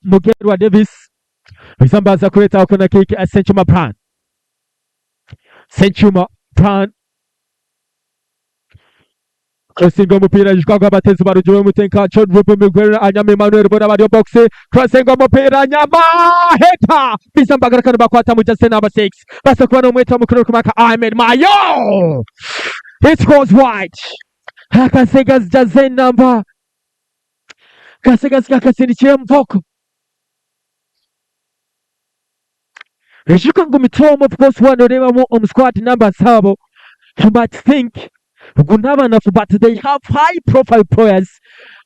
Mugerwa Davis oiza mbaza kureetaho corner kick Senchuma Brian Senchuma Brian Crossing omupiira ijuka ngu abateezi barugire omu nka John Ruby Miguel Anyama Emmanuel boona bari omu box crossing omupiira Anyama header biza nibagaruka nibakwata jersey number 6 baza kuba nomweta omukuru orikumaka Ahmed Mayo it goes wide akasigazi jersey number kasigazi kakasindikire omu maboko Ijuka ngu Mitooma of course waaba noreebamu omu squad numbers abo you might think ngu n'abanafu but they have high profile players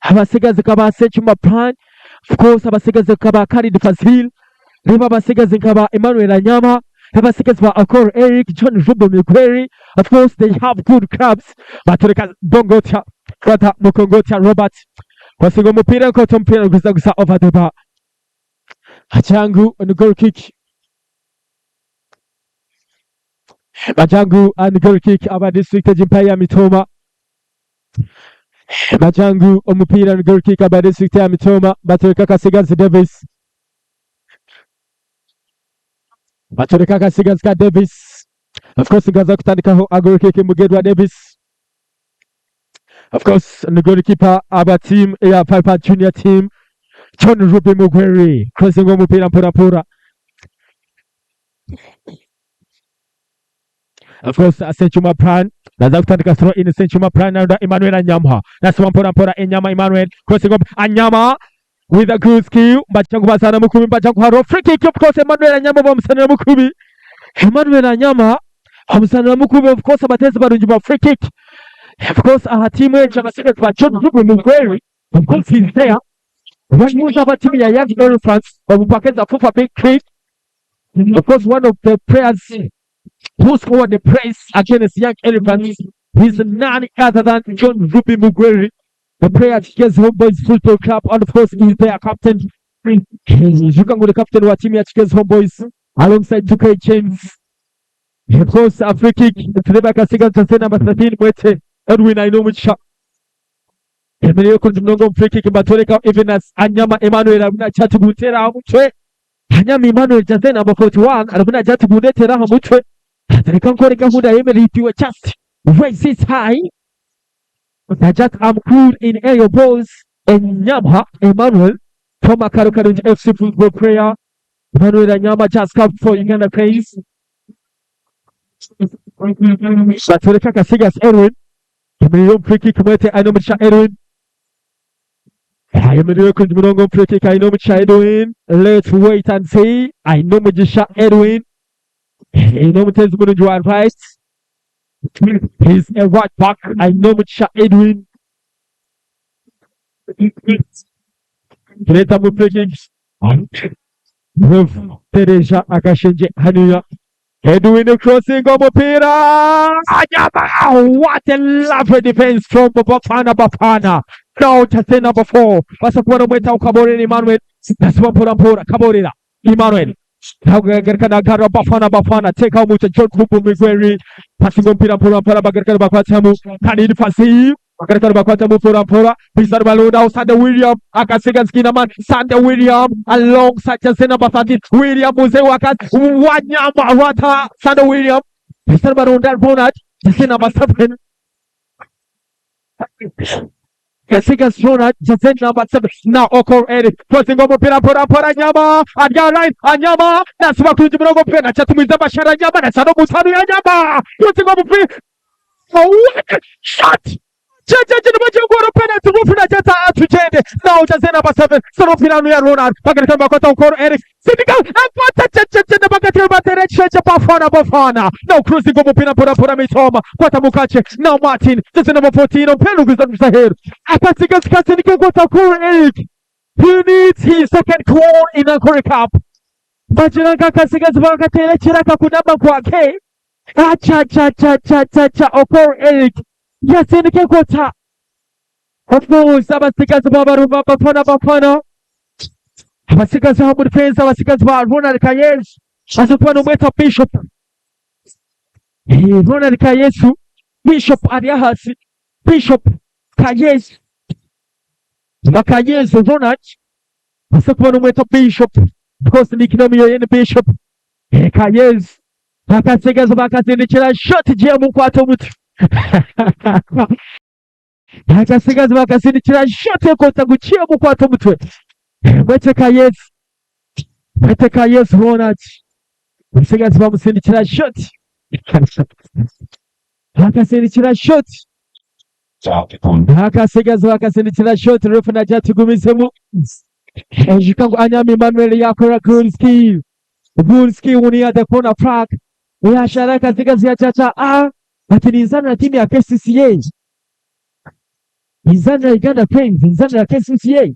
abasigazi nka ba Sechuma Brian of course abasigazi nka ba Khalid Fazil reeba abasigazi nka ba Emmanuel Anyama abasigazi ba Akol Eric John Ruben Miguel of course they have good clubs batureka Bongotya brother Mukongotya Robert wasinga omupiira enkoto omupiira niguza gusa over the bar Achangu on goal kick. Majangu on goal kick aba district egimpa ya Mitooma. Majangu omupiira on goal kick aba district ya Mitooma batereka Kasigazi Davis. Batereka Kasigazi ka Davis. Of course ngaza kutandikaho a goal kick Mugerwa Davis. Of course, ni goalkeeper aba team ya Piper Junior team John Ruby Mugweri crossing omupira mpora mpora. Of course, Senchuma Pran naza kutandika throw in Senchuma Pran na Emmanuel Anyama nasoma mpora mpora Enyama Emmanuel crossing up Anyama with a good skill mbachangu basana mukubi mbachangu haro free kick of course Emmanuel Anyama bamusanira mukubi Emmanuel Anyama Omuzaani mukubi of course abateezi barungi ba free kick of course aha tiimu egyo abasigazi ba John Ruby Mugweri of course he's there bamuuza aba tiimu ya Young Elephants omu mpaka eza FUFA Big League of course one of the players who scored the brace against Young Elephants is none other than John Ruby Mugweri the player at Kigezi Homeboys Football Club and of course he's their captain ijuka ngu ni captain wa tiimu ya Kigezi Homeboys alongside 2K James Of course, a free kick tureba akasiga jersey number 13 Mwete Edwin aine omugisha emereire kurungi munonga omu free kick mbatoreka even as Anyama Emmanuel arimu nagira ati gunteere aha mutwe Anyama Emmanuel jersey number 41 arimu nagira ati gundetere aha mutwe ati reka nkore gahunda yemereire just raise it high nagira ati I'm good in aerial balls Enyama Emmanuel from Akaro Karungi FC football player Emmanuel Anyama just come for Uganda Cranes Batureka Kasigas Edwin yemereire omu free kick Mwete aine omugisha Edwin ayemereire kurungi munonga omu free kick aine omugisha Edwin let's wait and see aine omugisha Edwin aine omuteezi murungi wa right he's a right back aine omugisha Edwin kureetamu free kick Rev Tereja Akashengye haniya Edwin crossing omupiira Anyama what a lovely defense from Bafana Bafana now jersey number 4 basa kuba nomwetaho Kaborera Emmanuel nasiba mpora mpora Kaborera Emmanuel Ntabwo nagarura Bafana Bafana teka omutwe John Kubu Migweri pasinga omupiira mpora mpora bagaruka nibakwatamu Khalid Fazil bagaruka nibakwatamu mpora mpora Bizarre Balonda Sande William akasiga Skinaman Sande William alongside jersey number 13 William Mzee Wakati Wanyama Rata Sande William Bizarre Balonda Ronald jersey number 7 Kasiga Ronald jersey number 7 now Okor Eric crossing omupira mpora mpora Nyama arya line Anyama nasiba kurungi murongo mupira nakyatumiza Bashara Nyama nakyano mutano ya Nyama crossing omupira. Oh, what a shot! Jejeje nibajengoro penalty rufina jeta atujende now jersey number 7 Soropirano ya Ronald bagarika bakota Okor Eric Sindika akwata jejeje nabagatika batere cheche Bafana Bafana now crossing omupira mpora mpora Mitoma kwata Mukache now Martin jersey number 14 ompera kuza Msahero akasiga sikasindika kwata Okor Eric. He needs his second goal in Ankole Cup. Bajiranga akasigaza bakaterekera akakunama kwake acha cha cha cha cha cha Okor Eric yasindike kota. Of course abasigazi babarumba Bafana Bafana abasigazi ba muri fence abasigazi ba Ronald Kayesu aza kuba n'umweta Bishop. Ronald Kayesu Bishop ari hasi Bishop Kayesu na Kayesu Ronald aza kuba n'umweta Bishop. Of course nickname yo yene Bishop. Kayesu akasigaza bakasindikira shot igiye mukwata omutwe akasigaza bakasindikira shot ekota guciye mukwata omutwe mwete Kayesu mwete Kayesu Ronald abasigazi bamusindikira shot akasindikira shot akasigaza bakasindikira shot refu najja tugumizemu ejuka ngu Anyama Emmanuel yakora good skill good skill near the corner flag yashara akasigaza yachacha ah ati ninzanira timu ya KCCA ninzanira Uganda Cranes ninzanira KCCA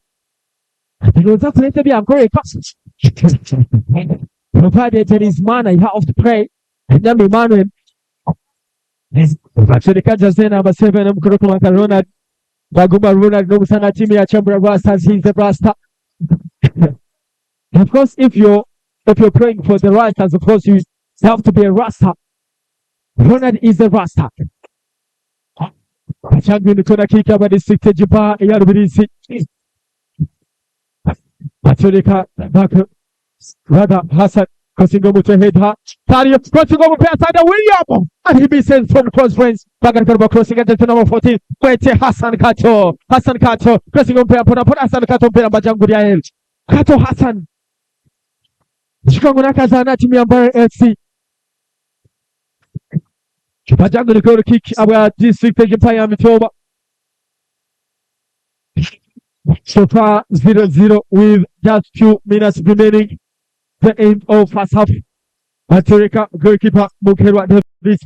ati noza kuleta byankore provided there is manner you have to pray. Anyama Emmanuel Batereka jersey number 7 omukono kumaka Ronald Baguma Ronald n'omusana timu ya Kyambura Rastas. He's the Rasta. Of course, if you're praying for the Rastas, of course you have to be a Rasta. Ronald is a Rasta. Achangwini kona kick aba district Jipa ya Rubirizi Batereka back rather Hassan crossing omutwe header Tario crossing omupira Sada William and he misses from close range. Bagaruka crossing at the number 14 Kwete Hassan Kato Hassan Kato crossing omupira pona pona Hassan Kato mpira majanguri ya El Kato Hassan Chikango nakazana timu ya Mbare FC Majanguri goal kick abwa district Jipa ya Mitoba. So far 0-0 with just 2 minutes remaining the end of first half. Maturika goalkeeper Mukerwa Davis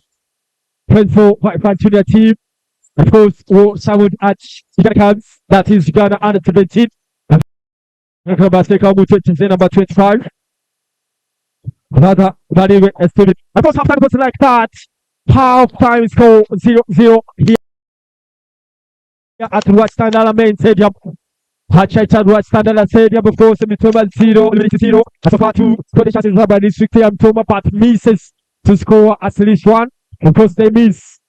playing for White Flag Junior team. Of course, will someone at Uganda, that is Uganda under 17. Number 25. Rather, Vladimir Estevez. Of course, half time goes like that. Half time score 0-0 here at Rwakitandala Main Stadium. Hachaita Rwakitandala Stadium, of course, Mitoma 0, 0. So far, two scored chances by District Mitoma, but misses to score at least one. Of course, they miss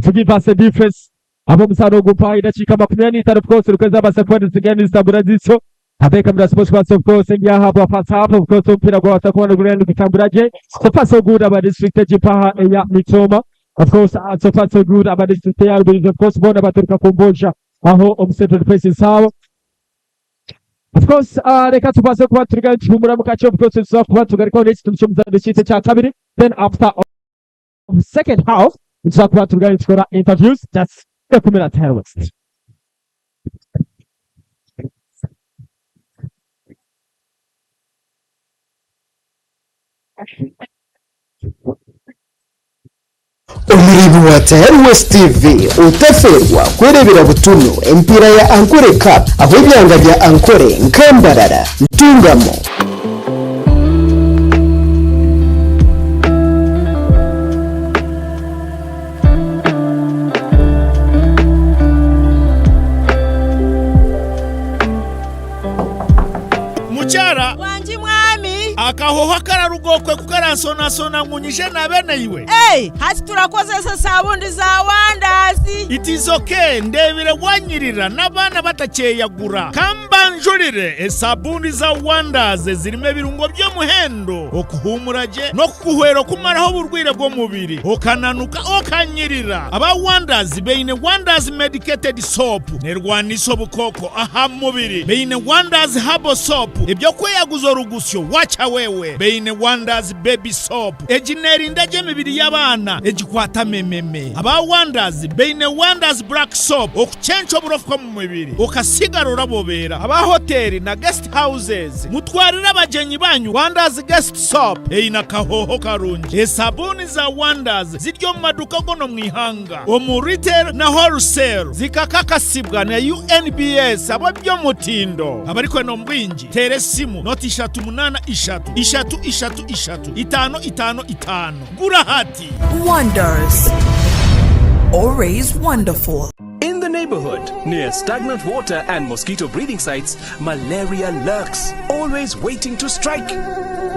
to give us a difference. Abo musano gupa idakika 25 of course rukweza basekwenda zigeni zitambura zityo Abeka mda sports class of course ngia hapo first half of course mpira gwa watakuwa gurenda kutambura je. So far so good aba district Jipaha ya Mitoma. Of course, so far so good aba district ya Rubirizi of course bona baturuka kumbosha aho omu places sawa. Of course, reka tubaze kuba turiga tuhumura mu kace of course tuza kuba tugarikaho n'iki cy'umuzano cyitse cya kabiri, then after of second half tuza kuba turiga tukora interviews just kumira terrorist. Omuriibi wa Tayari West TV utaferwa kwerebera butunu emipiira ya Ankole Cup aho ebyanga bya Ankole Nkambarara Ntungamo. Mukyara. Wangi mwami. Akahoho akararuga okwe ku karansonasona ngu nyije naabe naiwe. Ei, hati turakozesa esabundi za Wonders. It is ok, ndeebire wanyirira n'abaana batakyeyagura. Ka mbanjurire esabuuni za Wonders ezirimu ebirungo by'omuhendo okuhuumura gye n'okukuhwera okumaraho oburwaire bw'omubiri okananuka okanyirira. Aba Wonders baine Wonders Medicated Soap nerwanisa obukooko aha mubiri, baine Wonders Herbal Soap eby'okweyaguza orugusyo wacha wewe, baine Wonders Baby Soap egi nerinda gye emibiri y'abaana egikwata mememe. Aba Wonders baine Wonders Black Soap okucenca oburofa omu mubiri okasigara orabobeera. Aba hoteeri na guest houses mutwarire abagyenyi banyu Wonders Guest Soap eine akahooho karungi. Esabuuni za Wonders ziri omu maduuka goona omu ihanga, omu retail na wholesale, zikakakasibwa na UNBS ab'eby'omutindo. Abarikwenda omu bwingi teera esimu noti 3 8 3 3 3 3 5 5 5. Gura hati! Wonders. Always wonderful. In the neighborhood, near stagnant water and mosquito breeding sites, malaria lurks, always waiting to strike.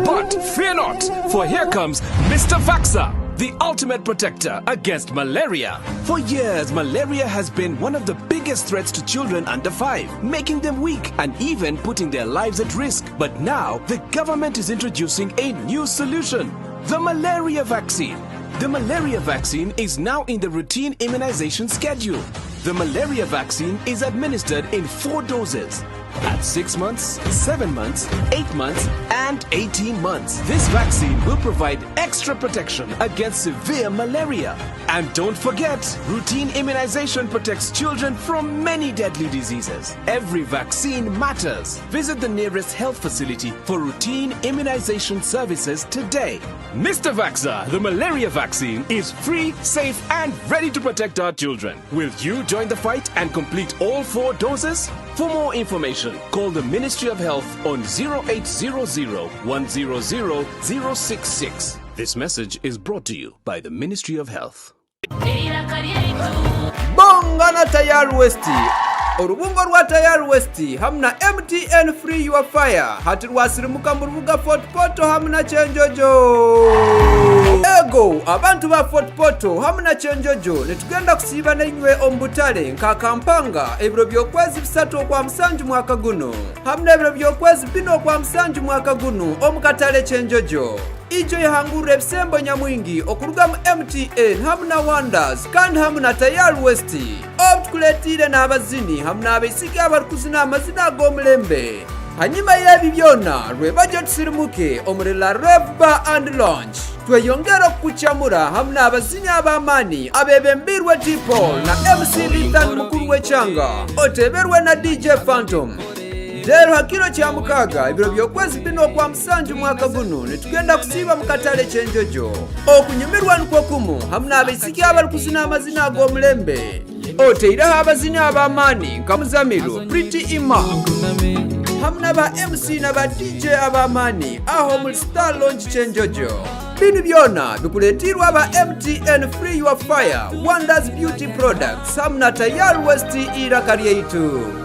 But fear not, for here comes Mr. Vaxa, the ultimate protector against malaria. For years, malaria has been one of the biggest threats to children under 5, making them weak and even putting their lives at risk. But now, the government is introducing a new solution the malaria vaccine. The malaria vaccine is now in the routine immunization schedule. The malaria vaccine is administered in four doses at 6 months, 7 months, 8 months, and 18 months. This vaccine will provide extra protection against severe malaria. And don't forget, routine immunization protects children from many deadly diseases. Every vaccine matters. Visit the nearest health facility for routine immunization services today. Mr. Vaxa, the malaria vaccine, is free, safe, and ready to protect our children. Will you join the fight and complete all four doses? For more information, call the Ministry of Health on 0800 100 066. This message is brought to you by the Ministry of Health. Bonga na Tayari West Orubungo rwa Tayari West hamu na MTN Free Your Fire hati rwasirimuka mu rubuga Fort Portal hamu na Kyenjojo. Ego abantu ba Fort Portal hamu na Kyenjojo nitugenda kusiiba nainywe omu butale nka Kampanga ebiro by'okwezi bisatu okwa musanju mwaka gunu hamu n'ebiro by'okwezi bina okwa musanju mwaka gunu omu katale Kyenjojo. Ijo yahangurra ebisembo nyamwingi okuruga mu MTN hamu na Wonders kandi hamu na Tayari West. Obu tukuletiire n'abazini hamu n'abaisiki abarukuzina amazina ag'omulembe. Hanyima y'ebi byona, rwebagyo tusirimuke omuri La Reve Bar and Lounge tweyongere okukukyamura hamu n'abazini ab'amaani abebembiirwe T-Paul na MC Ethan mukuru w'ekyanga oteberwe na DJ Phantom. Reero ha kiro kya mukaaga ebiro by'okwezi bina okwa musanju mwaka gunu nitugenda kusiiba mu katale Kyenjojo. Okunyumirwa nikwo kumu hamu n'abaisiki abarikuzina amazina ag'omulembe. Oteireho abazini ab'amaani nka Muzamiru, Pretty Emma hamu na ba MC na ba DJ ab'amaani aho omuri Star Lounge Kyenjojo. Binu byona bikureeteirwe aba MTN Free Your Fire, Wonders Beauty Products hamu na Tayari West Eiraka Ryaitu.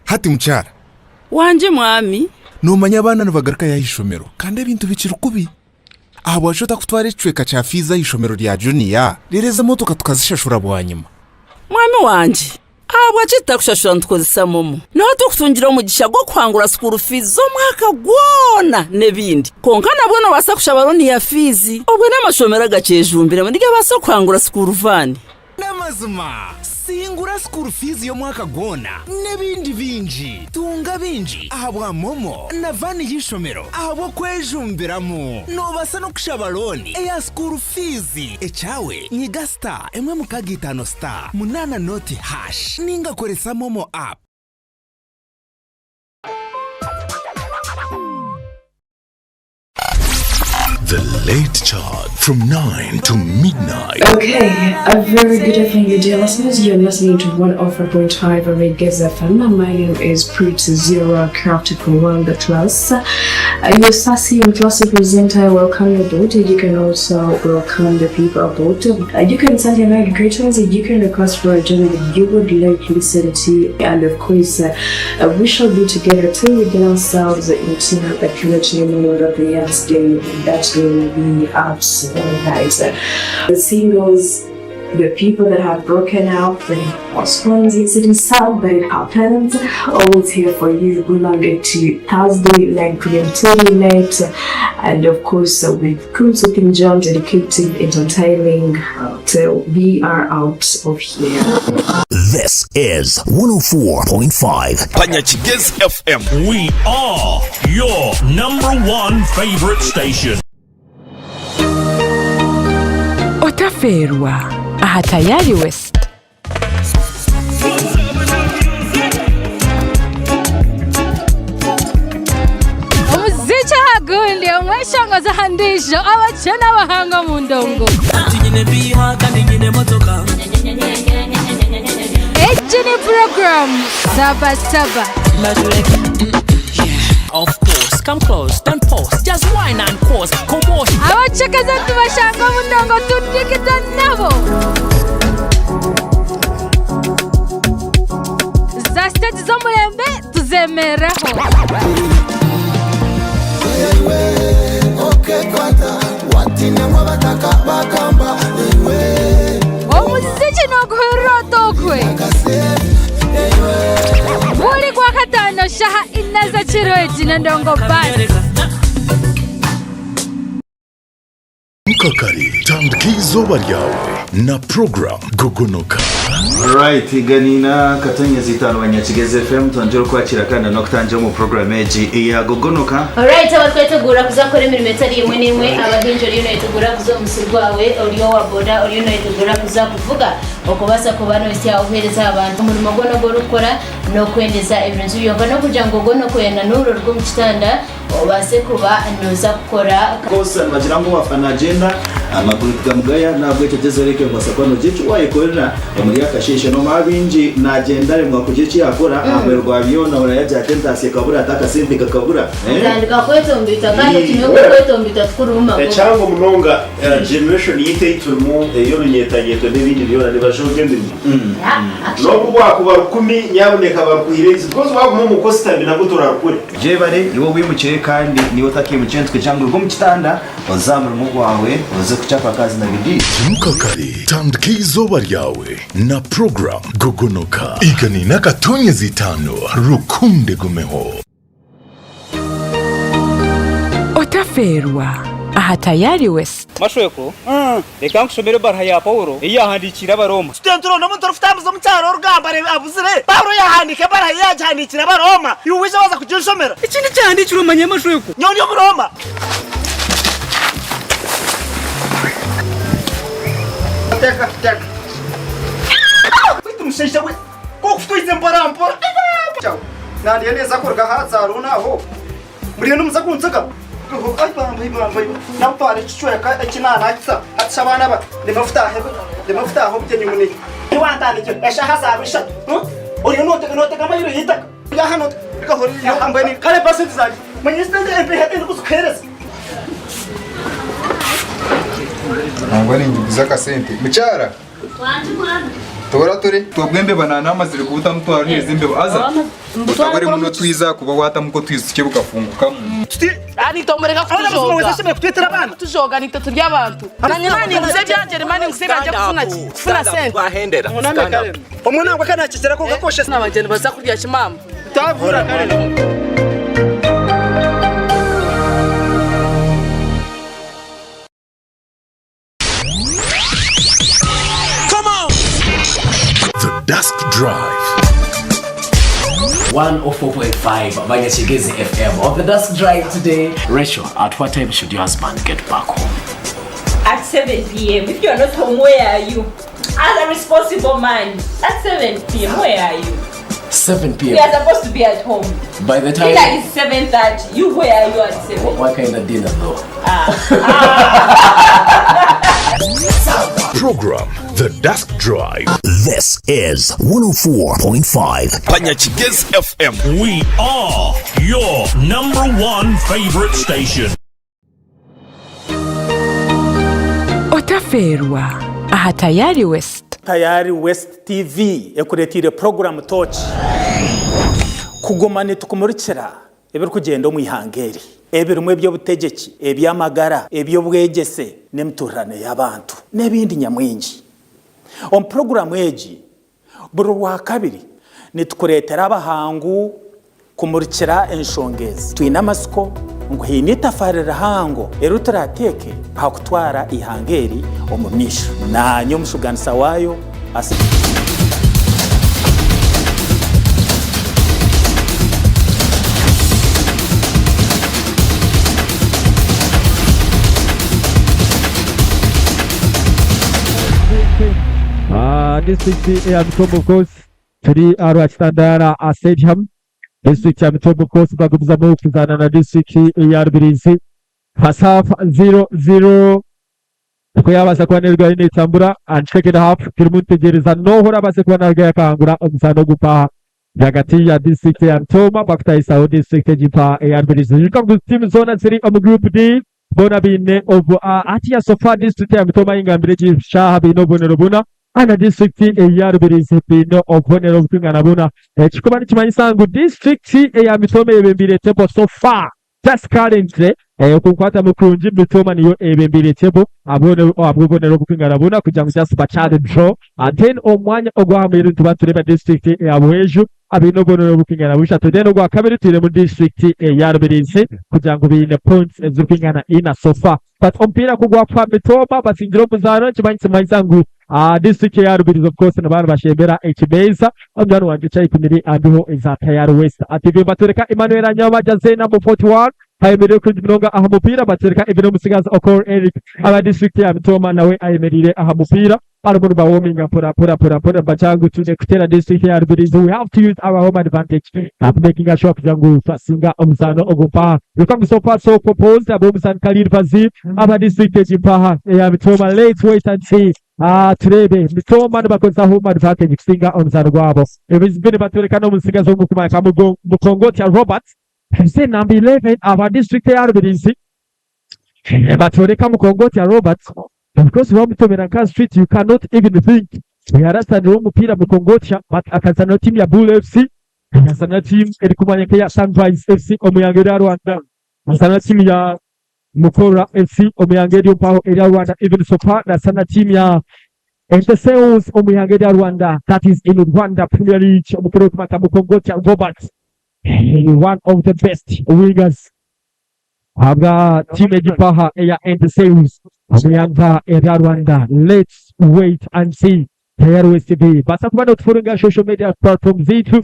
Hati mukyara. Wangye mwami. Noomanya abaana nibagarukayo aha ishomero kandi ebintu bikiri kubi. Ahabwaki otakutwara ekicweka kya fiizi aha ishomero rya juniya reero ezi emotoka tukazishashura bwanyima? Mwami wangye, ahabwaki tutakushashura nitukozesa momo? Niho turikutungira omugisha gw'okuhangura sukuuru fiizi z'omwaka gwona n'ebindi. Kwonka nabwo noobaasa kushaba looni ya fiizi. Obwo n'amashomero agakyejumbiremu nigabaasa kuhangura sukuuru vaani. N'amazima, singura school fees y'omwaka gwona n'ebindi bingi. Tunga bingi ahabwa MoMo na van y'eishomero ahabw'okwejumbiramu. Noobaasa n'okushaba looni eya school fees. Ekyawe nyiga star emwe mukaga itaano star munaana noti hash ninga koresa MoMo app. The Late Chat from 9 to midnight. Okay, a very good evening, you dear listeners. You're listening to 104.5 Reggae FM. My name is Pretty Zero, crafted for World Class. Your sassy and classy presenter, I welcome you aboard. You can also welcome the people aboard. You can send your night greetings. You can request for a journey that you would like to listen to. And of course, we shall be together till we get ourselves into the purity mode of the next day. That will be out all night. The singles, the people that have broken up, the postpones, it is sad, but it happens. Always here for you. Good Monday to Thursday, 9 p.m. till midnight. And of course, with Kunsukin John dedicated entertaining till we are out of here. This is 104.5 Panyakigezi FM. We are your number one favorite station. Otaferwa aha Tayari West. Omuziki aha gundi, omweshongozi aha ndiijo, abakye n'abahanga omu ndongo. Egi ni puroguraamu Saba Saba. Of course, come close, don't pause, just wine and cause commotion. Abacekeza tubashanga omu ndongo tudigiza nabo. Za siteegi z'omurembe tuzemereraho. Omuziki nooguhurira ota okwe? Buri Gwakataano shaaha ina z'ekiro egi n'endongo bus. Mukakare tandika eizooba ryawe na program Gogonoka. Right, ganina katonyezi itano banyakigezi FM twongere okwakira kandi n'okutangira omu program egi eya Gogonoka. Alright, abatwetegura kuzakora emirimo etari emwe n'emwe abahingi oriyo noyetegura kuza omu musiri gwawe ori owa boda oriyo noyetegura kuza kuvuga okubaasa kuba nohitsya obuheereza aha bantu omurimo gwona ogu orikukora n'okwendeza ebirungi byonka n'okugira ngu ogwo n'okwenanuura oruge omu kitanda obaase kuba nooza kukora Kosa nibagira ngu owafa nagyenda amaguru tigamugaya nahabwekyo gyezaho oreke ngu obaasa kuba nogira eki wayekorera omuri akasheeshe nomanya baingi nagyenda aremwa kugira eki yakora aha muheru gwa byona oraba yagira ati entaasya ekabura ati akasente kakabura eh. Otandika kwetomboita kandi okimanya ngu okwetomboita tikurimu magoba. Ekyangu munonga generation yaitu ei turimu ey'orunyetanyeto n'ebindi byona nibajoga emirimo. N'obu bwakuba rukumi nyabuneka barukuhire eizi because waguma omu kositami nabwo torarukure. Jebare iwe owimukire kandi niiwe otakeimukire nitukugira ngu ruga omu kitanda oze aha murimo gwawe oze kuchapa kazi na bidii. Imuka kare, tandika eizooba ryawe na program Gogonoka. Igana n'akatonyezi itaano rukunde egumeho. Otafeerwa aha Tayari West. Mashweko, reka nkushomere ebaruha ya Paulo ei yaahandiikiire Abarooma. Tutyo nituronda omuntu orikutambuza omu kyaro orikugamba abuzire. Paulo yaahandiika ebaruha ye yaagihandiikira Abarooma. Iwe waija waaza kuginshomera. Eki n'ekyahandiikirwe omanye Mashweko. Nyowe ndi Omurooma. Beitu mushaija we, nk'oku twija mpora mpora. Nandya neza kuruga aha saruuni aho. Muriyo nimuza kuntsiga? Ai bamba, ai bamba, ai Namutwara ekicweka eki naanakisa. Hati shi abaana aba nibafutaahe nibafutaahe obugyenyi munei. Tiwantandikira eshaaha zaaba ishatu. Oriyo nootega nootega amairo y'eitaka. Ori aha nootega horiyo mbwenu kare mpa sente zangye. Manya esente empiiha tindikuzikuheereza. Nangwa ninyiguza akasente. Mukyara! Toora tore. Obwo embeba nanamazire kuba otamutwara ohereza embeba haza otabure muno otwizi ahakuba watamu nk'otwizi tukye bukafungukamu. Kutujoga nitwe turi abantu. Nanye naninguza ebyangye rema ninguza ebyangye kufuna ki? Kufuna sente. Omwana wangu akanakikyera kwonka kosha. Abangye nibaza kurya ki maama? Come on! The Dusk Drive. 104.5 Banyakigezi FM. On the Dusk Drive today, Rachel, at what time should your husband get back home? At 7 p.m. If you're not home, where are you? As a responsible man, at 7 p.m., where are you? 7 We p.m. are supposed to be at home. By the time. Dinner is 7:30. You where are you at 7? What kind of dinner though? Program The Dusk Drive. This is 104.5 Panyakigezi FM. We are your number one favorite station. Otafeerwa aha Tayari West. Tayari West TV ekureteire puroguramu Tooki kuguma nitukumurikira ebirikugyenda omu ihanga eri ebirimu eby'obutegyeki, eby'amagara, eby'obwegyese n'emituurirane y'abantu n'ebindi nyamwingi. Omu puroguramu egi, buri Rwakabiri nitukureetera abahangu kumurikira enshonga ezi. Twine amatsiko ngu haine itafaari rihango eri turaateeke aha kutwara eihanga eri omu maisho. Naanye omushuganisa waayo Asi. Disiturikiti eya Mitobo of course turi aha Rwakitandaara Stadium. Disiturikiti ya Mitobo of course bagumizamu kuzaana na disiturikiti eya Rubirizi. First half 0-0 Ku yaabaasa kuba neerugayo neetambura and second half turimu nitutegyereza n'oha oraabaase kuba naarugayo akahangura omuzaano ogu mpaha rwagati ya disiturikiti eya Mitooma bakutahisaho disiturikiti egi mpaha eya Rubirizi. Ijuka ngu tiimu zoona ziri omu group D boona baine obu hatiya so far disiturikiti eya Mitooma eyingambire egi shaaha baine obubonero buna kandi na disiturikiti eya Rubirizi baine obubonero obukwingana buna ekirikuba nikimanyisa ngu disiturikiti eya Mitooma eyebembeire table so far. Just currently okunkwatamu kurungi Mitooma niyo ebembeire table ahabw'obubonero obukwingana buna kugira ngu just bakyari draw and then omu mwanya ogwa muheru nituba nitureeba district eya Buhweju abaine obubonero obukwingana bushatu then ogwa kabiri twinemu district eya Rubirizi kugira ngu baine points ezirikwingana ina so far but omupiira kugwakwa Mitooma basingire omuzaano nikimanyisa ngu District eya Rubirizi of course nibaba nibashembera ekimeeza. Omunywani wangye Kyaikumiri andiho eza Tayari West TV. Mbatureka Emmanuel Anyama Jose number 41 ayemereire kurungi munonga aha mupiira. Mbatureka even omutsigazi Okor Eric aba district ya Mitooma nawe ayemereire aha mupiira. Barimu nibawominga mpora mpora mpora mpora nibagira ngu twine kuteera district ya Rubirizi. We have to use our home advantage kumakinga sure kugira ngu twasinga omuzaano ogu mpaha. Ijuka ngu so far so composed ab'omuzaani Khalid Fazil aba district egi mpaha eya Mitooma. Let's wait and see. Ah, tureebe Mitooma nibakozesa home advantage kusinga omuzaano gwabo. Ebizibu nibatworeka n'omutsigazi w'omukumanya nka Mukongotya Robert Hussein number 11 aba district eya Rubirizi. Batworeka Mukongotya Robert of course wamutomera nka street you cannot even think. Yarasanire omupiira Mukongotya but akazanira tiimu ya Bull FC, akazanira tiimu erikumanya nk'eya Sunrise FC omu ihanga erya Rwanda. Azana tiimu ya Mukura FC omu ihanga eryo mpaho erya Rwanda even so far nasana tiimu ya Etincelles omu ihanga erya Rwanda that is in Rwanda Premier League omukuru orikumata Mukongotya Robert one of the best wingers ahabwa tiimu egi mpaha eya Etincelles omu ihanga erya Rwanda. Let's wait and see. Tayari West TV baasa kuba notufollowinga social media platform zaitu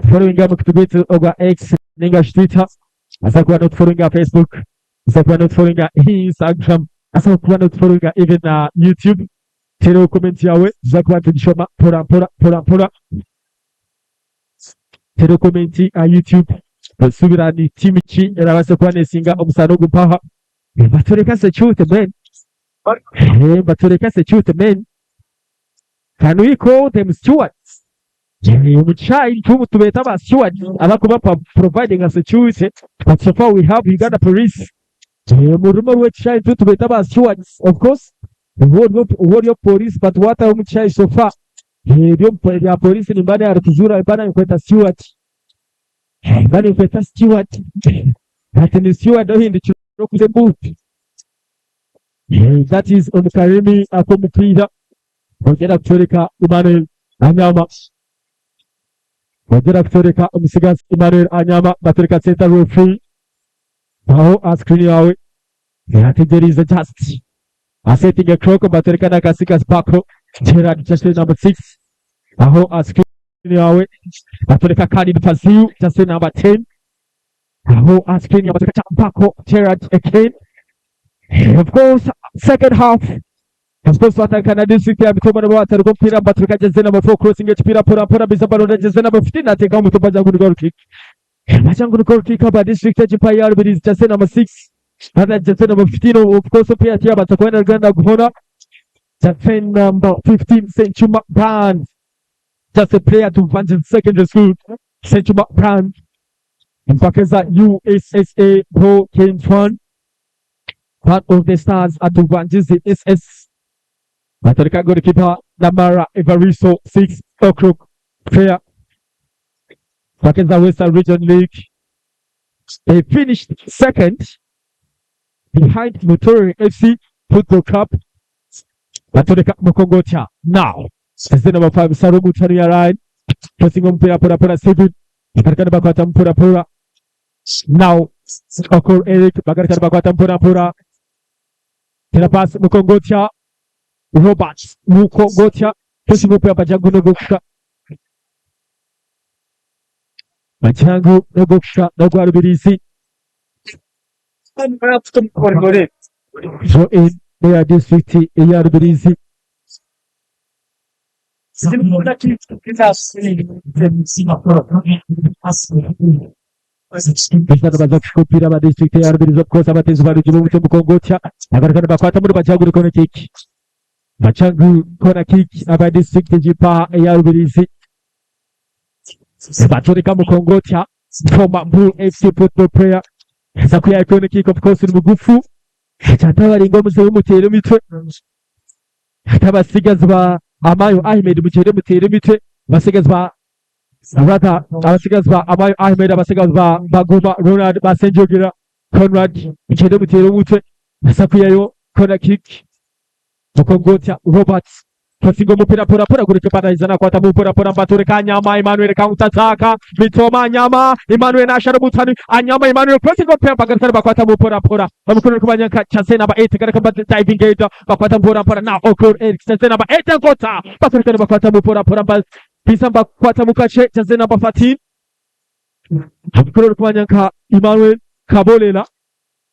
followinga omukutu gwaitu ogwa X ninga shi Twitter Baasa kuba notufollowinga Facebook baasa kuba notufollowinga Instagram baasa kuba notufollowinga even na YouTube tereho comment yawe tuza kuba nitugishoma mpora mpora mpora mpora tereho comment aha YouTube osubira ni tiimu ki erabaase kuba nesinga omuzaano ogu mpaha batureka security men batureka security men can we call them stewards Omu kishaayi itwe tubeeta ba stewards abarikuba providing a security but so far we have Uganda police. Omu rurimi orw'ekishaayi itwe tubeeta ba stewards of course oba ori omupooriisi but waataaha omu kishaayi so far ebya pooriisi nimba naarikujuura nimba ninkweta steward nimba ninkweta steward hati ni steward ohindukire okuza ebuutu that is omu karimi ak'omupiira. Ogyenda kutworeka Emmanuel Anyama. Ogyenda kutworeka omutsigazi Emmanuel Anyama batworeka center referee aho aha screen yawe yategyereize just asetinge clock batworeka na Kasiga Sparkle Gerard just number 6 aho aha screen yawe batworeka Khalid Fazil just number 10 aho aha screen yawe batworeka Sparkle Gerard again. Of course second half. Of course batandika na district ya Mitomo nabo bataruka omupiira baturuka jeze number 4 crossing ekipiira mpora mpora biza baronda jeze number 15 ateekaho omutwe Bajangu ni goal kick. Bajangu ni goal kick aba district ekipa ya Rubirizi jeze number 6 hata jeze number 15 of course omupiira tiyabaasa kuba naruganda guhona jeze number 15 Senchuma Brand just a player to Vantage Secondary School Senchuma Brand empaka eza USSA Pro Kentwan part of the stars at Ubangizi SS. Batarika goalkeeper Namara Evaristo 6 o'clock prayer. Pakenza Western Region League. They finished second behind Mutori FC Football Club. Batoreka Mukongotya now. Jersey number 5 Sarumu Tania line. Pressing mpira pora pora Steven. Bagarika bakwata mpora pora. Now Okor Eric bagarika bakwata mpora pora. Tera pass Mukongotya. Robert Mukongotya. Pressing mpira Bajangu no Bajangu no gokusha no gwa Rubirizi. So in their district eya Rubirizi. Bashana baza kushika aba district ya Rubirizi of course abatezi barugire omuti Mukongotya. Agarukana bakwata muri Bajangu corner kick. Bajangu corner kick aba district ekipa eya Rubirizi. Batoreka Mukongotya former Bull FC football player. Aza kuya corner kick of course ni mugufu. Kyatabaringa omuzeyi mutere emitwe. Ate abasigazi ba Amayo Ahmed mutere mutere emitwe. Abasigazi ba rather abasigazi ba Amayo Ahmed abasigazi ba Baguma Ronald Basenjogera Conrad mutere mutere omutwe. Aza kuyayo corner kick. Mukongotya Robert Pasingo umupira pora pora kuri kipa na kwata mupira pora mbature kanyama Emmanuel counter attack Mitoma Anyama Emmanuel nashara mutani Anyama Emmanuel crossing umupira bagarukana bakwata mupira pora bamukuru kumanya chance number 8 garaka but diving gate bakwata mpora pora now Okor Eric chance number 8 ngota bagarukana bakwata mupira pora ba bisa bakwata mukache chance number 13 bamukuru kumanya ka Emmanuel Kabolela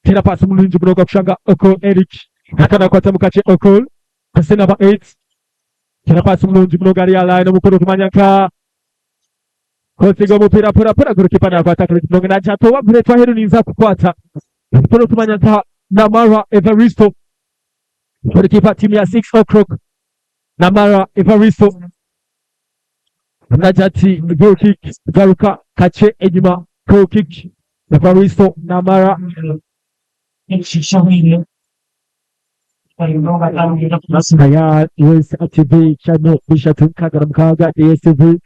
tera pasi mulungi munoga kushanga Okor Eric akana kwata mukache Okor chance number 8 tera pasi mulungi munoga ari line omukuru kumanya ka Kosiga omupira pora pora golikipa nakwata kulungi najatowa buretwa heru ninza kukwata mukuru kumanya nka Namara Evaristo golikipa timu ya 6 o'clock Namara Evaristo najati goal kick garuka kache enyuma goal kick Evaristo Namara aya West TV channel 366 DSTV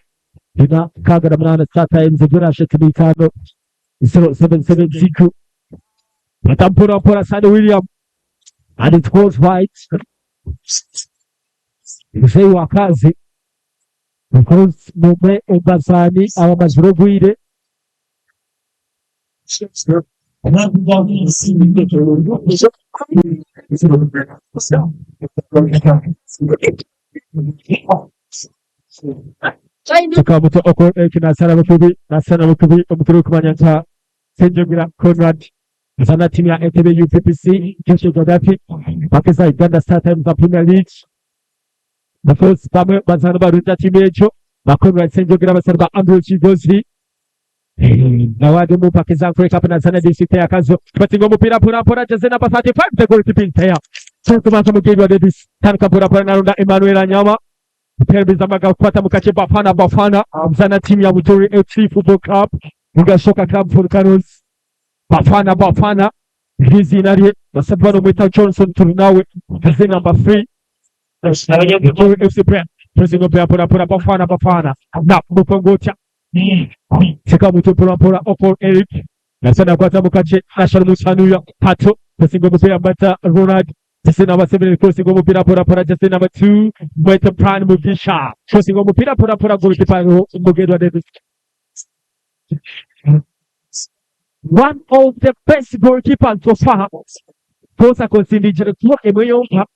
468 Star Times 35 077 Batampura mpora Sani William and it goes right mzee wa kazi of course mumwe omubazaani abamazire obwire Tukamuto Okor Eric nasara bukubi nasara bukubi omukuru w'okumanya nka Senjogera Conrad azana timu ya Entebbe UPPC Joshua Gaddafi bakeza Uganda Star Times Premier League of course bamwe bazana barunda timu ekyo ba Conrad Senjogera basara ba Andrew Kigozi nawadi mu Pakistan Free Cup nazana district ya Kazo batinga umupira pora pora jeze number 35 the goalkeeping player Tumanza mugirwa Davis tanuka pora pora narunda Emmanuel Anyama Perbiza kukwata mukache Bafana Bafana mzana timu ya Butori FC Football Club Mugashoka Club Volcanoes Bafana Bafana izina rye basabwa nomwita Johnson Turunawe jeze number 3 Butori FC player pressing up pora pora Bafana Bafana na Mukongotya Seka muto pora pora Okor Eric nasana kwata mukache Nashal Musanuya Pato pressing umupira Mata Ronald Jesse number 7 crossing umupira pora pora Jesse number 2 Mweta Pran Mugisha crossing umupira pora pora goalkeeper Mugerwa Davis one of the best goalkeepers so far Kosa konsindijira kuba emwe yonka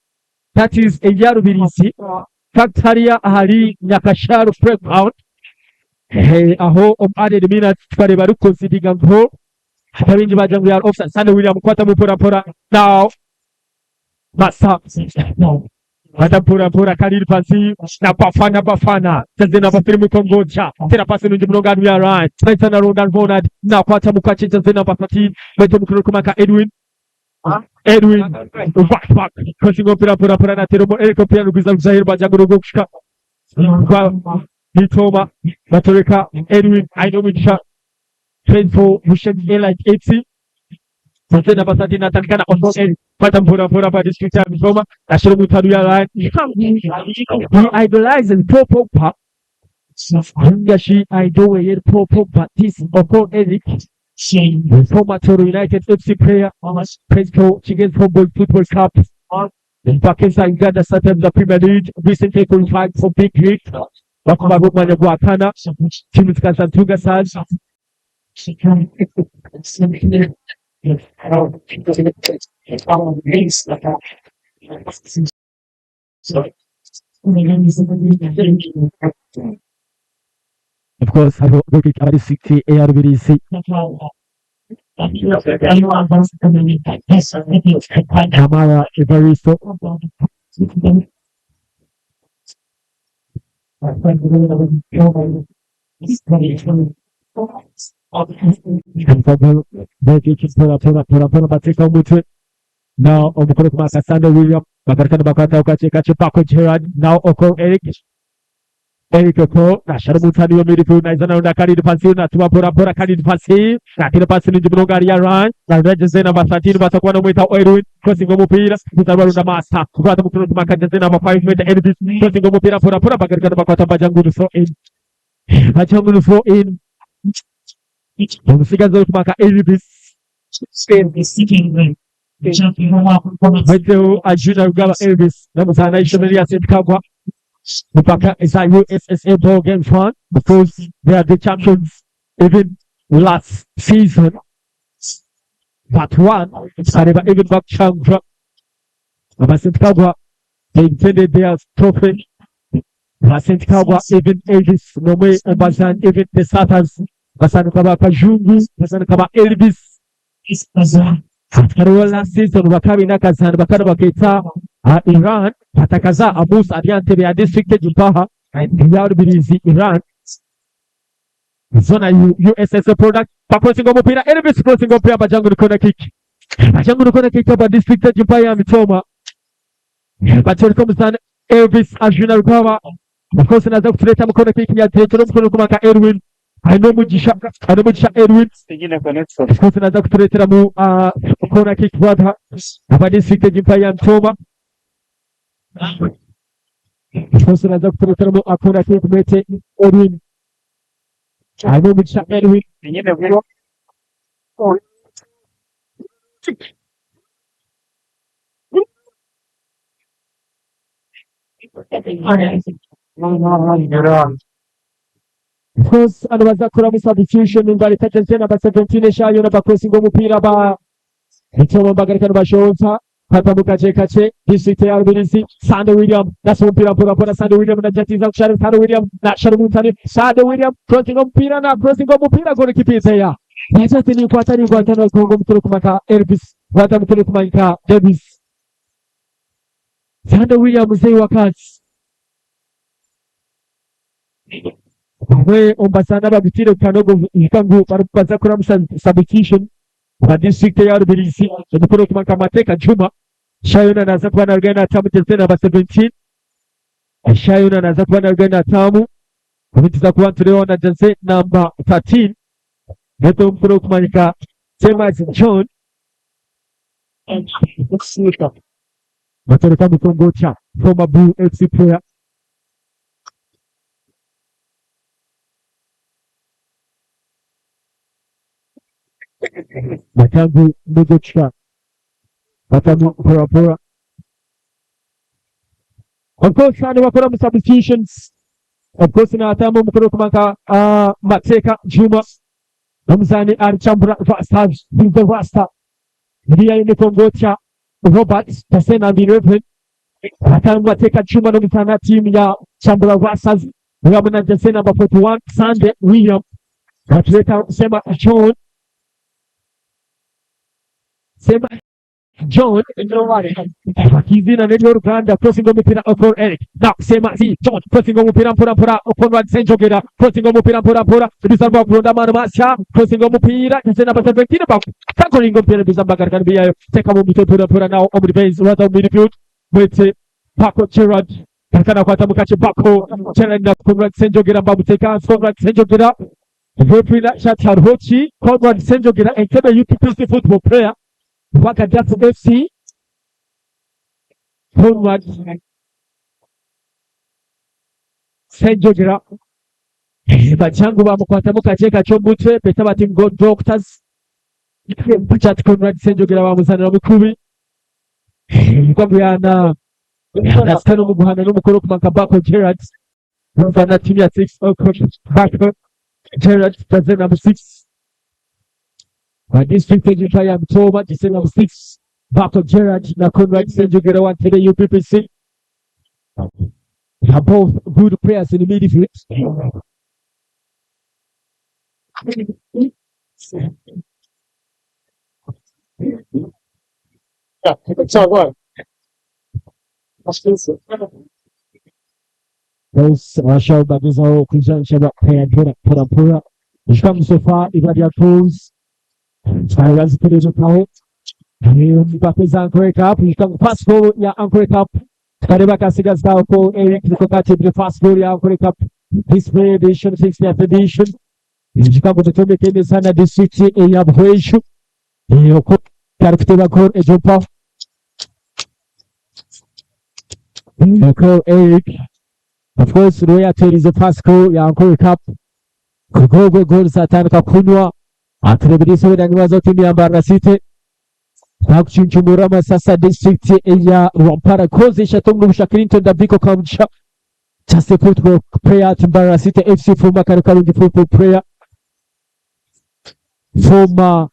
that is eya Rubirizi fact hariya ahari Nyakasharu playground Hey, aho om added minutes twareba rukonsidinga ngo atabingi baja ngo yari offside Sande William kwata mupora pora now Masa Bata mpora mpora Khalid pasi na Bafana Bafana Jose number 3 Mukongocha tera pasi nungi munonga ya right Naitana Ronald Ronald nakwata mukache Jose number 13 Baita mukuru kumaka Edwin Edwin right back crossing mpira mpora mpora na Teromo Eric mpira rugwiza Zahir Bajanguru gushika kwa Mitoma batoreka Edwin Ainomugisha train for Bushenyi Elite FC Jose number 13 atandika Osborne Eric pata mpora mpora pa district ya Mitoma ashira mutanu ya line He idolizes Paul Pogba Ngashi idol Paul Pogba this Osborne Eric former Toro United FC player plays for Kigezi Homeboys Football Club Pakistan Uganda started the Premier League recently qualified for Big League bakuba b'umwanya gwa kana timu zikaza Stars Of course, hariho Rocket aba district ya Rubirizi Amara Evaristo Mpora mpora mpora mpora bateka umutwe now omukolo kumaka Sande William bagarukana bakwata kace kace Bako Gerard now Oko Eric Eric Oko nashara umutani wa midfield na izana na Khalid pasi na tuma pora pora Khalid pasi na kila pasi ni jimunonga ya Ryan na Jose number 13 batakuwa na mwita Edwin crossing umupira kutarwa na Master kukwata mukolo kumaka Jose number 5 mwita Elvis crossing umupira pora pora bagarukana bakwata Bajanguru so in Bajanguru so in omusigazi okumaka Elvis Baiteho Ajuna Rugaba Elvis namuzaana ishomero lya St. Kagwa mpaka eza USSA Ball Games 1 because they are the champions even last season but one kareba even bakushangura aba St. Kagwa they defended their trophy ba St. Kagwa even Elvis nomwe ombazan even the Satters basanuka ba Kajungu basanuka ba Elvis hariho last season bakabina akazana bakana baketa Iran batakaza Amus ari ntebe ya district Jumpaha ya Rubirizi Iran zona USS product pa crossing umupira Elvis crossing umupira Bajangu corner kick Bajangu corner kick aba district Jumpaha ya Mitoma batoreka umusana Elvis Ajuna Rugaba of course naza kutuleta mu corner kick ya Tetero mukono kumaka Erwin Ainomugisha Ainomugisha Erwin of course naza kutuletera mu corner kick brother aba district Jumpaha ya Mitoma of course naza kutuletera mu corner kick mete Erwin Ainomugisha Erwin Of course, ano bazakora mu substitution ngaleta jersey number 17 shayo na crossing umupira ba Mitoma bagarikana bashonza papa mu kace kace district ya Rubirizi Sande William nasa umupira mpora mpora Sande William na jatiza kushara Sande William na shara mutani Sande William crossing umupira na crossing umupira goal kipize ya Yachati ni kwata ni kwata na kongo mutoro kumaka Elvis wata mutoro kumaka Davis Sande William mzee wa kazi we ombasana babitire kanogo nkangu bazakora mu substitution ba district ya Rubirizi omukuru kumaka Mateka Juma Shayona naza kuba narugenda atamu jersey number 17 Shayona naza kuba narugenda atamu kubitiza kuba tureona jersey number 13 neto omukuru kumanyika Semas John batoreka Mukongocha former Blue FC player Matangu Mugocha Batamu Pora Pora. Of course, and wakora mu substitutions. Of course, na atamu mukuru kumaka Mateka Juma Ramzani Archambra Rasta the Rasta Ndiya Mukongocha Robert Tasena Reverend Atamu Mateka Juma no mutana team ya Chambra Rastas William na jersey number 41 Sunday William Atuleta Sema John Sema John Bakizina n'ery'oruganda crossing omupira Okor Eric now Semazi John crossing omupira mpora mpora Conrad Senjogera crossing omupira mpora mpora bizarwa kulonda amano masya crossing omupira ndetse na 17 back tackling omupira bizambagarika biyayo teka mu mutwe mpora mpora now omuri base rather midfield Mwete Paco Gerard Karakana kwata mukache Paco Gerard na Conrad Senjogera mbamuteka Conrad Senjogera Referee shati hariho Conrad Senjogera Entebbe UPPC football player Wakajatu FC Conrad Senjogera bachangu bamukwatamu kache kaky'omutwe beta bati ngo doctors Bachat Conrad Senjogera bamuzanira mukubi kwaguyana nasita n'omuguhana n'omukuru kumanka Bako Gerard bana timu ya 6 o'clock Bako Gerard jersey number 6 wa district ejita ya Mtoma jersey number 6 Bako Gerard na Conrad Senjogera wa Entebbe UPPC. They are both good players in the midfield. Those abashaho kujanisha mpora mpora mpora Jikamu sofa ibara tools bazitereje Mbappe Ankore Cup jikamu pass goal ya Ankore Cup tukareba kasigaza ko Eric niko katebye pass goal ya Ankore Cup display edition 60th edition jikamu tutomeke sana district ya Buhweju uko kari kuteba goal ejopa Ko Eric of course niwe yaterize pass goal ya Ankore Cup ku rwego goal zatandika kunywa aturebera isoberanywa zo timu ya Mbarara City ntakucinjumura Masasa district ya Rwampara koze eshatu mu Clinton Daviko Kamugisha just a football player at Mbarara City FC, former Karukarungi football player, former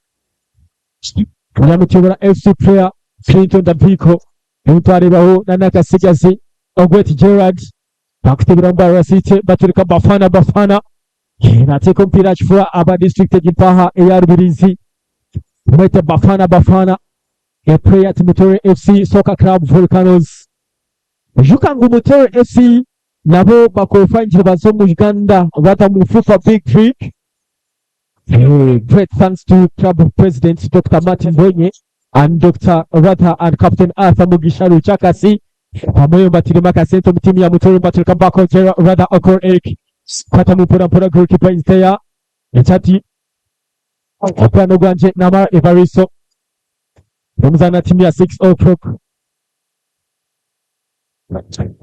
Nyamutubura FC player Clinton Daviko nimutwarebaho na Nakasigazi Ogwet Gerard bakutebera Mbarara City baturika Bafana Bafana bateka omupiira kifuba aba district egimpaha eya Rubirizi mwete Bafana Bafana, a player at Mutore FC Soccer Club Volcanoes. Juka ngu Mutore FC nabo baqualifyingire baza mu Uganda bata mu FIFA Big League. Great thanks to club president Dr. Martin Bonye and Dr. Ratha and Captain Arthur Mugisha Ruchakasi pamoja batirima akasente mu timu ya Mutore baturika Bako Rather Okor Eric kwata mupira mpora goalkeeper is there echati okwano gwanje Namara Evaristo omuzana timu ya 6 o'clock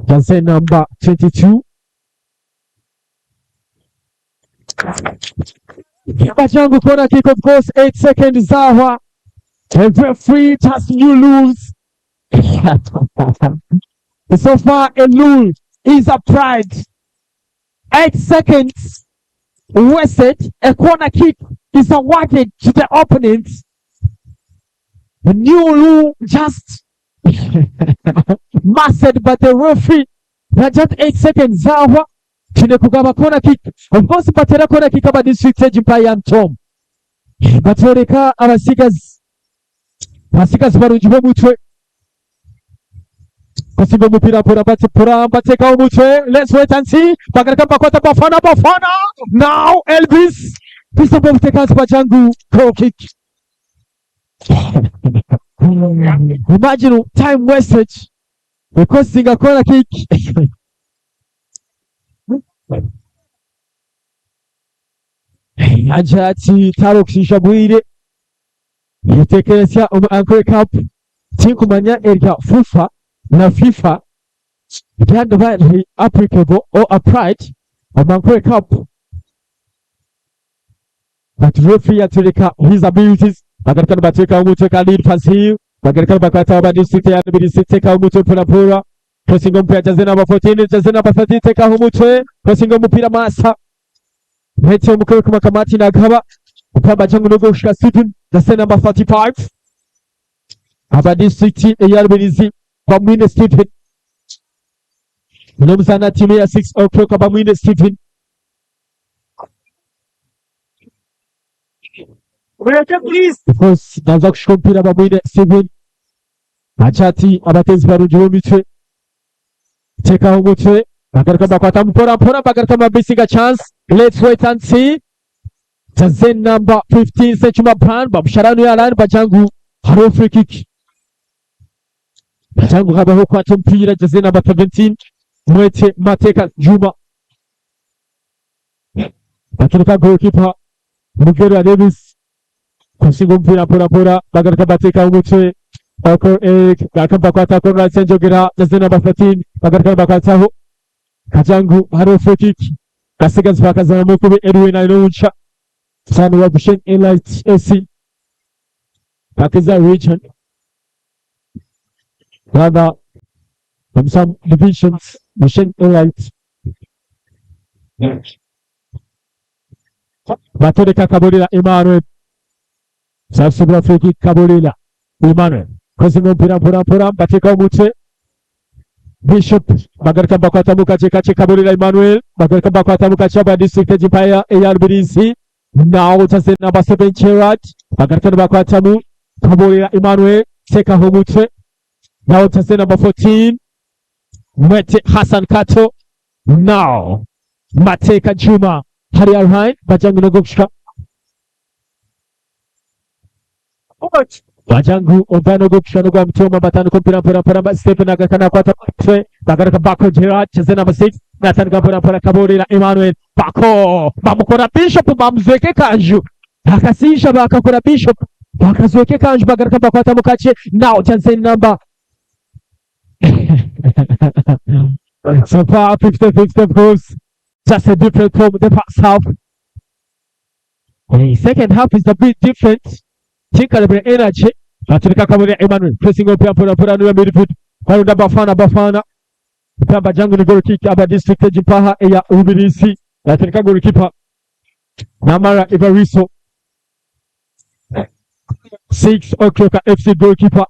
jersey number 22 Bachangu corner kick, of course, 8 seconds Zawa. And referee just you lose. So far Elul is a pride. 8 seconds wasted. A corner kick is awarded to the opponent. The new rule just mastered by the referee. Just 8 seconds Zawa. Tine kugaba corner kick. Of course batera corner kick aba district ya Tom. Batwereka abasigazi abasigazi barungi b'omutwe kusimba umupira pura bati pura bateka umutwe. Let's wait and see. Bagarika bakwata Bafana Bafana now Elvis Bisaba butekazi Bachangu goal kick. Imagine time wasted because a corner kick. Agira ati tarokushisha bwire yetekereza omu Ankole Cup tinkumanya erya FUFA na FIFA byandaba applicable or applied omu Ankole Cup, but referee yatureka his abilities bagaruka nibateekaho omutwe kandi pass here bagaruka nibakwata aba district ya Rubirizi tekaho umutwe pura pura crossing umupira jersey number 14 jersey number 13 tekaho umutwe crossing umupira masa Mete umukuru ku makamati nagaba upamba changu nogo gushika Stephen jersey number 35 aba district ya Rubirizi Bamwine Stephen n'omuzaana tiimu ya 6 o'clock Bamwine Stephen. Ureke please. Of course naza kushika omupiira Bamwine Stephen. Akyati abateezi barungi b'omitwe teekaho omutwe bagaruka bakwata mpora mpora bagaruka babisinga chance. Let's wait and see. Jersey number 15 Sechuma Brown bamushara nuya line bajangu hariho free kick. Bajangu habaho kwata omupiira jersey number 17 Mwete Mateka Juma. Batereka goalkeeper Mugerwa Davis kusinga omupiira mpora mpora bagaruka bateekaho omutwe Oko Eric garuka bakwata Conrad Senjogera jersey number 13 bagaruka bakwataho Kajangu hariho free kick Kasigazi bakazanamu kubi Edwin Ainowuncha Sani wa Bushenyi Elite SC Pakiza region rather from some divisions Bushenyi Elite Batereka Kabolera Emmanuel Sasubra free kick Kabolera Emmanuel kozinga omupiira mpora mpora bateekaho omutwe Bishop bagaruka bakwatamu kakye kakye Kabolera Emmanuel bagaruka bakwatamu kakye aba district egipaya eya Rubirizi nawo jersey number 7 Gerard bagaruka nibakwatamu Kabolera Emmanuel teekaho omutwe nawo jersey number 14 Mwete Hassan Kato now Mateka Juma hariya line bajangu nogokushika Bajangu omutano gw'okushusha n'ogwa Mutoma batandika omupiira mpora mpora ba Stephen agaruka nakwata omutwe bagaruka Bako Gerard jersey number 6 natandika mpora mpora Kaborera Emmanuel Bako bamukora Bishop bamuzweka ekanju akasisha bakakora Bishop bakazweka ekanju bagaruka bakwatamu kakye now jersey number so far 50-50 of course just a different from the first half. The second half is a bit different. Tinkalebere energy. Batereka Kaborera Emmanuel pressing omupiira mpora mpora nuya midfield. Barunda Bafana Bafana. Pamba jangu ni goal kick aba district egimpaha eya Rubirizi. Batereka goalkeeper Namara Evariso. 6 o'clock FC goalkeeper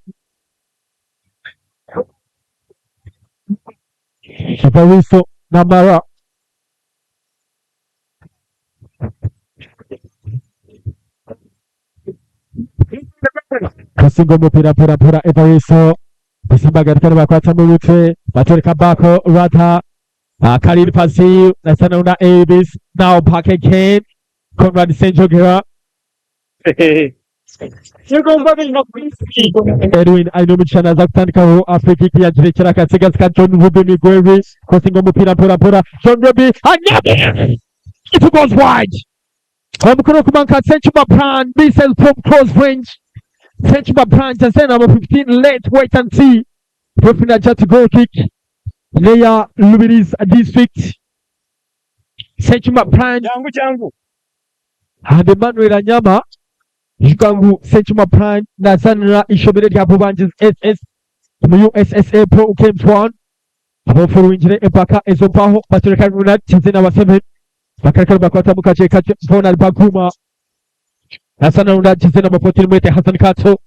Evariso Namara. Kasinga omupiira mpora mpora Evariso Bisimba bakwata mu mutwe batereka Bako Rata Khalid Fazil Nasana Avis now back again Conrad Senjogera Edwin Ainomugisha naza kutandikaho free kick yagirekera akatsigazi ka John Ruby Migweri crossing omupiira mpora mpora John Ruby Anyame it goes wide omukono okumanka Senchuma Brand misses from close range Senchuma Brand jersey number 15 let's wait and see Profina just goal kick Leya Lubirizi district Senchuma Brand Jangu jangu. and Emmanuel Anyama ijuka ngu Senchuma Brand nazanira ishomero rya Bubangizi SS mu USSA Pro Games 1 abofurwingire empaka ezo mpaho batereka Ronald jersey number 7 bakareka bakwata mu kace kace Ronald Baguma Hassan Ronald jersey number 14 Mwete Hassan Kato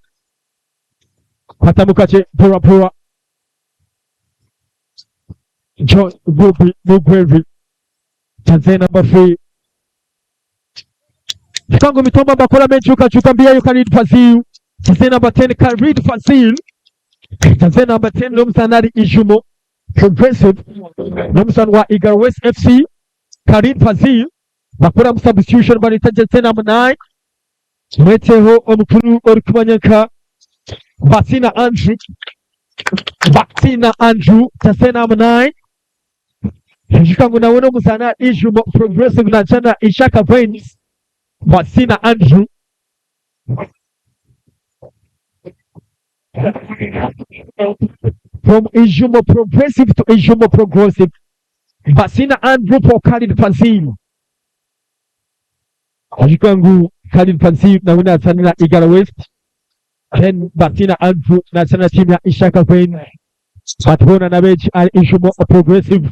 kwata mu kace Pura Pura John Ruby Mugwevi jersey number 3 Kango Mitoma bakora menchuka chuka mbia Khalid Fazil jersey number 10 Khalid Fazil jersey number 10 n'omusanari Ijumo Progressive n'omusani wa Igara West FC Khalid Fazil bakora mu substitution barita jersey number 9 mweteho omukuru orikumanya nka Batina Andrew Batina Andrew jersey number 9 Ijuka ngu nawe n'omuzaani Ijumo Progressive najana Ishaka Veins Batina Andrew from Ijumo Progressive to Ijumo Progressive Basina Andrew for Khalid Fazil Ijuka ngu Khalid Fazil nawe nazanira Igara West then Batina Andrew nazanira timu ya Ishaka Veins batubona na benshi ari Ijumo Progressive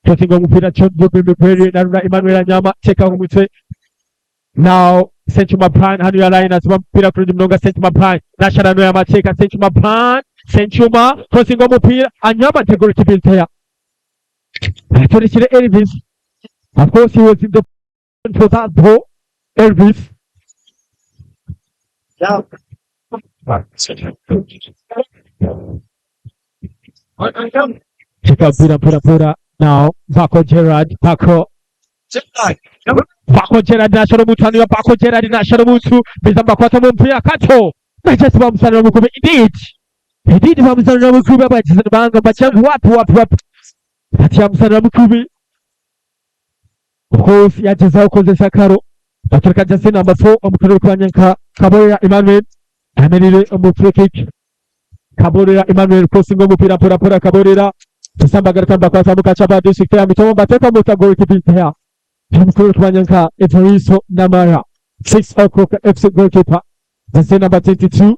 Crossing omupiira John Ruby Mugweri narura Emmanuel Anyama teka omutwe now Senchuma Brian hano ya line aziba mpira kuri mnonga Senchuma Brian nasharano ya mateka Senchuma Brian Senchuma crossing omupiira Anyama the goalkeeper there atorekire Elvis of course he was in the for that ball Elvis Cheka mpira mpira mpira now Bako Gerard Bako Bako Gerard nashara omuntu hano Bako Gerard nashara omuntu biza bakwata mu mpira kato Najasi bamusanira mukubi indeed indeed bamusanira mukubi abagize banga bachangu wapi wapi wapi ati yamusanira mukubi. Of course yagezaho kukozesa karo baturika jersey number 4 omukuru kwanya nka Kaborera Emmanuel amerire omu free kick. Kaborera Emmanuel crossing omupira mpora mpora Kaborera tusambagaruka bakwata mu kachaba district ya Mitomo bateka mu goalkeeping player omukuru kwanya nka Evaristo Namara 6 o'clock FC goalkeeper jersey number 22.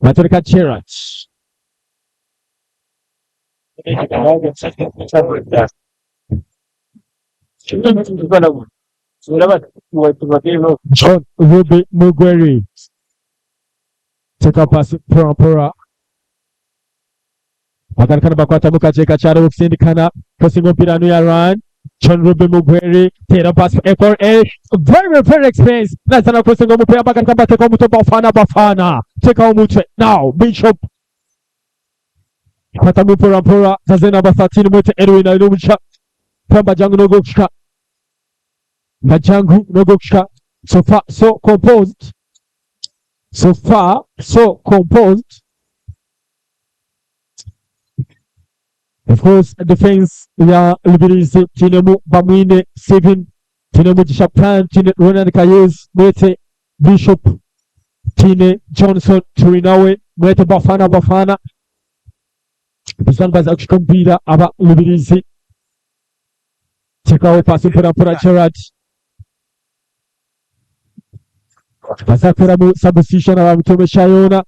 Baturika Gerard John Ruby Mugweri teka pasi mpora mpora bagarukana bakwata mu kace kacyaro gusindikana crossing umupira ya run John Ruby Mugweri tera pass Ekor A very very experienced nazana crossing umupira bagaruka bateka umutwe Bafana Bafana teka umutwe now Bishop kwata mpora mpora jersey number 13 mwete Edwin Alimucha Pamba Jangu no goalkeeper Majangu no goalkeeper. So far so composed, so far so composed. Of course defense ya Lubirizi tinemu Bamwine Steven tinemu Gisha Plan tine Ronald Kayez mwete Bishop tine Johnson Turinawe mwete Bafana Bafana bizangaza kushika mpira aba Lubirizi tekaho pasi mpora mpora Gerard bazakora mu substitution aba Mitome Shayona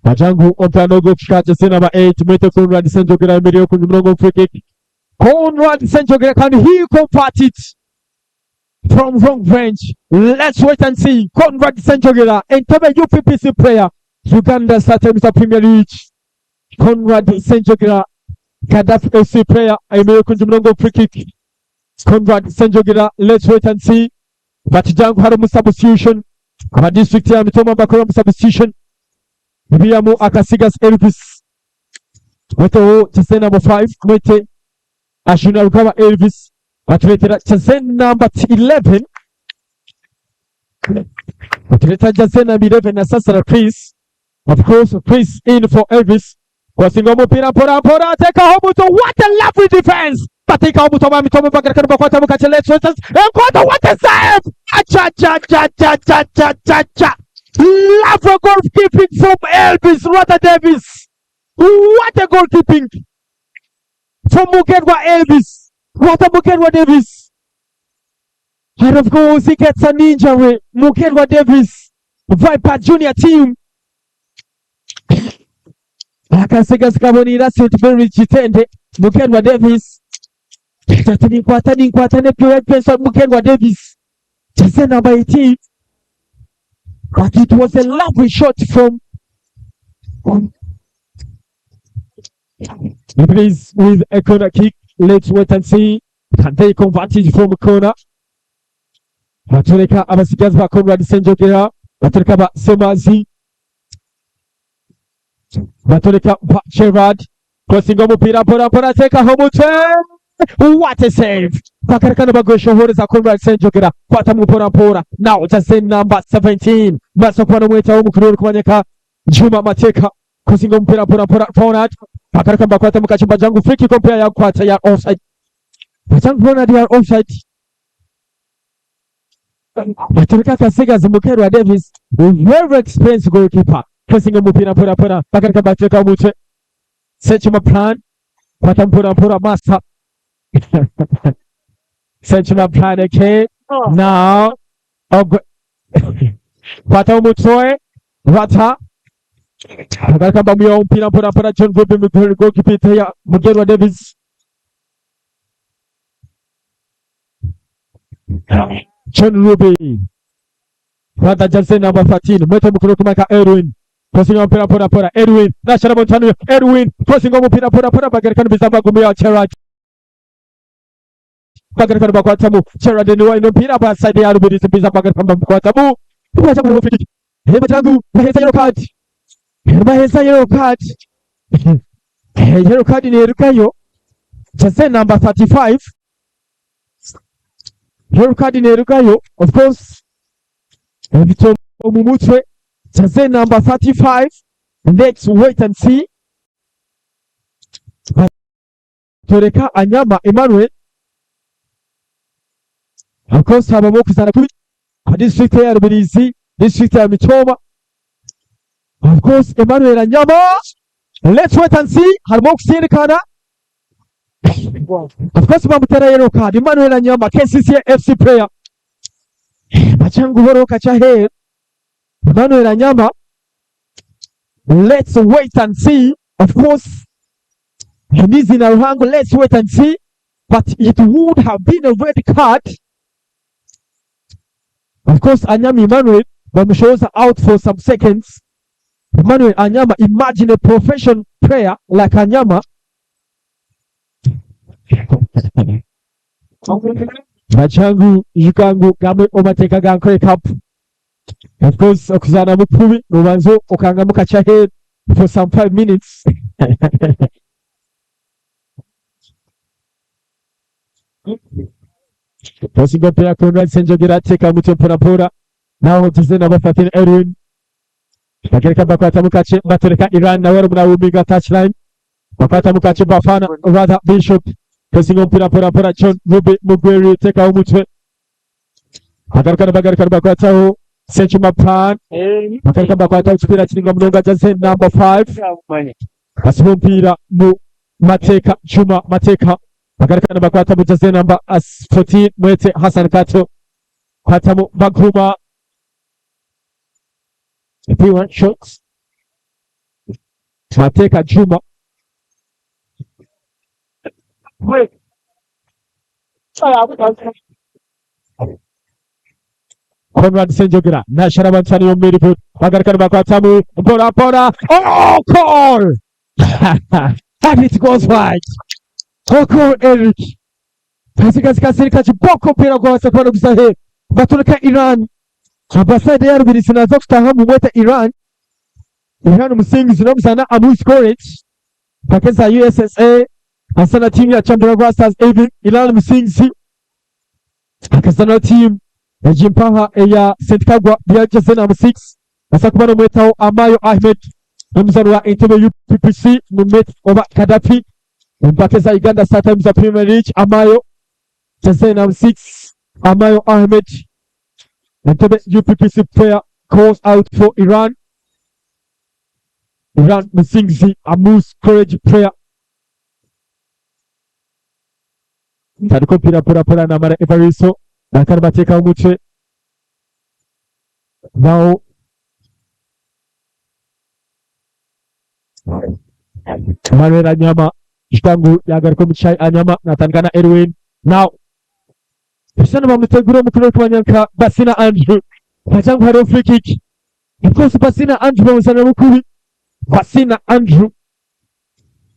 Majangu ompira goalkeeper jersey number 8 mwete Conrad Senjogera imbere yo ku murongo free kick. Conrad Senjogera, can he convert it from wrong range? Let's wait and see. Conrad Senjogera, Entebbe UPPC player, Uganda Startimes Premier League. Conrad Senjogera, Gaddafi FC player, imbere ku murongo free kick. Conrad Senjogera, let's wait and see. But Jangu hari mu substitution aba district ya Mitoma bakora mu substitution Biyamu Akasigas Elvis weteho jersey number 5 mwete Ashuna Rukaba Elvis batuletera jersey number 11 batuletera jersey number 11 na sasa Chris. Of course Chris in for Elvis kwasinga umupira mpora mpora atekaho muto. What a lovely defense! Batekaho muto ba Mitoma bagaruka bakwata mu kace. Let's wait Enkoto, what a save! Acha cha cha cha cha cha cha cha. Lovely goalkeeping from Elvis Rata Davis. What a goalkeeping from Mugerwa Elvis Rata Mugerwa Davis. And of course he gets an injury. Mugerwa Davis, Viper Junior team. Akasigazi kabonera St Mary Kitende Mugerwa Davis tati ninkwata ninkwata ne Benson Mugerwa Davis jersey number 18, but it was a lovely shot from Please with a corner kick. Let's wait and see, can they convert it from a corner? Batureka abasigazi ba Conrad Senjogera batureka ba Semazi batureka ba Gerard crossing umupira mpora mpora atekaho umutwe. What a save! Bakarekana bagoshohoreza Conrad Senjogera kwata mu mpora mpora now jersey number 17 maso kubona umweta w'umukuru uri kuboneka Juma Mateka crossing umupira mpora mpora Ronald bakareka bakwata mu kachumba jangu free kick mpira ya kwata ya offside Bajangu Ronald ya offside Baturika Kasigazi Mukerwa Davis, very experienced goalkeeper, pressing umupira mpora mpora bakareka bateka umutwe Sechuma Plan kwata mpora mpora Masa Sechuma Plan okay now kwata umutwe Rata bakareka bamuya umupira mpora mpora John Ruby goalkeeper ya Mugerwa Davis. John Ruby Rata jersey number 13 mwete mukuru kumaka Erwin. Crossing omupiira mpora mpora Edwin nashara Montano Edwin crossing omupiira mpora mpora bagaruka nibiza bagumiya Gerard bagaruka nibakwatamu Gerard niwe aine omupiira aba side ya Rubirizi biza bagaruka nibamukwatamu baza kumuha free kick bagira ngu baheeza yellow card baheeza yellow card yellow card nerugayo jersey number 35 yellow card nerugayo of course ebito omu mutwe jersey number 35 let's wait and see Toreka Anyama Emmanuel of course habamu okuzaana kubi aha district eya Rubirizi, district ya Mitooma of course Emmanuel Anyama let's wait and see harimu okusindikana of course bamutera yellow card Emmanuel Anyama KCCA FC player Bachangu boroka kyaheeru Emmanuel Anyama let's wait and see of course Nizina Ruhango let's wait and see but it would have been a red card of course Anyama Emmanuel bamushoza out for some seconds Emmanuel Anyama imagine a profession player like Anyama Bachangu ijuka ngu gamwe omu mateeka ga Ankole Cup of course okuzaana mukubi nobanza okangamu kakye aheeru for some 5 minutes. Osinga omupiira Conrad Ssenjogera ateeka omutwe mpora mpora naho ogize namba 13 Erwin bagereka bakwatamu kakye batereka Iran nawe arimu nawuminga touchline bakwatamu kakye Bafana rather Bishop Osinga omupiira mpora mpora John Ruby Mugweri teekaho omutwe bagarukana bagarukana bakwataho Ssenkyuma Pan bagaruka bakwataho ekipiira kiringa munonga jersey number 5 basiba omupiira mu Mateeka Juma Mateeka bagarukana bakwatamu jersey number 14 Mwete Hassan Kato kwatamu Baguma P1 shots Mateeka Juma Conrad Ssenjogera nashara abansani omu midfield bagaruka nibakwatamu mpora mpora oh call and it goes wide Okor Eric kasigazika sirika kiboko omupiira gwabasa kuba niguza aheeru baturika Iran abaside ya Rubirizi naza kutahamu mwete Iran Iran omusinguzi n'omuzaana Amus College mpaka eza USSA asa na tiimu ya Kyambogo Blasters Even Iran Musinguzi akaza na tiimu egi mpaha eya St Kagwa byageze na 6 asa kuba nomwetaho Amayo Ahmed n'omuzaani wa Entebbe UPPC Mumet oba Gaddafi empaka eza Uganda Star Times Premier League Amayo Jersey number 6 Amayo Ahmed Entebbe UPPC player calls out for Iran Iran Musinguzi Amus College player tandika omupiira mpora mpora namara Evaristo nakari bateekaho omutwe naho Emmanuel Anyama Kitangu yagaruka omu kishaayi Anyama natandika na Erwin now Busha nibamutegura omupiira orikumanywa nka Basina Andrew bagira ngu hariho free kick of course Basina Andrew bamuzaniramu kubi Basina Andrew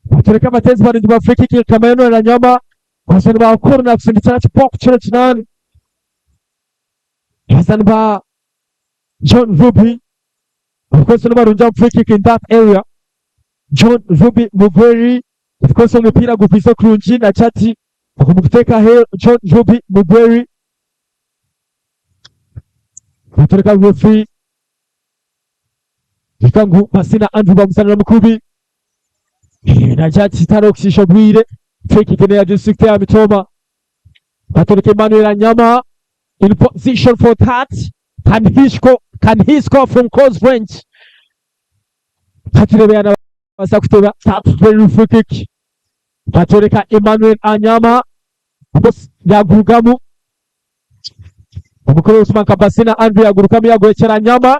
batureka abateezi barungi ba free kick nka Emmanuel Anyama bazaani ba corner kusindikira kipoku kiro kinaana bazaani ba John Ruby of course nibarungi omu free kick in that area John Ruby Mugweri of course omupiira gugwize kurungi na Chati omu kuteeka aheeru John Ruby Mugweri batureka referee Ijuka ngu Masina Andrew bamusanira mukubi nagira ati tihariho kushiisha obwire free kick neya district ya Mitooma batureka Emmanuel Anyama in position for that can he score, can he score from close range katureebe yaaba nabaasa kuteeba that very free kick batureka Emmanuel Anyama yagurugamu omukuru w'okusoma nka Basina Andrew yagurukamu yagurekyera Anyama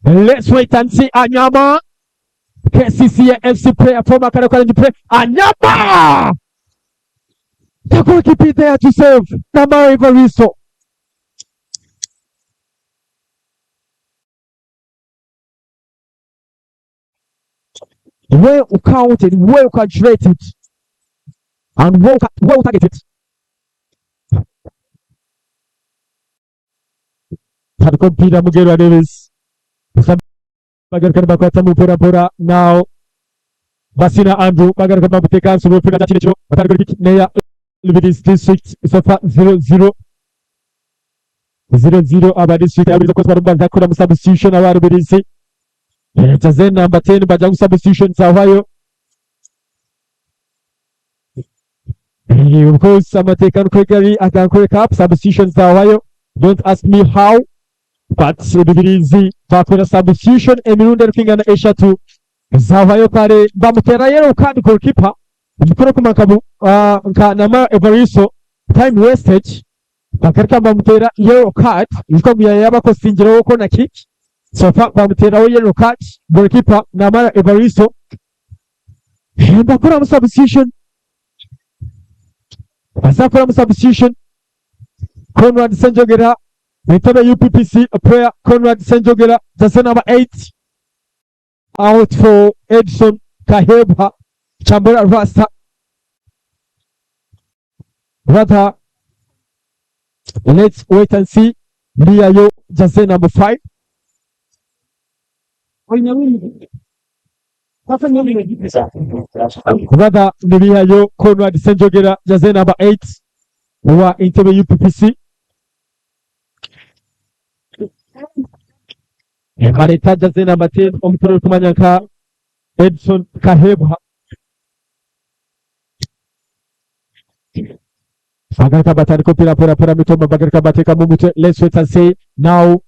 let's wait and see Anyama KCCA FC player former Kare Challenge player Anyama the goalkeeper there to save Namara Evaristo Well counted, well calculated and well, well targeted. Tandika omupiira Mugerwa Davis. Bagaruka nibakwatamu mpora mpora now Basina Andrew bagaruka nibamuteka ahansi omupiira kino ekiro batandika goal kick neya Rubirizi district so far 0-0 0-0 aba district ya Rubirizi of course barimu baza kukoramu substitution aba Rubirizi jersey number 10 baja ngu substitution zahwayo Of course amateeka nikwo gari aga Ankole Cup substitution zahwayo don't ask me how but Rubirizi bakora substitution emirundi erikwingana eshatu zahwayo kare bamutera yellow card goalkeeper omukuru kuma nka nka Namara Evaristo time wastage bakareka bamutera yellow card ijuka ngu yaba akosingireho corner kick so far bamuteraho yellow card goalkeeper Namara Evaristo bakoramu substitution bazakoramu substitution Conrad Senjogera Entebe UPPC player Conrad Senjogera jersey number 8 out for Edson Kahebwa Chambora Rasta rather let's wait and see Ndiyayo jersey number 5 Rather Ndiyayo Conrad Senjogera jersey number 8 owa Entebbe UPPC Bareeta jersey number 10 omutooro orikumanywa nka Edson Kahebwa Bagaruka batandika omupiira mpora mpora Mitoma bagaruka bateekamu omutwe let's wait and see now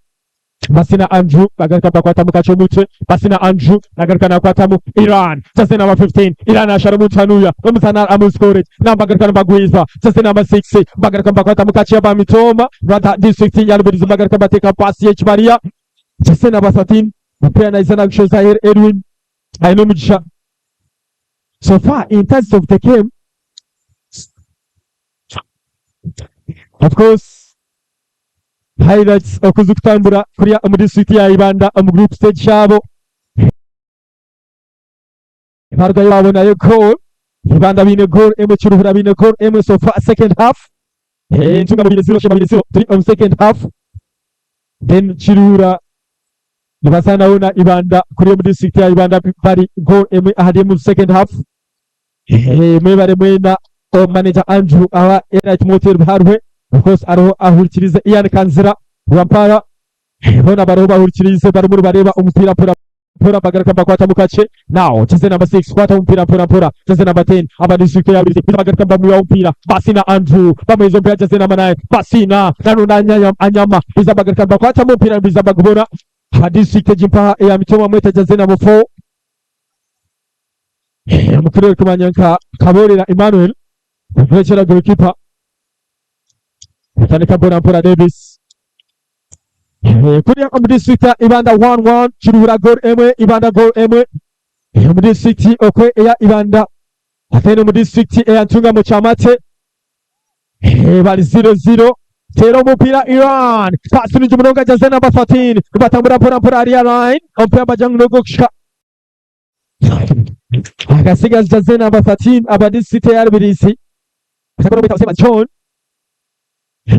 Basina Andrew bagaruka bakwatamu kakye omutwe Basina Andrew nagaruka nakwatamu Iran jersey number 15 Iran ashara omuntu hanuya omuzaani amuskore now bagaruka nibagwiza jersey number 6 bagaruka bakwatamu kakye aba Mitoma rather district ya Rubirizi bagaruka bateeka paasi y'ekibariya jersey number 13 omupiira naija nagushoza Edwin aine omugisha so far in terms of the game of course highlights okuza kutambura kuriya omu district ya Ibanda omu group stage yaabo barugayo babonayo goal Ibanda baine goal emwe Kiruhura baine goal emwe so far second half Ntungamo baine zero Sheema baine zero turi omu second half then Kiruhura nibazaanaho na Ibanda kuriya omu district ya Ibanda bari goal emwe ahari emwe omu second half Mwebare mwena o manager Andrew awa Elite Motel Buharwe of course ariho ahurikirize Ian Kanzira Rwampara bona bariho bahurikirize barimu nibareeba omupiira mpora mpora bagaruka nibakwata mukakye now jersey number 6 kwata omupiira mpora mpora jersey number 10 aba district ya Rubirizi bagaruka nibamwihaho omupiira Basina Andrew bamuheeza omupiira jersey number 9 Basina nanone anyama biza bagaruka nibakwatamu omupiira nibiza bagubona aba district egi mpaha eya Mitoma mwete jersey number 4 Omukuru orikumanywa nka Kaboorera Emmanuel okurekyera gorikipa atandika mpora mpora Davis kuriya omu disiturikiti ya Ibanda 1-1 Kiruhura goal emwe Ibanda goal emwe omu disiturikiti okwe eya Ibanda ate n'omu disiturikiti eya Ntungamo Kyamate bari 0-0 teera omupiira Iran paasi nungi munonga jersey number 13 nibatambura mpora mpora hariya line omupiira bagira ngu n'ogw'okushika Akasigazi jersey number 13 aba district ya Rubirizi Sema John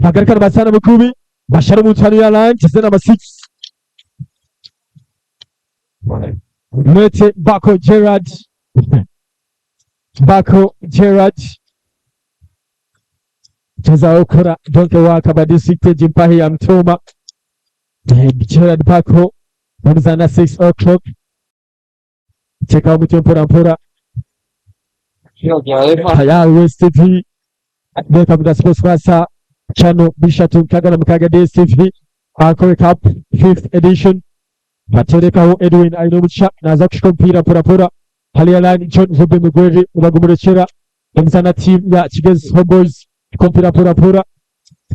bagaruka nibazaana mukubi bashara omuntu hariya line jersey number 6 Mwete Bako Gerard Bako Gerard gyezaho kukora donke work aba district egi mpahi ya Mitooma Gerard Bako bamuzaana 6 o'clock Teekaho omutwe mpora mpora. Tayari West TV Welcome to Sports Kwasa channel 366 DSTV Ankole Cup 5th edition baterekaho Edwin Ainomugisha naza kushika omupiira mpora mpora hariya line John Ruben Mugweri nibagumurekyera emizana team ya Kigezi Homeboys omupiira mpora mpora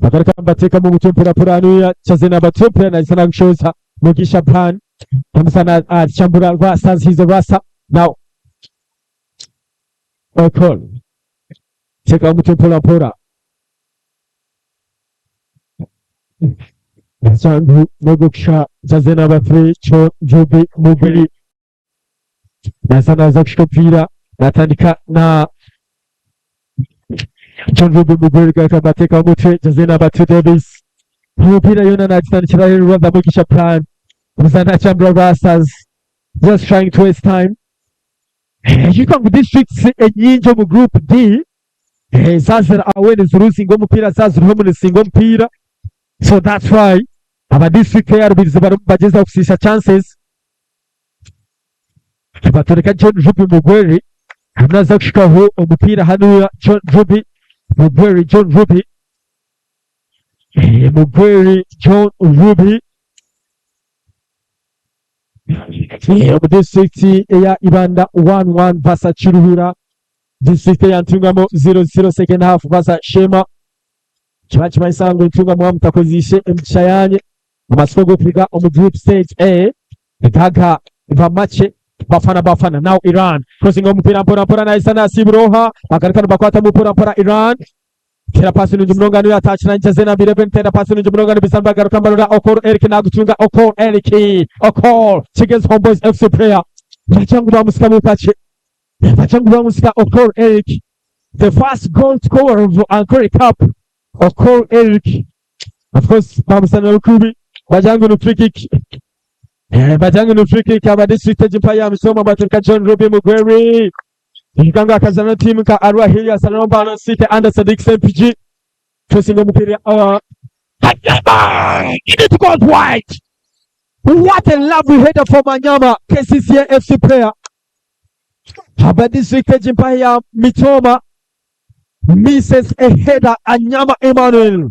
bagaruka nibateekamu omutwe mpora mpora hanuya Kyazena bati omupiira nahisa nagushoza Mugisha Brian Omusana Chambura Rasta, he's a Rasta. Now, Okon. Teka omutwe mpora mpora. Zangu Noguksha Jersey number 3 Cho Jubi Mugiri. Naza naza kushika omupiira natandika na John Ruby Mugweri garuka mateeka omutwe Jose number 2 Davis. Omupiira yona nagitandikira aheeru Rwanda Mugisha Plan. Omuzaani achambura Rastas just trying to waste time. Ekirikugira ngu districts enyingi omu group D zazira away niziruzinga omupiira zazira home nizisinga omupiira so that's why aba district eya Rubirizi barimu nibagyezaho kusiisa chances. Nibatureka John Ruby Mugweri arimu naaza kushikaho omupiira hanuya John Ruby Mugweri John Ruby Mugweri John Ruby omu disiturikiti eya Ibanda 1-1 vs Kiruhura disiturikiti eya Ntungamo 0-0 second half vs Sheema kiba nikimanyisa ngu Ntungamo mwaba mutakozeise emigisha yaanyu amatsiko g'okuruga omu group stage A gaba makye. Bafana Bafana now Iran crossing omupiira mpora mpora nahisa nasiibura oha bagaruka nibakwatamu mpora mpora Iran tera pasi nungi munonga niyo atakira njaze namba 11 tera pasi nungi munonga nibisa nibagaruka nibarora Okor Eric nagutunga Okor Eric Okor Kigezi Homeboys FC player bagira ngu bamusikamu kakye bagira ngu bamusika Okor Eric the first goal scorer of Ankole Cup Okor Eric Of course bamusanira rukubi bagira ngu ni free kick. Bagira ngu ni free kick aba district egimpa ya Misoma baturika John Ruby Mugweri. Ijuka ngu akazana tiimu nka Arua Hill asana Mbano City under Sadiq Sempiji. Crossing omupiira Anyama! It goes wide. What a lovely header from Anyama, KCCA FC player. Aba district egimpa ya Mitoma misses a header Anyama Emmanuel.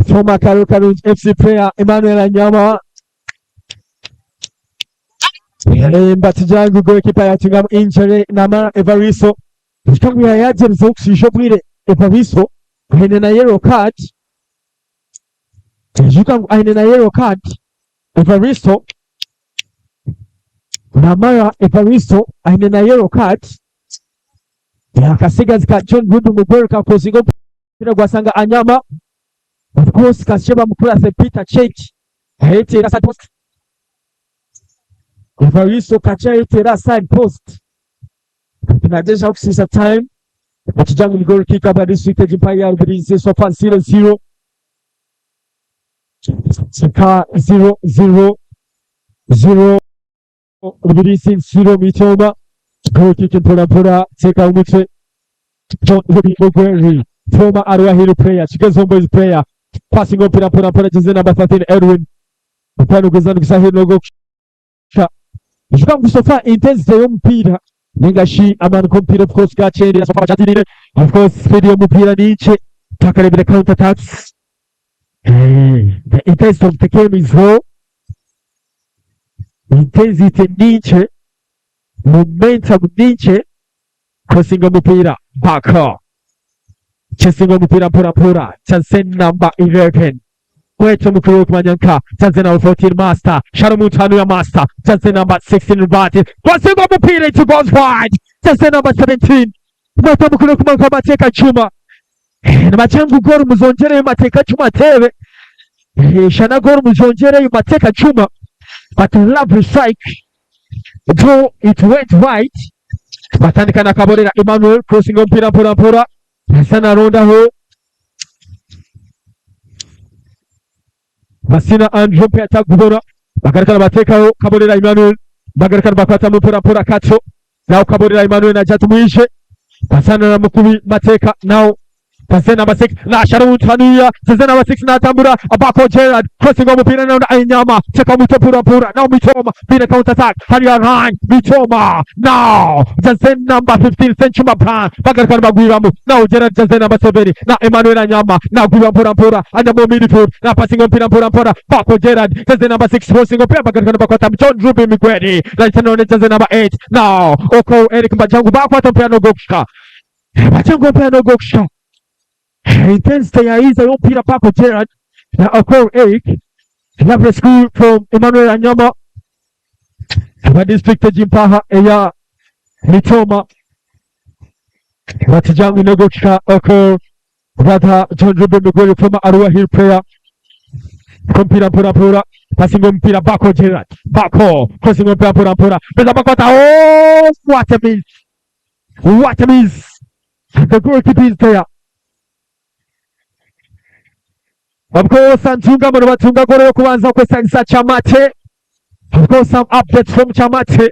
Former Karo Karungi FC player Emmanuel Anyama. Mbatijangu goalkeeper yatungamu injury Namara Evariso. Ekitangu yayagyerizeho okushiisha obwire Evariso aine na yellow card. Ijuka ngu aine na yellow card Evariso. Namara Evariso aine na yellow card. Akasigazi ka John Ruby Mugweru kakozinga omupiira gwasanga Anyama. Of course kasye bamukurase Peter Church ayeteera side post. Evaristo kakye ayeteera side post. Tunagyezaho kusiisa time. Nikija ngu ni goal kick aba district egimpa ya Rubirizi so far 0-0. Nka 0-0 0 Rubirizi 0 Mitoma. Goal kick mpora mpora teka omutwe. John Ruby Mugweri former Arua Hill player, Kigezi Homeboys player. Passing omupiira mpora mpora jersey number 13 Edwin. Omupiira niguza niguza aheeru n'ogw'okusha. Ijuka ngu so far intensity y'omupiira ninga shi amaani g'omupiira of course gakyendera so far bakyatiriire. Of course speed y'omupiira ni nkye twakareebire counter attacks. The intensity of the game is low. Intensity ni nkye, momentum ni nkye. Crossing omupiira back. Chasing omupiira mpora mpora. Chance number 11. Kwetu omukuru w'okumanya nka jersey number 14 Master. Shalom Mutanu ya Master. Jersey number 16 Rubati. Crossing omupiira it goes wide. Jersey number 17. Kwetu omukuru w'okumanya nka Mateeka Juma. Nibagira ngu goal muzongyereyo Mateeka Juma ateebe. Shana goal muzongyereyo Mateeka Juma. But lovely strike. Though it went wide. Batandika na Kaborera Emmanuel crossing omupiira mpora mpora. Hassan arondaho. Basina Andrew pe atakubona. Bagaruka nibateekaho Kaborera Emmanuel. Bagaruka nibakwatamu mpora mpora Kato. Naho Kaborera Emmanuel naija tumwishe. Basana na Mukubi Mateeka naho Jersey number 6 nashara omuntu hanuya Jersey number 6 natambura Abako Gerard crossing omupiira naho Anyama teka omutwe mpora mpora naho Mitoma Bine counter attack hariya Ryan Mitoma now Jersey number 15 Senchuma Brown bagaruka nibagwiramu naho Gerard Jersey number 7 na Emmanuel Anyama nagwira mpora mpora Anyama omu midfield na passing omupiira mpora mpora Bako Gerard Jersey number 6 crossing omupiira bagaruka nibakwata John Ruby Migweri right none Jersey number 8 now Oko Eric Mbajangu bakwata omupiira n'ogwokushika Mbajangu omupiira n'ogwokushika Intensity yaiza y'omupiira Bako Gerard na Oko Eric. Lovely school from Emmanuel Anyama aba district egimpaha eya Mitoma batijangu n'ogwokushika Oko brother John Ruben Migweri former Arua Hill player. Kompira mpora mpora. Passing omupiira Bako Gerard. Bako crossing omupiira mpora mpora. Beza bakwata oh what a miss. What a miss. The goalkeeper is there. Of course, Ntungamo nibatunga goro y'okubanza kwesangisa Kyamate. Of course, some updates from Kyamate.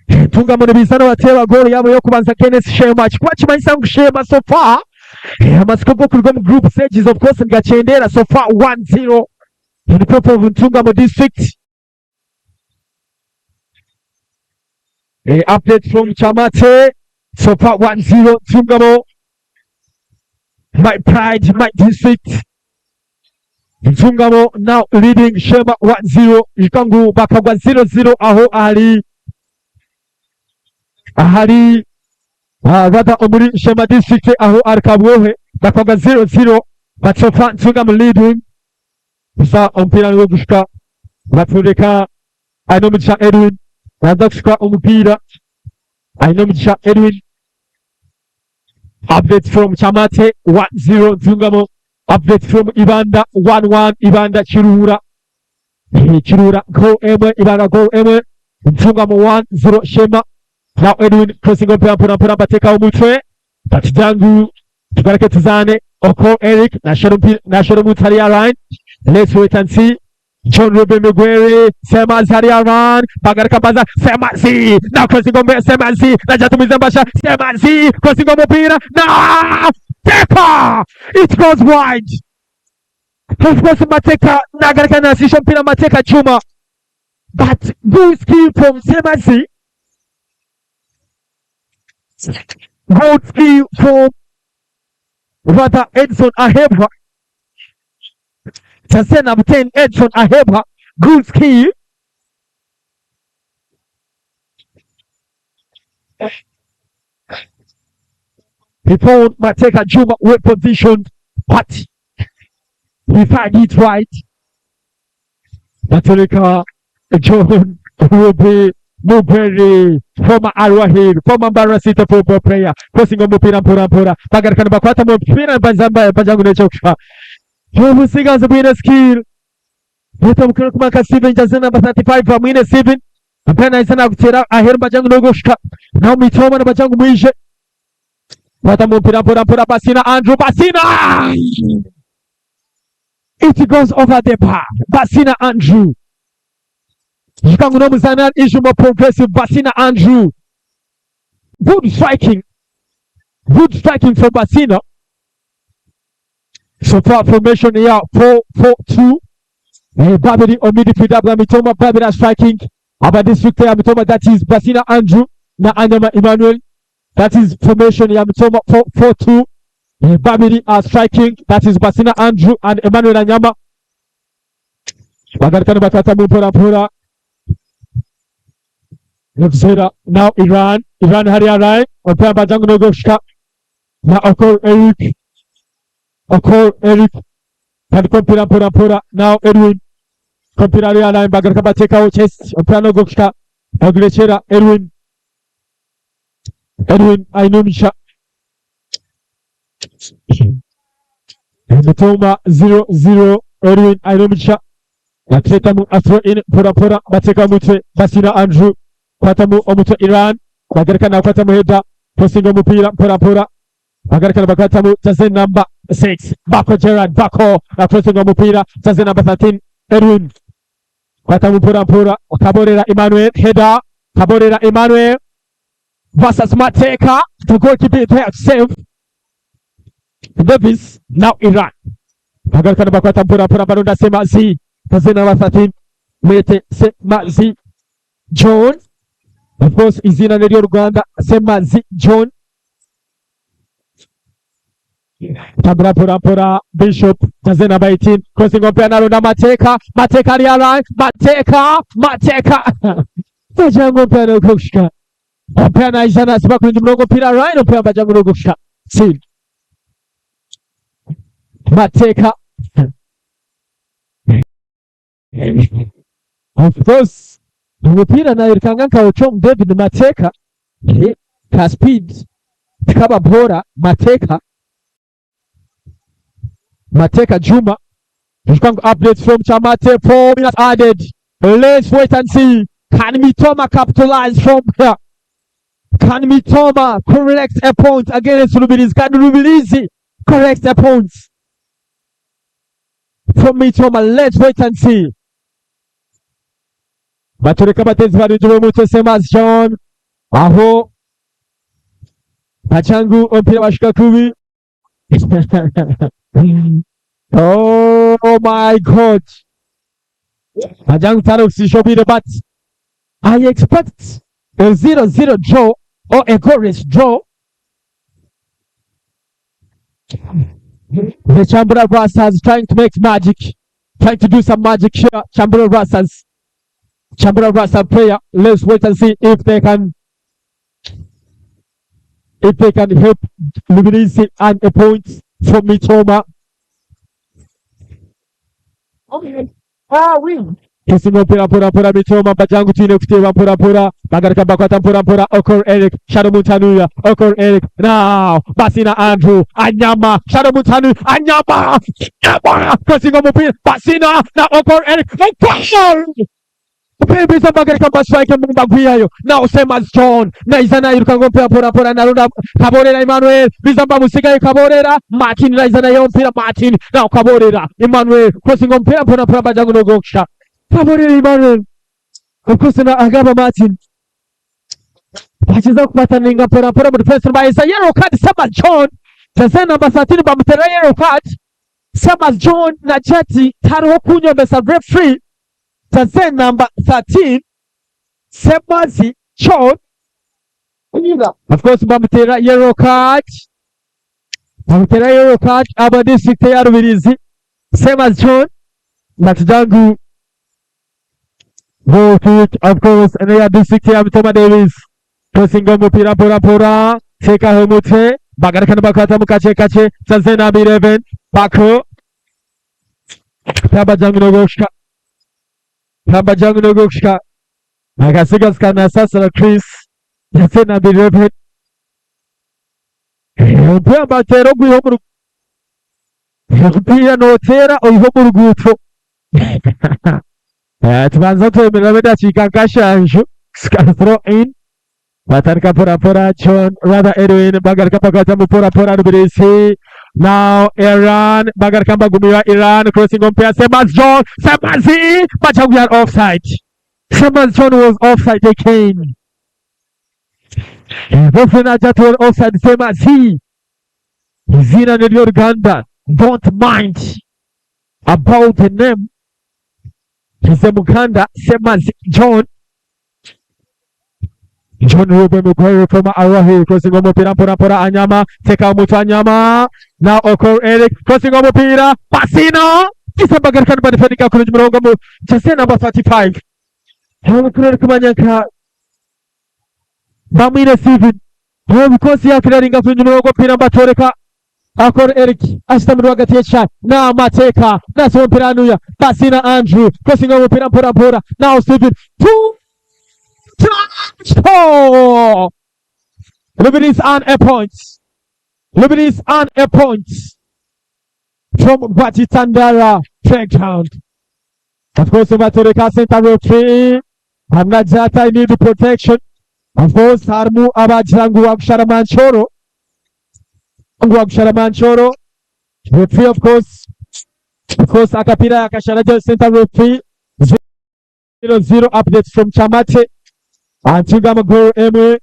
Ntungamo nibiza nibateeba goro yabo y'okubanza Kenneth Shema. Kikuba kimanyisa ngu Shema so far amatsiko g'okuruga omu group stages of course nigakyendeera so far 1-0 in favor of Ntungamo district. Update from Kyamate so far 1-0 Ntungamo. My pride, my district. Ntungamo now leading Shema 1-0. Ijuka ngu bakagwa 0-0 aho ahari ahari rather omuri Shema district aho ahari Kabwohe bakagwa 0-0 but so far Ntungamo leading. Gusa omupiira nigwo gushuka batondeka Ainomugisha Edwin naza kushuka omupiira Ainomugisha Edwin. Update from Kyamate 1-0 Ntungamo. Update from Ibanda 1-1 Ibanda Kiruhura. Kiruhura goal emwe Ibanda goal emwe Ntungamo 1-0 Shema. Now Edwin crossing omupiira mpora mpora bateekaho omutwe but jangu tugaruke tuzaane Oko Eric nashora omuntu hariya line. Let's wait and see. John Ruben Mugwere Semazi hariya run bagaruka baza Semazi na crossing omupira Semazi najatumiza mbasha Semazi crossing omupira na Teka it goes wide. Of course Mateka nagaruka nasisha omupiira Mateka Juma but good skill from Semazi, good skill from rather Edson Ahebwa. Jersey number 10 Edson Ahebwa, good skill. He found Mateka Juma well positioned, but he find it right. Batoleka John Ruby Mugweri, former Arua Hill, former Mbarara City football player, crossing omupiira mpora mpora, bagaruka nibakwata omupiira bajangu n'ekyokushuka. Obusigazi bwine skill. Leta omukono kumaka Steven jersey number 35 Amwine Steven. Mpira nahise naguteera aheeru bajangu n'ogushuka. Naho Mitoma nibajangu mwije. Kwata omupiira mpora mpora Basina Andrew Basina! It goes over the bar. Basina Andrew. Ijuka ngu n'omuzaani ari Ijumo Progressive Basina Andrew. Good striking. Good striking from Basina. So far formation ya 4-4-2. Babiri omu midfield bwa Mitoma Babiri striking. Aba district ya Mitoma that is Basina Andrew na Anyama Emmanuel. That is formation ya Mitoma 4-4-2. Babiri are striking that is Basina Andrew and Emmanuel Anyama. Bagaruka nibakwatamu mpora mpora. Nikuseera now Iran Iran hariya right omupiira nibagira ngu n'ogw'okushuka na Okol Eric Okol Eric tandika omupiira mpora mpora now Edwin omupiira hariya line bagaruka bateekaho chest omupiira n'ogw'okushuka bagurekyera Edwin Edwin aine omugisha Mitooma 0-0 Edwin aine omugisha Bateekamu a throw in mpora mpora bateeka omutwe Basina Andrew kwatamu omutwe Iran bagaruka nakwatamu header crossing omupiira mpora mpora bagaruka nibakwatamu jersey number 6 Bako Gerard Bako na crossing omupiira jersey number 13 Edwin kwatamu mpora mpora Kaborera Emmanuel header Kaborera Emmanuel versus Mateka the goalkeeper there save Davis now Iran bagaruka nibakwata mpora mpora baronda Semazi jersey number 13 Mwete Semazi John of course izina ni ry'Uruganda Semazi John tambura mpora mpora Bishop jersey number 18 crossing omupiira naronda Mateka Mateka ari alive Mateka Mateka bagira ngu omupiira n'ogw'okushuka omupiira naija nasiba kurungi munonga omupiira right omupiira bagira ngu n'ogw'okushuka Sil Mateka of course omupiira nayirukanga nka Ochom David Mateka ka speed tikaba bora Mateka Mateka Juma. Ijuka ngu updates from Kyamate 4 minutes added. Let's wait and see. Can Mitooma capitalize from here? Can Mitooma correct a point against Rubirizi? Can Rubirizi correct a point from Mitooma? Let's wait and see. Batureka abatezi barungi b'omutwe Semas John aho Pachangu omupiira bashuka kubi oh my god Pachangu tari obwire but I expect a 0-0 draw or a goalless draw. The Kyambura Rastas trying to make magic, trying to do some magic here. Kyambura Rastas, Kyambura Rasta player. Let's wait and see if they can help Rubirizi and a point from Mitooma. Ah, oui. Kisinga mpora mpora mpora Mitooma Bajangu twine kuteeba mpora mpora bagaruka bakwata mpora mpora Okor Eric Shadow Mutanuya Okor Eric now Basina Andrew Anyama Shadow Mutanu Anyama Anyama Kasinga omupiira Basina na Okor Eric Okor Pembeza bagaruka bastrike mbagwiyayo now Semas John naiza nayiruka ngo mpira mpora mpora narunda Kaborera Emmanuel bizamba musigaye Kaborera Martin naiza nayo mpira Martin now Kaborera Emmanuel crossing mpira mpora mpora Bajangu no goksha Kaborera Emmanuel of course na Agaba Martin bakiza kubataninga mpora mpora mu defense bahise yellow card Semas John jersey number 13 bamutera yellow card Semas John na Jeti tariho kunyombesa referee jersey number 13 Semazi John of course bamutera yellow card bamutera yellow card aba district ya Rubirizi Semas John Matijangu goal kick of course neya district ya Mitoma Davis tosinga umupira mpora mpora tekaho umutwe bagarukana bakwata mu kace kace jersey number 11 Bako Tabajangu no goshka Tabajangu no goshka akasigazi kanasasira Chris jersey number 11 umupira batera ogwiha omu omupiira noteera oiha omu ruguuto. Tubanza twemereramu edakiika nka shanju throw in batandika mpora mpora John rather Edwin bagaruka bakwata mpora mpora Rubirizi now Iran bagaruka bagumira Iran crossing omupiira Semas John Semazi Bajangu are offside. Semas John was offside again. Referee najja offside Semazi izina niryo Uganda don't mind about the name. He's a Muganda Semazi John John Ruben Mukwere from Arahi crossing omupira mpora mpora Anyama teka omutu Anyama now Okor Eric crossing omupira Pasino kisambagaruka badefendinga kurungi murongo mu jersey number 35 amakuru kumanya nka Bamwire Steven omukosi yakiraringa kurungi murongo mpira mbatoreka Akor Eric ashita hagati y'eshanu n'amateka nasi umupira anuya Basina Andrew crossing umupira mpora mpora now Steven two touch oh! Rubirizi on a point. Rubirizi on a point from Rwakitandara playground. Of course, Batoreka center referee Amnajata need protection. Of course, harimu abagira ngu wakushara manchoro ngu wakushara manchoro referee of course akapira akashara center referee 0-0 updates from Chamate Antunga amagoro emwe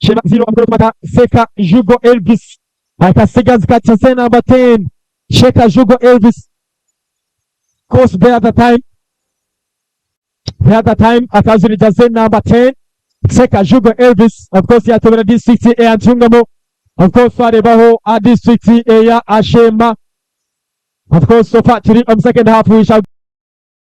Shema 0 amagoro mata Seka Jugo Elvis akasigazi ka number 10 Sheka Jugo Elvis course the other time akazuri jersey number 10 Seka Jugo Elvis of course yatobera district eya Ntungamo of course twarebaho a district eya Ashema. Of course, so far turi on second half. We shall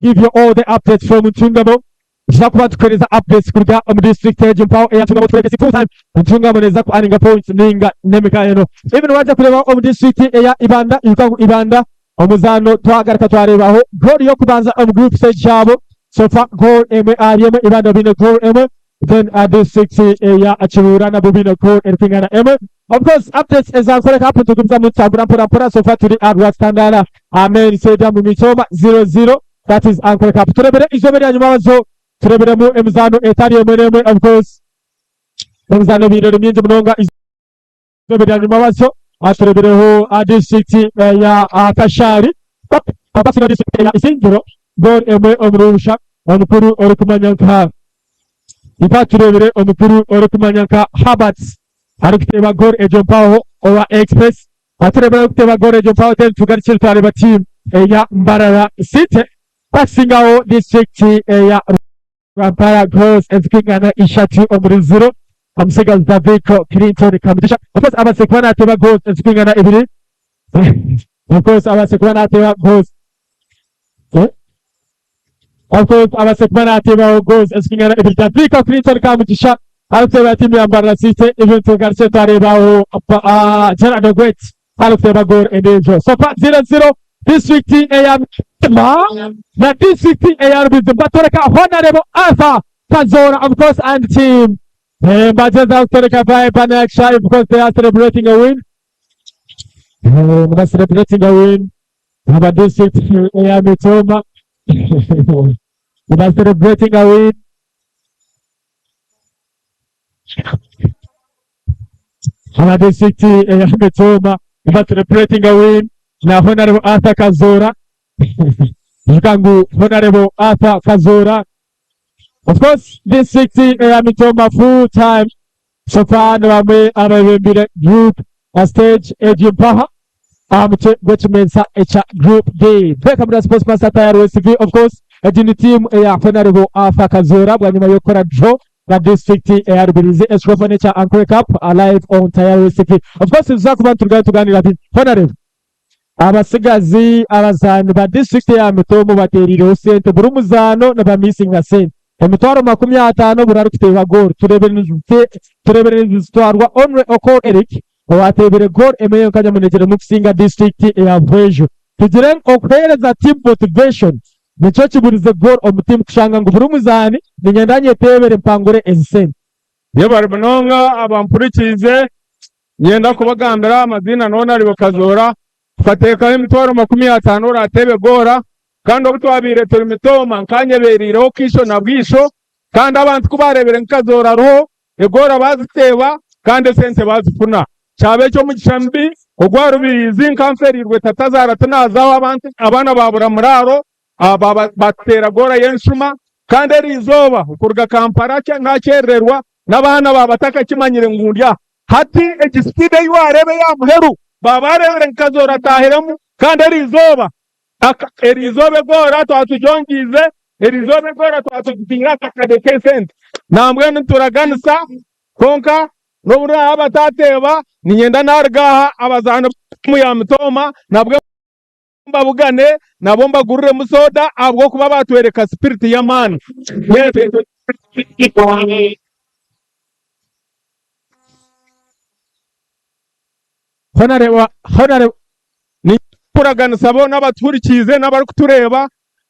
give you all the updates from Ntungamo. Tuza kuba tukuhereza updates kuruga omu district egi mpaho eya Ntungamo turekesi full time Ntungamo neza ku earninga points ninga nemeka eno even waja kureba omu district eya Ibanda iruka ngu Ibanda omuzano twagaruka twarebaho goal yokubanza omu group stage yabo. So far goal emwe ari emwe Ibanda bine goal emwe then a district eya Kiruhura nabo bine goal erikwingana emwe. Of course, updates ezakoreka hapo tugumizamu nitutambura mpora mpora so far turi aha Rwakitandara Amen Stadium Mitooma 0-0 that is Ankole Cup. Turebere izooba erya nyuma abazo tureberemu emizaano etari emwe n'emwe of course emizaano ebaire eri mingi munonga izooba erya nyuma abazo turebereho district ya Kashari babatsinda district ya Isingiro goal emwe omuri busha omukuru orikumanya nka Ifa turebere omukuru orikumanya nka Havertz arikuteeba goal egyo mpaho owa Express aturebere arikuteeba goal egyo mpaho then tugarukye twareba team eya Mbarara City bakusingaho district eya Rwampara goals ezikwingana ishatu omuri ziro omusigazi Daviko Clinton Kamugisha of course abaase kuba nateeba goals ezikwingana ibiri of course abaase kuba nateeba goals eh? Of course abaase kuba nateebaho goals ezikwingana ibiri Daviko Clinton Kamugisha arikuteebera tiimu ya Mbarara City even tugarukye twareebaho uh, Gerard Ogwet arikuteeba goal endiijo so far 0-0 district eya Mitima na district eya Rubizi mbatoreka Honorable Arthur Kazora of course and team eh, mbagyeza kutoreka vibe and action of course they are celebrating a win eh, ba celebrating a win aba district eya Mitoma ba celebrating a win aba district eya Mitooma ba celebrating a win na Honorable Arthur Kazora ijuka ngu Honorable Arthur Kazora of course district eya Mitooma full time so far ni bamwe abebembire group stage egi mpaha aha mutwe gw'ekimenyesa ekya Group D. Bekamura Sports Master Tayari WCV of course egi ni tiimu eya Honorable Arthur Kazoora bwanyima y'okukora draw na district eya Rubirizi ekikopo n'ekya Ankole Cup live on Tayari WCV. Of course nituza kuba niturugayo tuganira bingi. Honorable abasigazi abazaani ba district eya Mitomo bateeriireho sente buri muzaano nibamisinga sente emitwaro 50 buri arikuteeba goal tureebire nizitwarwa Onre Okor Eric Owateebire goal emwe yonka nyamunegyere omu kusinga disiturikiti eya Buhweju. Tugire ngu okuheereza team motivation nikyo kiburize goal omu team kushanga ngu buri muzaani niinyenda nyeteebere mpangure ezi sente. Yebare munonga abampurikiize, niinyenda kubagambira amaziina Nonaribo Kazoora, tukateekaho emitwaro 50 orateebe goora, kandi obu twabaire turi mitooma nkanyebereireho kaisho na bwisho, kandi abantu ku baareebire ngu Kazoora ariho, Egoora baaziteeba kandi esente baazifuna. Kyaba eky'omugisha mubi ogwa Rubirizi nka nferiirwe tatazaara tinaazaho abantu abaana baabura muraaro baatuteera goora y'enshuma kandi eriizooba okuruga Kampala nkakyerererwa n'abaana baaba batakakimanyire ngu ndi aha. Hati egi sipiidi ei waareeba ey'aha muheru baaba baareebire ngu Kazoora ataahiremu kandi eriizooba Eriizooba egoora twatugyongiize, eriizooba egoora twatugitiire aha kakade k'esente. Nambwenu nituraganisa kwonka n'obu raabe bataateeba, niinyenda naaruga aha abazaani b'tiimu ya Mitooma nabwo mbabugane nabo mbaguriremu sooda ahabw'okuba baatworeka sipiriti y'amaani. Ninkuraganisa boona abatuhurikiize n'abarikutureeba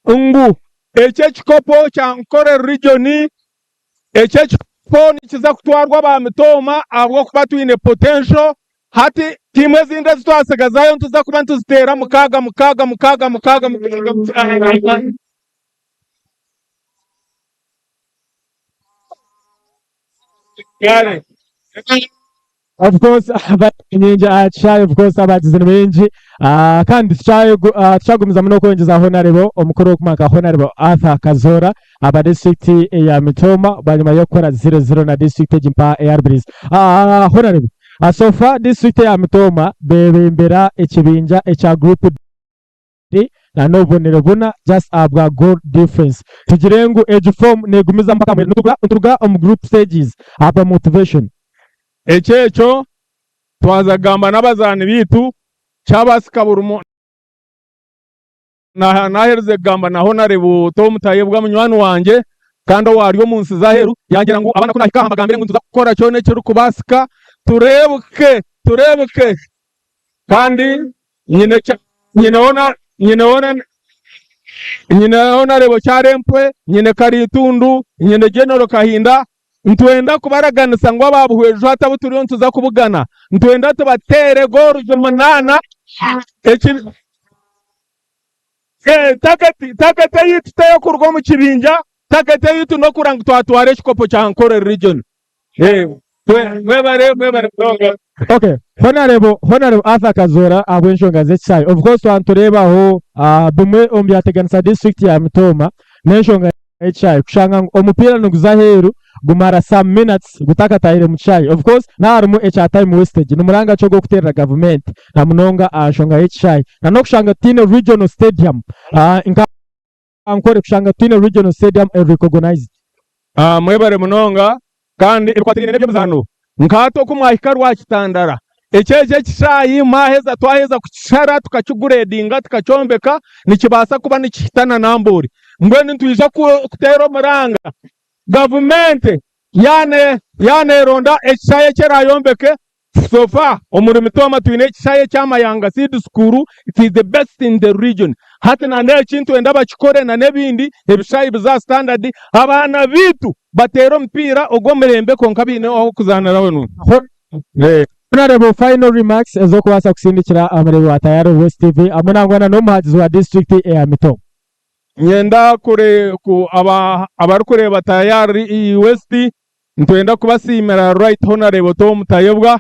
ngu eki ekikopo kya Ankole Region, eki ekikopo nikiza kutwarwa aba Mitooma ahabw'okuba twine potential. Hati tiimu ezindi ezi twatsigazayo nituza kuba nituziteera mukaaga, mukaaga, mukaaga, mukaaga, mukaaga, mukaaga. Of course nyingi aha kishaayi of course abagizi ni baingi Ah, kandi tukyagumizamu n'okwongyeza Honarebo omukuru w'okumanya nka Honarebo Arthur Kazoora aba disiturikiti eya Mitooma bwanyima y'okukora 0-0 na disiturikiti egi mpa eya Rubirizi. Ah, Honarebo ah, so far disiturikiti eya Mitooma bebembera ekibinja ekya group D na n'obubonero buna just ahabwa goal difference. Tugire ngu egi form negumizamu mpaka muheru nituruga omu group stages ahabwa motivation. Ekyo ekyo twaza kugamba n'abazaani baitu kyabaasika buri muntu naaherize kugamba na Honarebo Tom Tayebwa munywani wangye kandi owaari omu nsi z'aheeru yangira ngu abaana ku naahika aha mbagambire ngu nituza kukora kyona ekirikubaasika tureebeke tureebeke kandi nyine nyine Honarebo Kyarempwe, nyine Karitundu, nyine General Kahinda. Nitwenda kubaraganisa ngu aba Buhweju hati abu turiyo nituza kubugana, nitwenda tubateere goals munaana. Eki Eh, target target eyaitu tey'okuruga omu kibinja, target eyaitu n'okurora ngu twatwara ekikopo kya Ankole region. Eh, twe- mwebare mwebare munonga. Okay, Honorable, Honorable Arthur Kazoora ahabw'enshonga z'ekisaayi. Of course twaba nitureebaho ah, bimwe omu byateganisa district ya Mitooma n'enshonga y'ekisaayi kushanga ngu omupiira niguza aheeru gumara some minutes gutakatahire mu kishaayi. Of course naha harimu ekya time wastage. Ni muranga ki ogw'okuteerera gavumenti na munonga aha nshonga y'ekishaayi na n'okushanga tutaine regional stadium ah, nka Ankole kushanga tutaine regional stadium eri recognized. Ah, mwebare munonga kandi ebikwatiraine n'eby'emizaano nk'hati oku mwahika Rwakitandara eki eki ekishaayi mwaheza twaheza kukishara tukakigureedinga tukakyombeka nikibaasa kuba nikihitana na Mboori mbwenu nitwija kuteera omuranga gavumenti yaaneeronda ekishaayi eki eraayombeke So far omuri Mitooma twine ekishaayi ekya Mayanga Seed School, it is the best in the region. Hati na n'eki nitwenda bakikore na n'ebindi ebishaayi bize aha standard, abaana baitu bateere omupiira ogw'omurembe kwonka baine ah'okuzaanira hoona. Honourable final remarks ez'okubaasa kusindikira amureebi wa Tayari West TV hamwe nangwa na n'omuhagizi wa disiturikiti eya Mitooma. Nyenda kure ku aba abarikureeba Tayari West Nitwenda kubasiimira Right Honourable Tom Tayebwa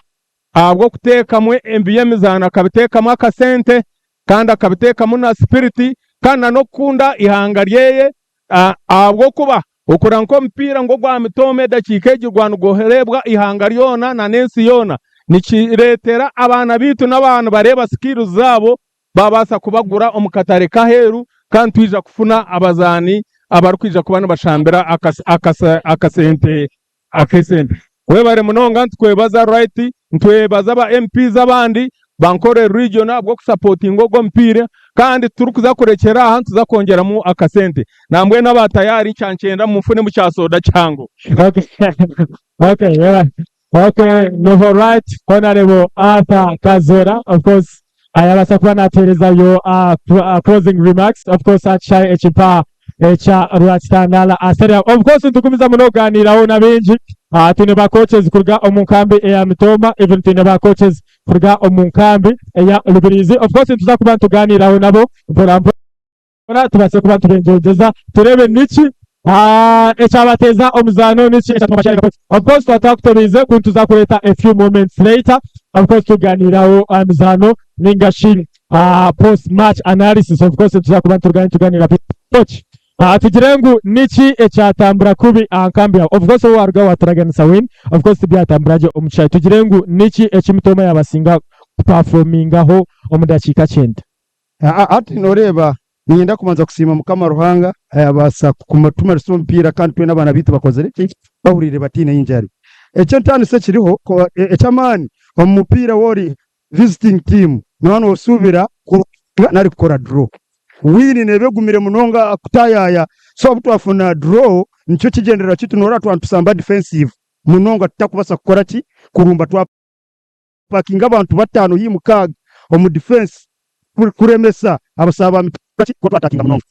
ahabw'okuteekamu eby'emizaano akabiteekamu akasente kandi akabiteekamu na sipiriti kandi na n'okukunda eihanga ryeye ahabw'okuba okura nk'omupiira ngu ogwa mitooma edakiika egi gwaba nigureebwa eihanga ryona na n'ensi yoona nikireetera abaana baitu n'abaana nibareeba sikirizi zaabo baabaasa kubagura omu katare k'aheeru kandi twija kufuna abazaani abarikwija kuba nibashambira akasente ak'esente. Webare munonga nitukwebaza Right, nitwebaza ba MPs abandi ba Ankole region ahabw'okusapotinga ogu omupiira kandi titurikuza kurekyera aha nituza kwongyeramu akasente. Nambwenu aba tayari kyankyenda munfunemu kya soda kihango. Okay, yeah. Okay, no right, Honorable Arthur Kazora, of course, ayabasa kuba nateerezayo closing remarks, of course, akishaye ekimpa ekya Rwakitandala Stadium. Of course, nitugumizamu n'okugaaniiraho na baingi. Twine ba coaches kuruga omu nkambi eya Mitooma, even twine ba coaches kuruga omu nkambi eya Rubirizi. Of course, nituza kuba nitugaaniiraho nabo mpora mpora. Tubaase kuba nitubengyegyeza tureebe niki ekyabateeza omuzaano niki ekyatuma bakyareka coach. Of course twaba twakutobiize ku nituza kureeta a few moments later of course tuganiiraho aha mizaano ninga shi post match analysis of course nituza kuba niturugayo nituganiira coach. Tugire ngu niki ekyatambura kubi aha nkambi yaawe of course obu waruga waturaganisa win of course tibyatambura gye omu kishaayi tugire ngu niki eki Mitooma yabasinga kupafomingaho omu dakiika kyenda. Hati noreeba niinyenda kubanza kusiima Mukama Ruhanga ayabaasa kutumarisa omupiira kandi twena abaana baitu bakozire ki? Bahuriire bataine injury. Eky'entaaniso ekiriho eky'amaani omu mupiira waaba ori visiting team nooba noosuubira kuruga nari kukora draw. Win neeba egumire munonga kutaayaaya so obu twafuna draw nikyo kigyendererwa kyaitu noreeba twaba nitushamba defensive munonga tutakubaasa kukora ki? Kurumba twa Twapakinga abantu batano haihi mukaaga omu difensi kuremesa abasaaba ba mitoka kuba twatakinga munonga.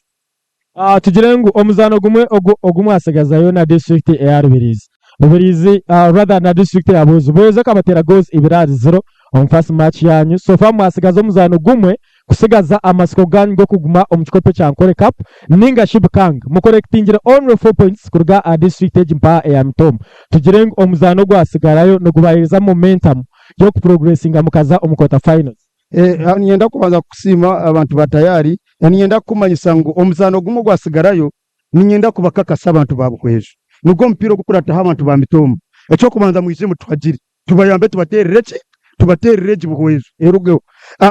Tugire ngu omuzaano gumwe ogu ogu mwasigazayo na disiturikiti eya Rubirizi, Rubirizi rather na disiturikiti eya Bwezu, Bwezu ekabateera goals ibiri ahari ziro omu first match yanyu, so far mwasigaza omuzaano gumwe kusigaza amatsiko ganyu g'okuguma omu kikopo ekya Ankole Cup ninga shi bikanga. Mukorekitingire only 4 points kuruga aha disiturikiti egi mpaha eya Mitooma. Tugire ngu omuzaano ogwasigarayo nigubaheereza momentum y'okupuroguresinga mukaza omu quarter finals. Niinyenda kubanza kusiima abantu ba Tayari. Niinyenda kukumanyisa ngu omuzaano gumwe ogwasigarayo niinyenda kubakakasa abantu ba Buhweju. Nigwo mupiira ogukurataho abantu ba Mitooma. Eky'okubanza mwije mutuhagire. Tubayambe tubateerere ki? Tubateerere egi Buhweju erugeho.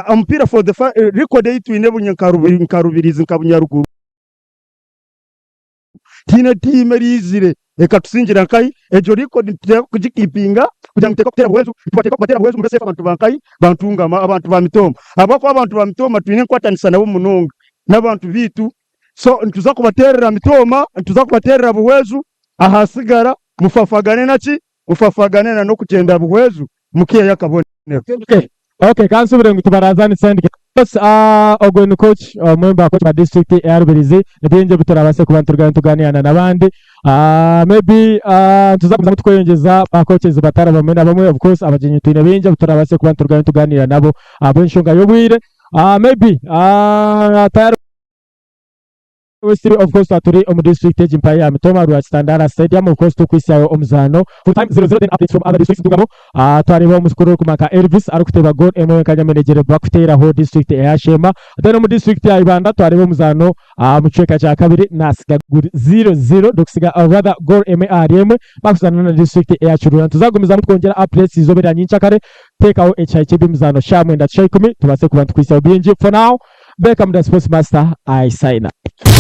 Omupiira for the record ei twine nka Rubirizi nka Bunyaruguru tihaine tiimu eriizire ekatusingira nkahi. Egyo record nituteekwa kugikipinga kugira ngu tuteekwa kuteera Buhweju, tubateekwa kubateera Buhweju mube safe abantu ba nkahi? Ba Ntungamo, abantu ba Mitooma. Ahabw'okuba abantu ba Mitooma twine enkwatanisa nabo munonga n'abantu baitu. So nituza kubateerera Mitooma, nituza kubateerera Buhweju, ahasigara mufafagane naki? Mufafagane na n'okugyenda buhwezu mukihayo akabonero. Okay, okay, kansubire ngu tibarazaanisa sendike. Ogwo ni coach omwe omu ba coach ba district eya Rubirizi. Ni bingi ebi turabaase kuba niturugayo nitugaaniira na n'abandi. Maybe nituza kugumizamu tukweyongyeza ba coaches batari bamwe na bamwe of course abagyenyi twine baingi abu turabaase kuba niturugayo nitugaaniira nabo ahabw'enshonga y'obwire. Maybe tayari West of course twaba turi omu district egi mpayo ya Mitooma Rwakitandara Stadium of course tukwitsyayo omuzaano full time 0-0 then updates from other districts nitugamu twareeba omuzukuru orikumanywa nka Elvis arikuteeba goal emwe nka Nyaminegyere bakuteeraho district eya Sheema then omu district ya Ibanda twareeba omuzaano omu kicweka kya kabiri nasiga guri 0-0 ndikusiga or rather goal emwe ahari emwe bakuzaana na district eya Kiruhura. Nituza kugumizamu twongyera updates izooba erya nyenkyakare teekaho ekihai ky'eby'emizaano shaaha mwenda tusha ikumi tubaase kuba nitukwitsyaho bingi for now Beckham the sports master I sign up.